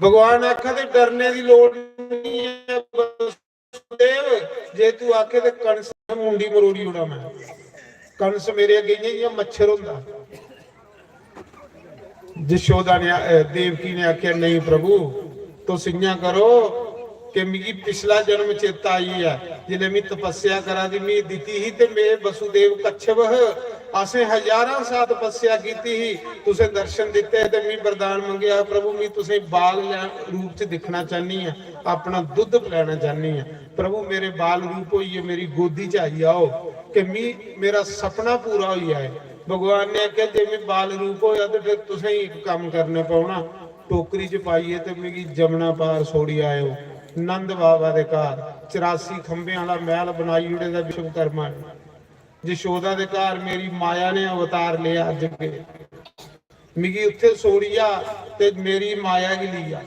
भगवान आखा दे, "डरने दी लोड़ नहीं है वसुदेव, जे तू आखे ते कंस ने मुंडी मरोड़ी ओड़ा मैं। कंस मेरे अग्गे इ'यां जि'यां मच्छर होंदा।" जशोदा ने, अ, देवकी ने आखेआ, "नेईं प्रभु, तुस इ'यां करो कि मिगी पिछला जन्म चेता आई ऐ, जिसलै में तपस्या करा दी, में दित्ती ही ते में वसुदेव कच्छप ह, असें हजारां साल तपस्या कीती ही, तुसें दर्शन दित्ते ते में वरदान मंगेआ, प्रभु, में तुसें बाल रूप च दिक्खना चाह्न्नी आं, अपना दुद्ध पलैना चाह्न्नी आं। प्रभु, मेरे बाल रूप होइयै मेरी गोदी च आई जाओ कि मी मेरा सपना पूरा होई जाए।" भगवान ने आखेआ, "जे में बाल रूप होया ते फिर तुसें ही इक कम्म करने पौना, टोकरी च पाइयै ते मिगी जमुना पार छोड़ी आएओ, नंद बाबा दे घर।" चरासी खंभें आह्ला मैह्ल बनाई ओड़े दा विश्वकर्मा ने। जशोदा दे घर मेरी माया ने अवतार लेआ अज्ज के, मिगी उत्थे छोड़िया ते मेरी माया गी लिया।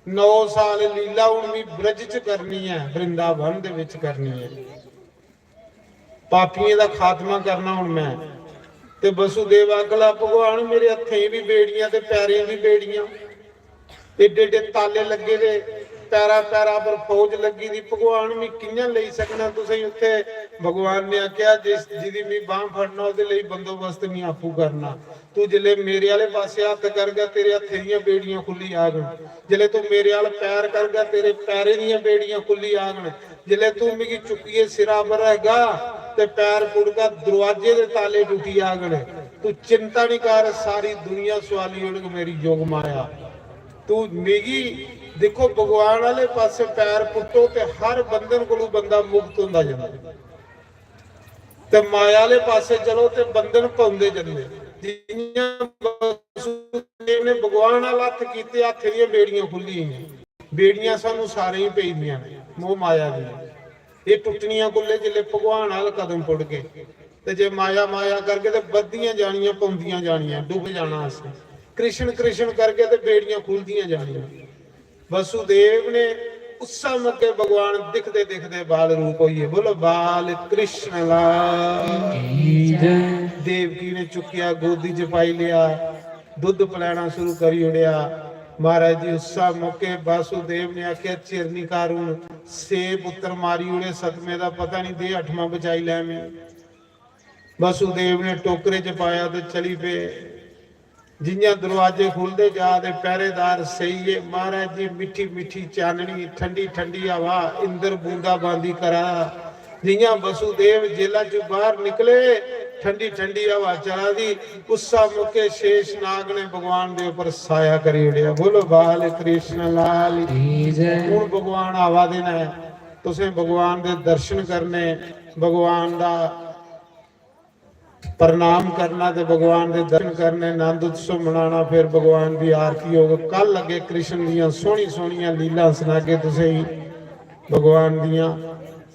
नौ साल लीला हुन मी ब्रज च करनी ऐ, वृंदावन दे विच करनी ऐ। पापियें दा खात्मा करना हुन मैं। ते वसुदेव आखला, "भगवान, मेरे हत्थें गी भी बेड़ियां ते पैरें गी भी बेड़ियां, एड्डे एड्डे ताले लग्गे दे, पैरा पैरा पर फौज लग्गी दी, भगवान, मैं कि'यां लेई सकना तुसेंगी उत्थे?" भगवान ने आखेआ, "जिस, जिदी मैं बांह फड़ना, ओदे लेई बंदोबस्त मैं आपूं करना। तू जिसले मेरे आले पासे हत्थ करगा, तेरे हत्थे दियां बेड़ियां खु'ल्ली जागन, जिसले तू मेरे आल पैर करगा, तेरे पैरें दियां बेड़ियां खु'ल्ली जागन, जिसले तू मिगी चुक्कियै सिरा पर रखगा ते पैर पुड़गा, दरवाजे दे ताले टुटी जागन। तू चिंता नहीं कर, सारी दुनिया सुआली ओड़ग मेरी योग माया। तू मिगी दिक्खो, भगवान आले पासे पैर पुट्टो ते हर बंधन कोलू बंदा मुक्त होंदा जंदा, ते माया आले पासे चलो ते बंधन पौंदे जंदे। जियां वसुदेव ने भगवान आला हत्थ कीते, हत्थ दियां बेड़ियां खु'ल्ली गेइयां। बेड़ियां सानू सारें गी पेई दियां ने, मोह माया दियां। एह् टुट्टनियां कुल्ले, जिसले भगवान आल कदम पुड़गे। ते जे माया माया करगे ते बधदियां जानियां, पौंदियां जानियां, डुब्ब जाना असें। कृष्ण कृष्ण करगे ते बेड़ियां खु'लदियां जानियां। वसुदेव ने उस्सै मौके भगवान दिखदे दिखदे बाल रूप होइए। बोलो बाल कृष्ण लाल की जय। देवकी ने चुक्किया, गोदी च पाई लिया, दुद्ध पलैना शुरू करी ओड़ेआ। महाराज जी, उस्सै मौके वासुदेव ने आखेआ, "चिर निं कर, हून छे पुत्तर मारी ओड़े, सतमें दा पता निं, दे अठमां बचाई लै में।" वासुदेव ने टोकरे च पाया ते चली पे। जि'यां दरवाजे खु'लदे जा दे, पैह्रेदार सेई गे। महाराज जी, मिट्ठी मिट्ठी चाननी, ठंडी ठंडी हवा, इंद्र बूंदा बांदी करा दा। जि'यां वसुदेव जेला च बाहर निकले, ठंडी ठंडी हवा चला दी, उस्सा मौके शेष नाग ने भगवान दे उप्पर साया करी ओड़ेआ। बोलो बाल कृष्ण लाल की जय। हून भगवान आवा दे न, तुसें भगवान दे दर्शन करने, भगवान दा प्रणाम करना ते भगवान दे दर्शन करने, नंद उत्सव मनाना, फिर भगवान दी आरती होग। कल अग्गे कृष्ण दियां सोहनी सोहनियां लीलां सनागे तुसेंगी, भगवान दियां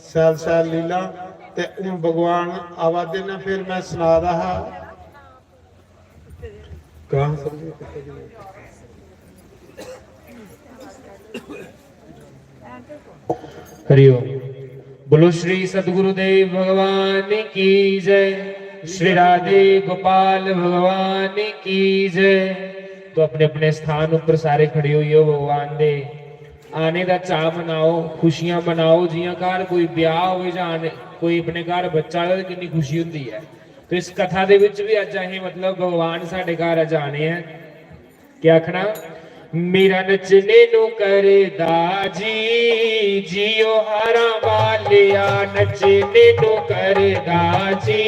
सैल सैल लीलां। ते हून भगवान आवा दे न, फिर मैं सना दा हा। कहाँ से? हरिओम। बोलो श्री सतगुरुदेव भगवान की जय, श्री राधे गोपाल भगवान की जय। तो अपने अपने स्थान उप्पर सारे खड़े होई जाओ, भगवान दे आने दा चाऽ मनाओ, खुशियां मनाओ। जियां घर कोई ब्याह होवे जां आने, कोई अपने घर बच्चा होवे, किन्नी खुशी होंदी ऐ। तो इस कथा दे विच भी अज्ज असें, मतलब, भगवान साढ़े घर अज्ज आने ऐ। क्या आखना? मेरा नचने नू करदा जी, जियो हारां वालिया, नचने नू करदा जी,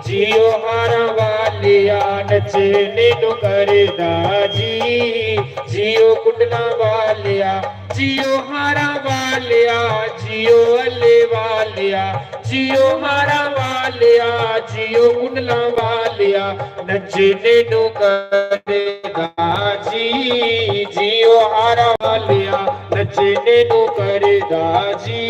जियो हारां वालिया, नचने नू करदा जी, जियो कुंडलां वालिया, जियो हारां वालिया, जियो अल्ले वालिया, जियो हारां वालिया, जियो कुंडलां वालिया, नचने नू करदा जी, जियो हारां वालिया, नचने नू करदा जी,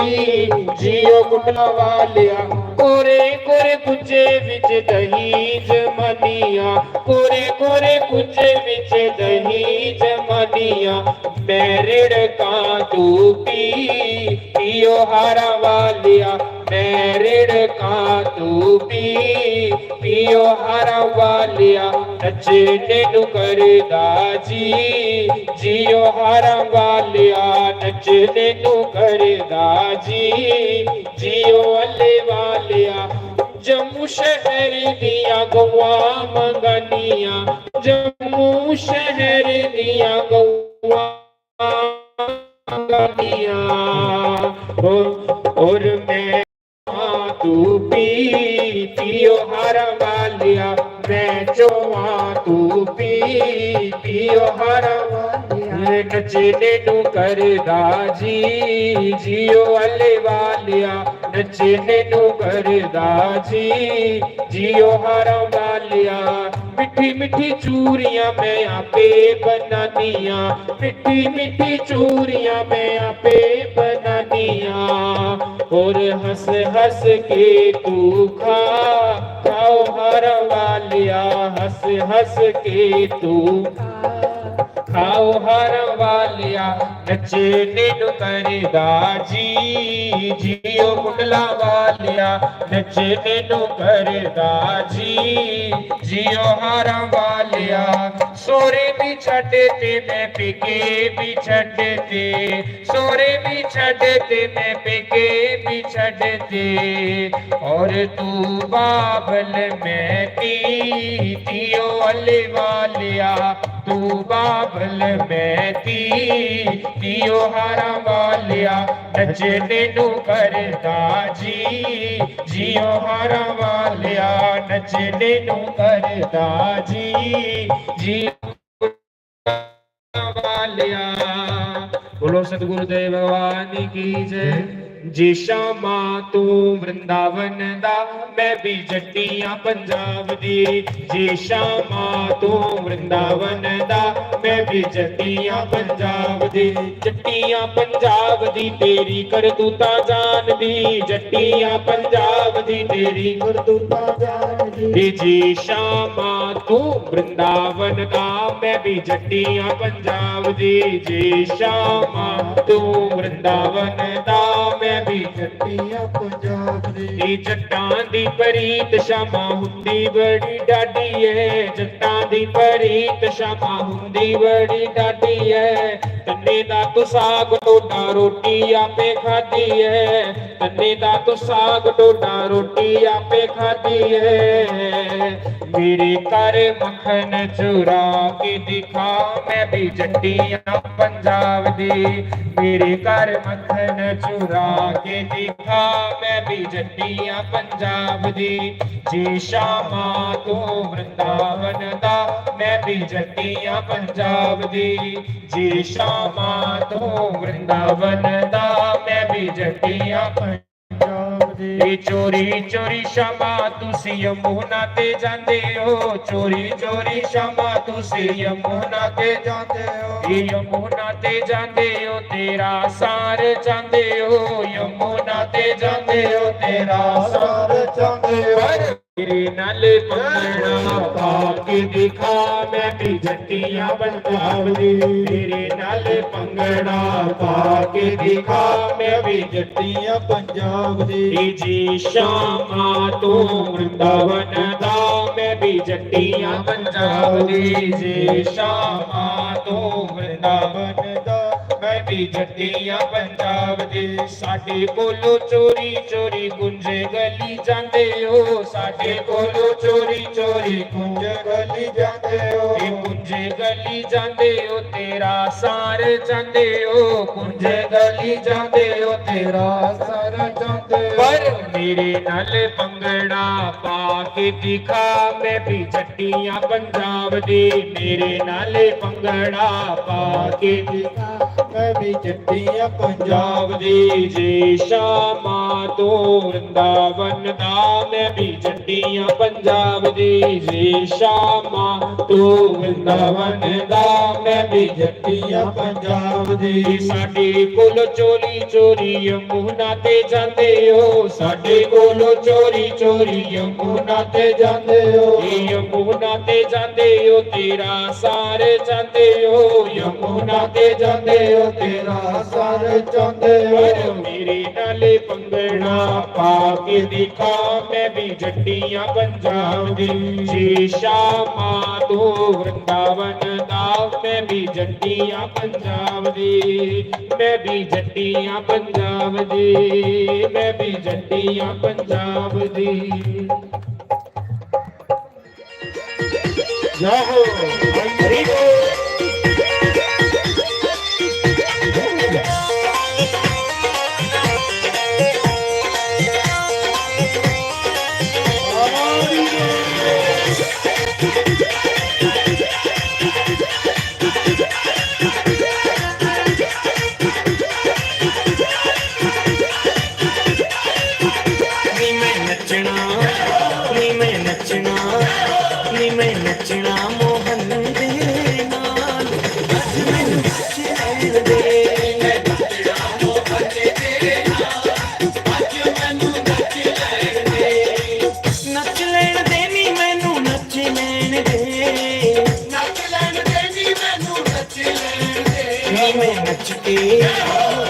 जियो कुंडलां वालिया। कोरे कोरे कुचे विच दही जमानिया, कोरे कोरे कुचे विच दही जमानिया, मैं रिड़कां तू पी, पियो हारां वालिया, मैं रिड़कां तू पी, पियो हारां वालिया, नचने नू करदा जी, जियो हारां वालिया, नचने नू करदा जी, जियो अल्ले वालिया। जम्मू शहर दियां गवां मंगानियां, जम्मू शहर दियां गवां मंगानियां। और, और मैं तू पी, पियो हारां वालिया, मैं चोवां तू पी, पियो हारां वालिया। नचने नू करदा जी, जियो अल्ले वालिया, नचने नू करदा जी, जियो हारां वालिया। मिट्ठी मिट्ठी चूरियां मैं आपे बनानियां, मिट्ठी मिट्ठी चूरियां मैं आपे बनानियां। और हंस हंस के तू खा, खाओ हारां वालिया, हंस हंस के तू खा, खाओ हारां वालिया, नचने नू करदा जी, जियो कुंडलां वालिया, नचने नू करदा जी, जियो हारां वालिया। सोरे भी छड्ड ते मैं पेके भी छड्ड ते, सोरे भी छड्ड ते मैं पेके भी छड्ड ते, और तू बाबल मैं धी, जियो अल्ले वालिया, तू बाबल मैं धी, जियो हारां वालिया, नचने नू करदा जी, जियो हारां वालिया, नचने नू करदा जी, जियो वालिया। बोलो सतगुरुदेव भगवान की जय। जे श्यामा तू वृंदावन दा, मैं भी जट्टियां पंजाब दी। जे श्यामा तू वृंदावन दा, मैं भी जट्टियां पंजाब दी। जट्टियां पंजाब दी तेरी करतूतां जानदी, जट्टियां पंजाब दी तेरी करतूतां जानदी। जे श्यामा तू वृंदावन दा, मैं भी जट्टियां पंजाब दी। जे श्यामा तू वृंदावन दा, मैं भी जट्टियां पंजाब दी। नी जट्टां दी परीत श्यामा हुंदी बड़ी डाडी ऐ, जट्टां दी परीत श्यामा हुंदी बड़ी डाडी ऐ। तन्ने दा तू साग ढोडा रोटी आपे खादी ऐ, तन्ने दा तू साग ढोडा रोटी आपे खादी ऐ। मेरे घर मक्खन चुरा के दिखा, मैं भी जट्टियां पंजाब दी। मेरे घर मक्खन चुरा के दिखा, मैं भी जट्टियां पंजाब दी। जे श्यामा तू वृंदावन दा, मैं भी जट्टियां पंजाब दी। जे श्यामा शामा तू वृंदावन दा, मैं भी जट्टियां पंजाब दी। ए चोरी चोरी शामा तुसी यमुना ते जांदे हो, चोरी चोरी शामा तुसी यमुना ते जांदे हो। ए यमुना ते जांदे हो, तेरा सार चांदे हो, यमुना ते जांदे हो, तेरा सार चांदे हो। पर मेरे नाल पंगड़ा पा के दिखा, मैं भी जट्टियां पंजाब दी। मेरे नाल पंगड़ा पा के दिखा, मैं भी जट्टियां पंजाब दी। ए जी शामा तू वृंदावन दा, मैं भी जट्टियां पंजाब दी। जी शामा तू वृंदावन दा, मैं भी जट्टियां पंजाब दी। साडे कोलों चोरी चोरी कुंजे गली जांदे हो, साडे कोलों चोरी चोरी कुंजे गली जांदे हो। ए कुंजे गली जांदे हो, तेरा सार चांदे हो, कुंजे गली जांदे हो, तेरा सार चांदे हो। पर मेरे नाल पंगड़ा पा के दिखा, मैं भी जट्टियां पंजाब दी। मेरे नाल पंगड़ा पा के दिखा, मैं भी जट्टियां पंजाब दी। जी शामा तू वृंदावन दा, मैं भी जट्टियां पंजाब दी। जी शामा तू वृंदावन दा, मैं भी जट्टियां पंजाब दी। साडे कोलों चोरी चोरी यमुना ते जांदे हो, साडे कोलों चोरी चोरी यमुना ते जांदे हो। ए यमुना ते जांदे हो, तेरा सार चांदे हो, यमुना ते जांदे हो, तेरा सार चांदे हो। पर मेरे नाल पंगड़ा पा के दिखा, मैं भी जट्टियां पंजाब दी। जी शामा तू वृंदावन दा, मैं भी जट्टियां पंजाब दी। मैं भी जट्टियां पंजाब दी, मैं भी जट्टियां पंजाब दी। जय हो। हरि बोल। नी मैं नचना, नी मैं नचना, नी मैं नचना मोहन दे नाल। अज मैनू नच लैण दे। नच लैण दे नी मैनू, नच लैण दे। नच लैण दे नी मैनू, नच लैण दे। नी मैं नच के,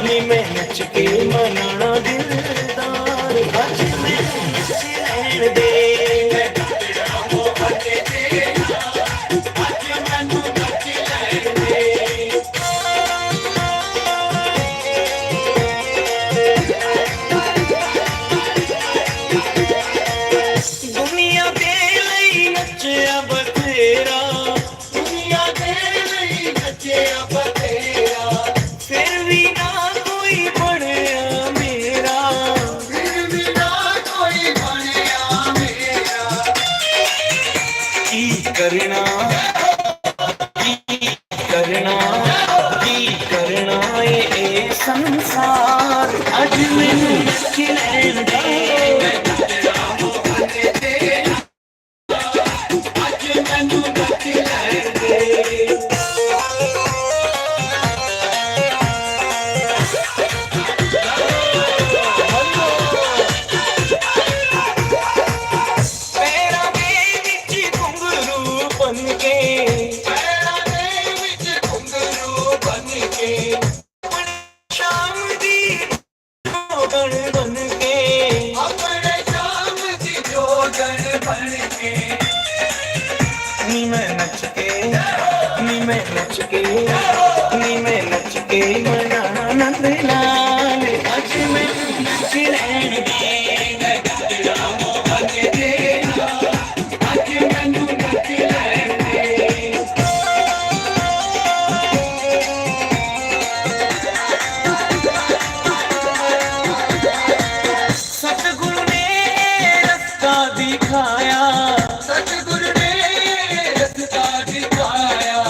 नी मैं नच के मनाना दिलदार। अज मैनू नच लैण दे। दुनिया दे लई नच्चेआ बथेरा, दुनिया दे लई नच्चेआ बथेरा, फिर भी ना कोई बनेआ मेरा, फिर भी ना कोई बनेआ मेरा। की करना, की करना, की करना ए, ए संसार। अज मैनू नच लैण दे। पैरां दे विच घुंघरू बन के, पैरां दे विच घुंघरू बन के, अपने शाम दी जोगण बन के, अपने शाम दी जोगण बन के। नी मैं नच के, नी मैं नच के, नी मैं नच के मनाना नंद लाल। अज मैं नच लैण दे। सतगुरु ने रस्ता दिखाया, सतगुरु ने रस्ता दिखाया।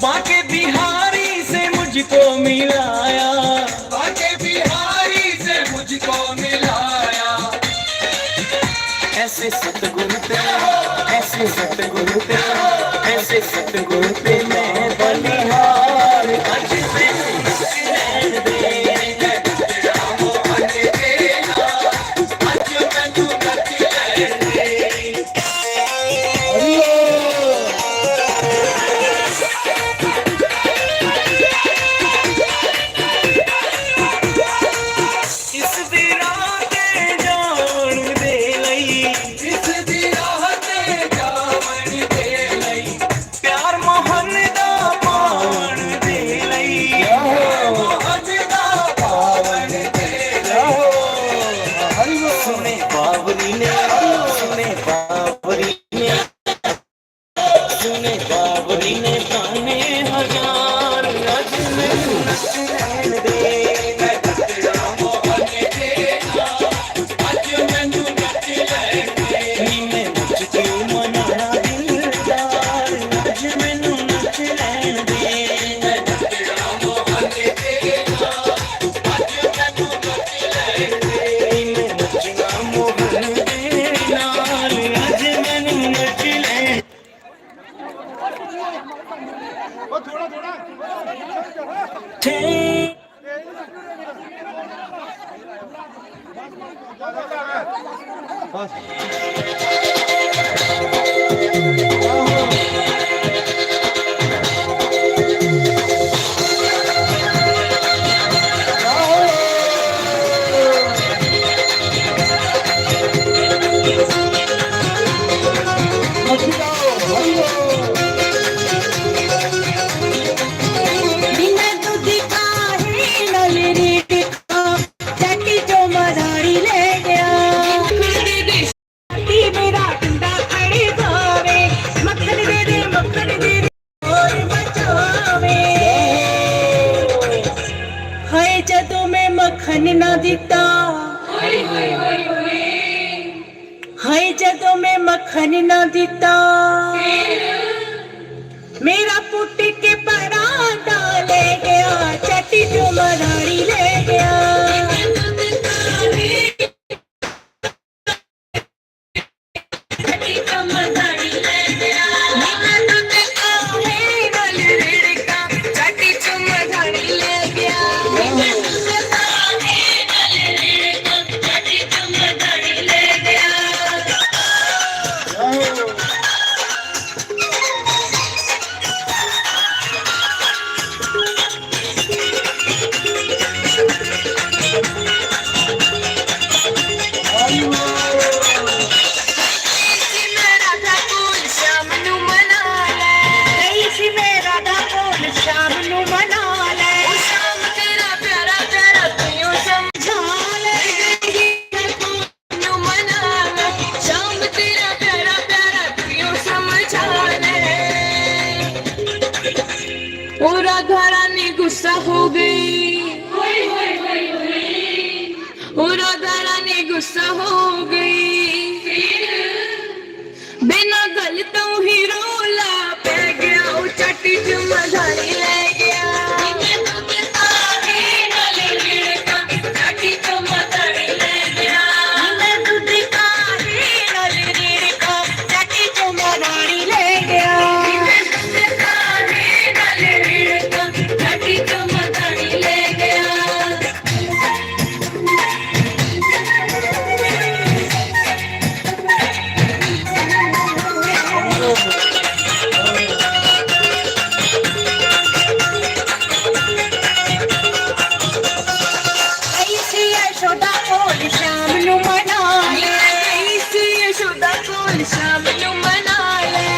बांके बिहारी से मुझको तुझको मिलाया। ऐसे सतगुरु ते, ऐसे सतगुरु ते, ऐसे सतगुरु ते मैं बलिहार। अज मैं नैन दे, मैं टुकड़ा मोहन दे, अज मैं तू नच ले। इस दी राह ते जावण दे लई, इस दी राह ते जावण दे लई, प्यार मोहन दा पावण दे लई, प्यार मोहन दा पावण दे लई। सुने बावरी ने, सुने बावरी ने, सुने बावरी ने ताने हजार, अज मैनू नच लैण दे, मैं टुकड़ा मोहन तेरा, अज मैनू नच लैण दे। नी मैं नच क्यों मनाना दिलदार, अज मैनू नच लैण दे, मैं टुकड़ा मोहन तेरा, अज मैनू नच लैण दे। नी मैं नचना मोहन दे नाल, अज मैनू नच लैण। बिना दूध का है नल रीठा, चाटी जो मदारी ले गया। मक्खन दे दे, चाटी मेरा टुंडा अड़े जावे। मक्खन दे दे, मक्खन दे दे, और बचावे। हाय जदों मैं मक्खन ना दिता, हाय जदों मैं मक्खन ना दिता, मेरा पुट के परांठा ले गया, चाटी जो मदारी ले गया। और राधा रानी गुस्सा हो गई, और राधा रानी गुस्सा हो गई। बिना गल तो ही रोला पै गया, ओ चाटी च मधारी ले गया। मैं दूध का है नल रिड़का, चाटी च मधारी ले गया। मैं दूध का है नल रिड़का, चाटी च मधारी ले गया। यशोदा कोल श्याम नु मना ले। यशोदा कोल श्याम नु मना ले।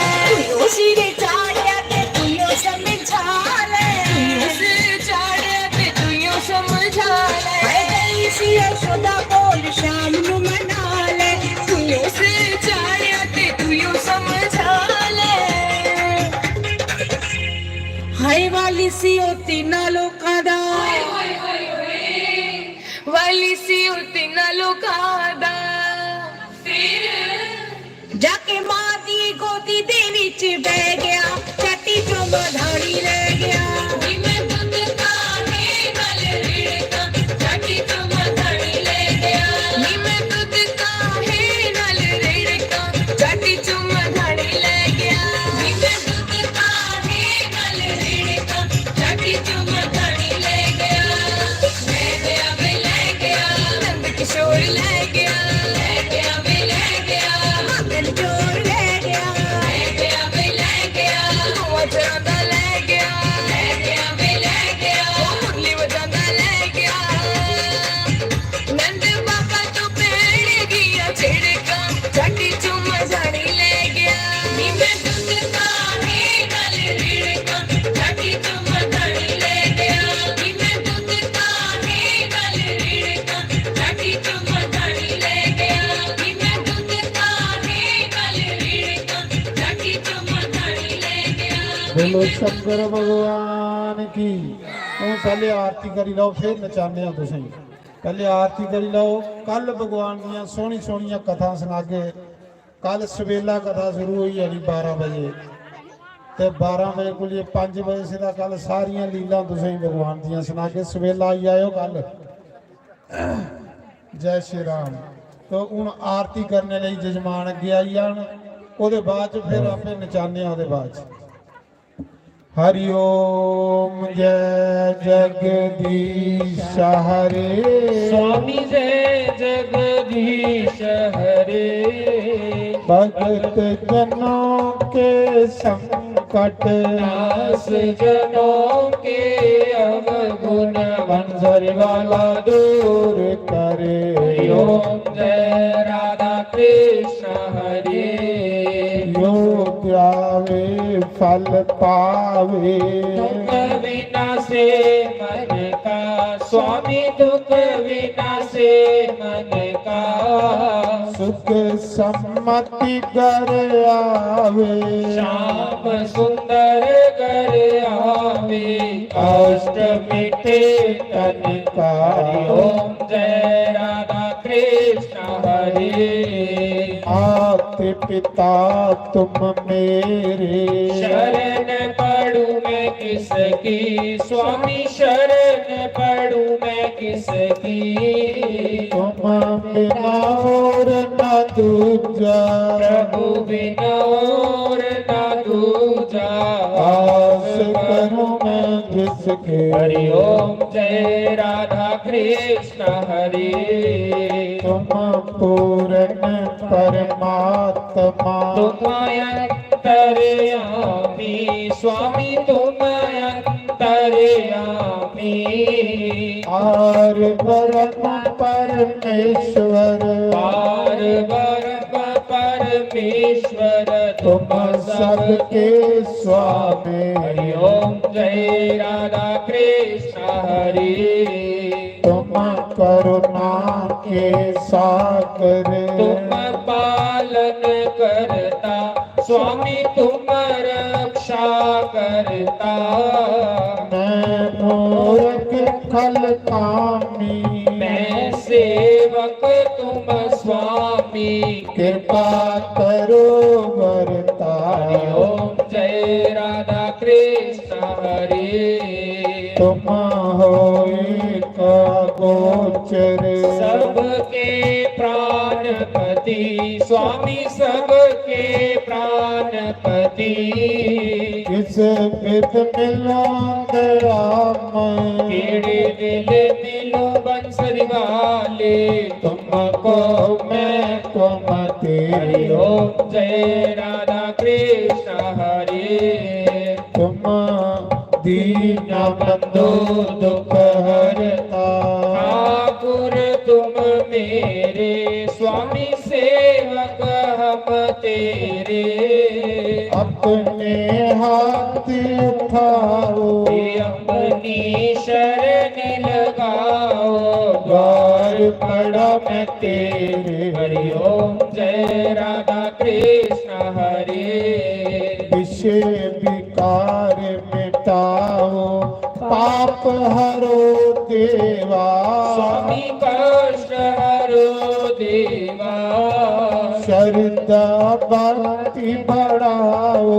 तू सिरे चाढ़िया ते तू समझा ले। सिरे चाढ़िया ते तू समझा ले। हाय गई सी यशोदा कोल श्याम नु मना ले। तू सिरे चाढ़िया ते तू समझा ले। हाय वाली सी ओ तीना लोकां दा। वाली सी ओ तीना लोकां दा। जाके मां दी गोदी दे विच बह गया, चाटी चो मधानी ले गया। मैं दुख का है गल रिड़का, चाटी चो मधानी ले बोलो शंकर भगवान की। हून पैह्ले आरती करी लैओ, फिर नचाने आं तुसेंगी। पैह्ले आरती करी लैओ, कल भगवान दियां सोह्नी सोह्नियां कथां सनागे। कल सवेला कथा शुरू होई जानी बारां बजे, ते बारां बजे कोला पंज बजे सिद्धा कल सारियां लीलां तुसेंगी भगवान दियां सनागे। सवेला आई जाएओ कल। जय श्री राम। तो हून आरती करने लेई जजमान अग्गें आई जान, ओह्दे बाद च फिर आपे नचाने आं। ओह्दे बाद च हरि ओम जय जगदीश हरे। स्वामी जय जगदीश हरे। भगत जनों के संकट नाश जनों के अवगुण मंजरी वाला दूर करे। हरि ओम जय राधा कृष्ण हरे। जो ध्यावे फल पावे। दुख विनाशे मन का स्वामी दुख विनाशे मन का। सुख सम्मति घर आवे। श्याम सुंदर घर आवे। कष्ट मिटे तन का। हरि ओम जय राधा कृष्ण हरे। मात पिता तुम मेरे। शरण पड़ू मैं किसकी स्वामी शरण पड़ू मैं किसकी। तुम बिना और न दूजा। प्रभु बिना और न दूजा। आस करूं मैं जिसके। हरि ओम जय राधा कृष्ण हरे। तुम पूर्ण परमात्मा। तुम अंतर्यामी स्वामी तुम अंतर्यामी। पार ब्रह्म परमेश्वर। पार ब्रह्म परमेश्वर तुम सबके स्वामी। हरि ओम जय राधा कृष्ण हरे। तुम करुणा के सागर। तुम पालन करता स्वामी तुम रक्षा करता। मैं मूर्ख खल कामी। मैं सेवक तुम स्वामी। कृपा करो वरता। हरि ओम जय राधा कृष्ण हरे। तुम हो एक गोचर। सबके प्राणपति स्वामी सबके प्राणपति। किस विध मिलां दया मैं। केड़े विध मिलो बंसरी वाले। तुमको मैं कुमति। हरि ओम जय राधा कृष्ण हरे। तुम दीन बंधु दुख हरता। ठाकुर तुम मेरे स्वामी सेवक हम तेरे। अपने हाथ उठाओ। ये अपनी शरण लगाओ। द्वार पड़ा मैं तेरे। हरि ओम जय राधा कृष्ण हरे। विषय विकार मिटाओ। पाप हरो देवा। स्वामी कष्ट हरो देवा। श्रद्धा भक्ति बढ़ाओ।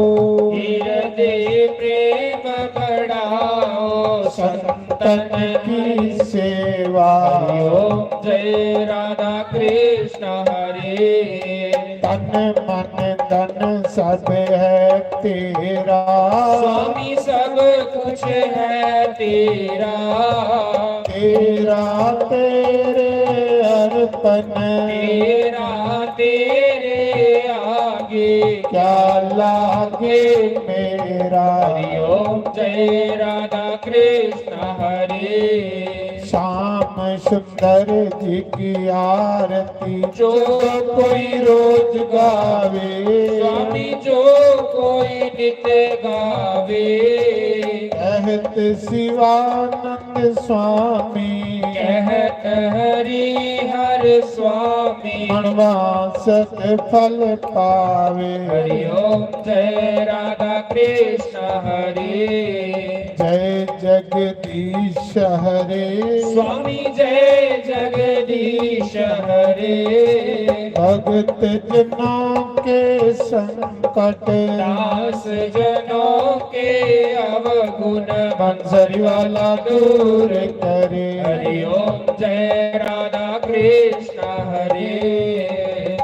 हृदय प्रेम बढ़ाओ। संतन की सेवा। हरि ओम जय राधा कृष्ण हरे। तन मन धन सब है तेरा। स्वामी सब कुछ है तेरा। तेरा तेरे अर्पण। तेरा तेरे आगे। क्या लागे मेरा। हरि ओम जय राधा कृष्ण हरे। श्याम सुंदर जी की आरती जो कोई रोज गावे। स्वामी जो कोई नित गावे। कहत शिवानंद स्वामी। कहत हरि हर स्वामी। मनवांछित फल पावे। हरि ओम जय राधा कृष्ण हरे। जय जगदीश हरे। स्वामी जय जगदीश हरे। भगत जनों के संकट। दास जनों के अवगुण। मंजरी वाला दूर करे। हरि ओम जय राधा कृष्ण हरे।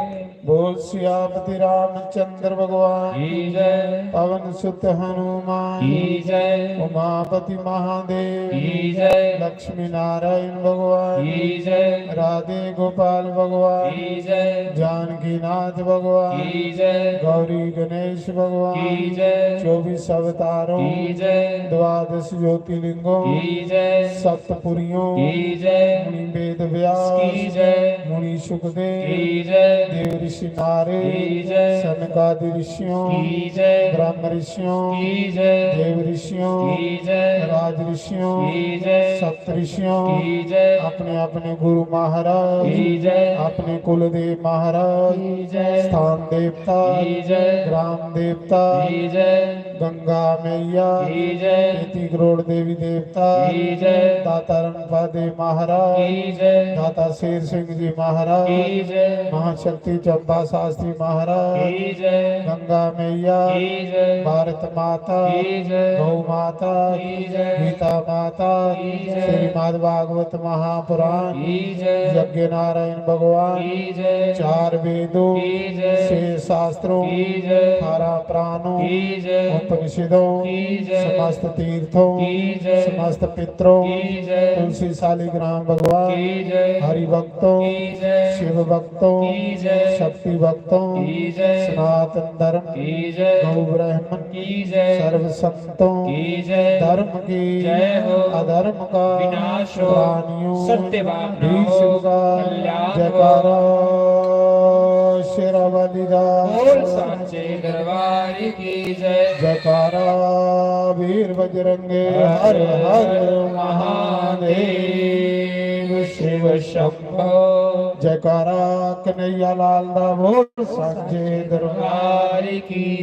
बोल सियापति रामचंद्र भगवान की जय। पवन सुत हनुमान की जय। उमापति महादेव की जय। लक्ष्मी नारायण भगवान की जय। राधे गोपाल भगवान की जय। जानकीनाथ भगवान की जय। गौरी गणेश भगवान की जय। चौबीस अवतारों की जय। द्वादश ज्योतिर्लिंगों की जय। सप्तपुरियों की जय। मुनि वेद व्यास की जय। मुनि सुखदेव की जय। देव ऋषि नारद की जय। सनकादि ऋषियों की जय। ब्रह्म ऋषियों की जय। देव ऋषियों की जय। राज ऋषियों की जय। सप्त ऋषियों की जय। अपने अपने गुरु महाराज की जय। अपने कुलदेव महाराज की जय। स्थान देवता की जय। ग्राम देवता की जय। गंगा मैया की जय। तेती करोड़ देवी देवता की जय। दाता रणपा देव महाराज की जय। दाता शेर सिंह जी महाराज की जय। महाशक्ति चंपा शास्त्री महाराज की जय। गंगा मैया की जय। भारत माता की जय। गौ माता की जय। गीता माता की जय। श्रीमद् भागवत महापुराण की जय। यज्ञ नारायण भगवान की जय। चार वेदों की जय। छह शास्त्रों की जय। अठारह पुराणों की जय। उपनिषदों की जय। समस्त तीर्थों की जय। समस्त पितरों की जय। तुलसी शालिग्राम भगवान की जय। हरि भक्तों की जय। शिव भक्तों की जय। शक्ति भक्तों की जय। सनातन धर्म की जय। गौ ब्राह्मण की जय। सर्व संतों की जय। धर्म की जय हो। अधर्म का विनाश हो। प्राणियों सत्य भावना हो। विश्व का कल्याण हो। जयकारा शेरावाली दा बोल सांचे दरबार की जय। जयकारा वीर बजरंगे हर हर महादेव शिव शंभो जयकारा कन्हैया लाल दा बोल सांचे दरबार दरबार की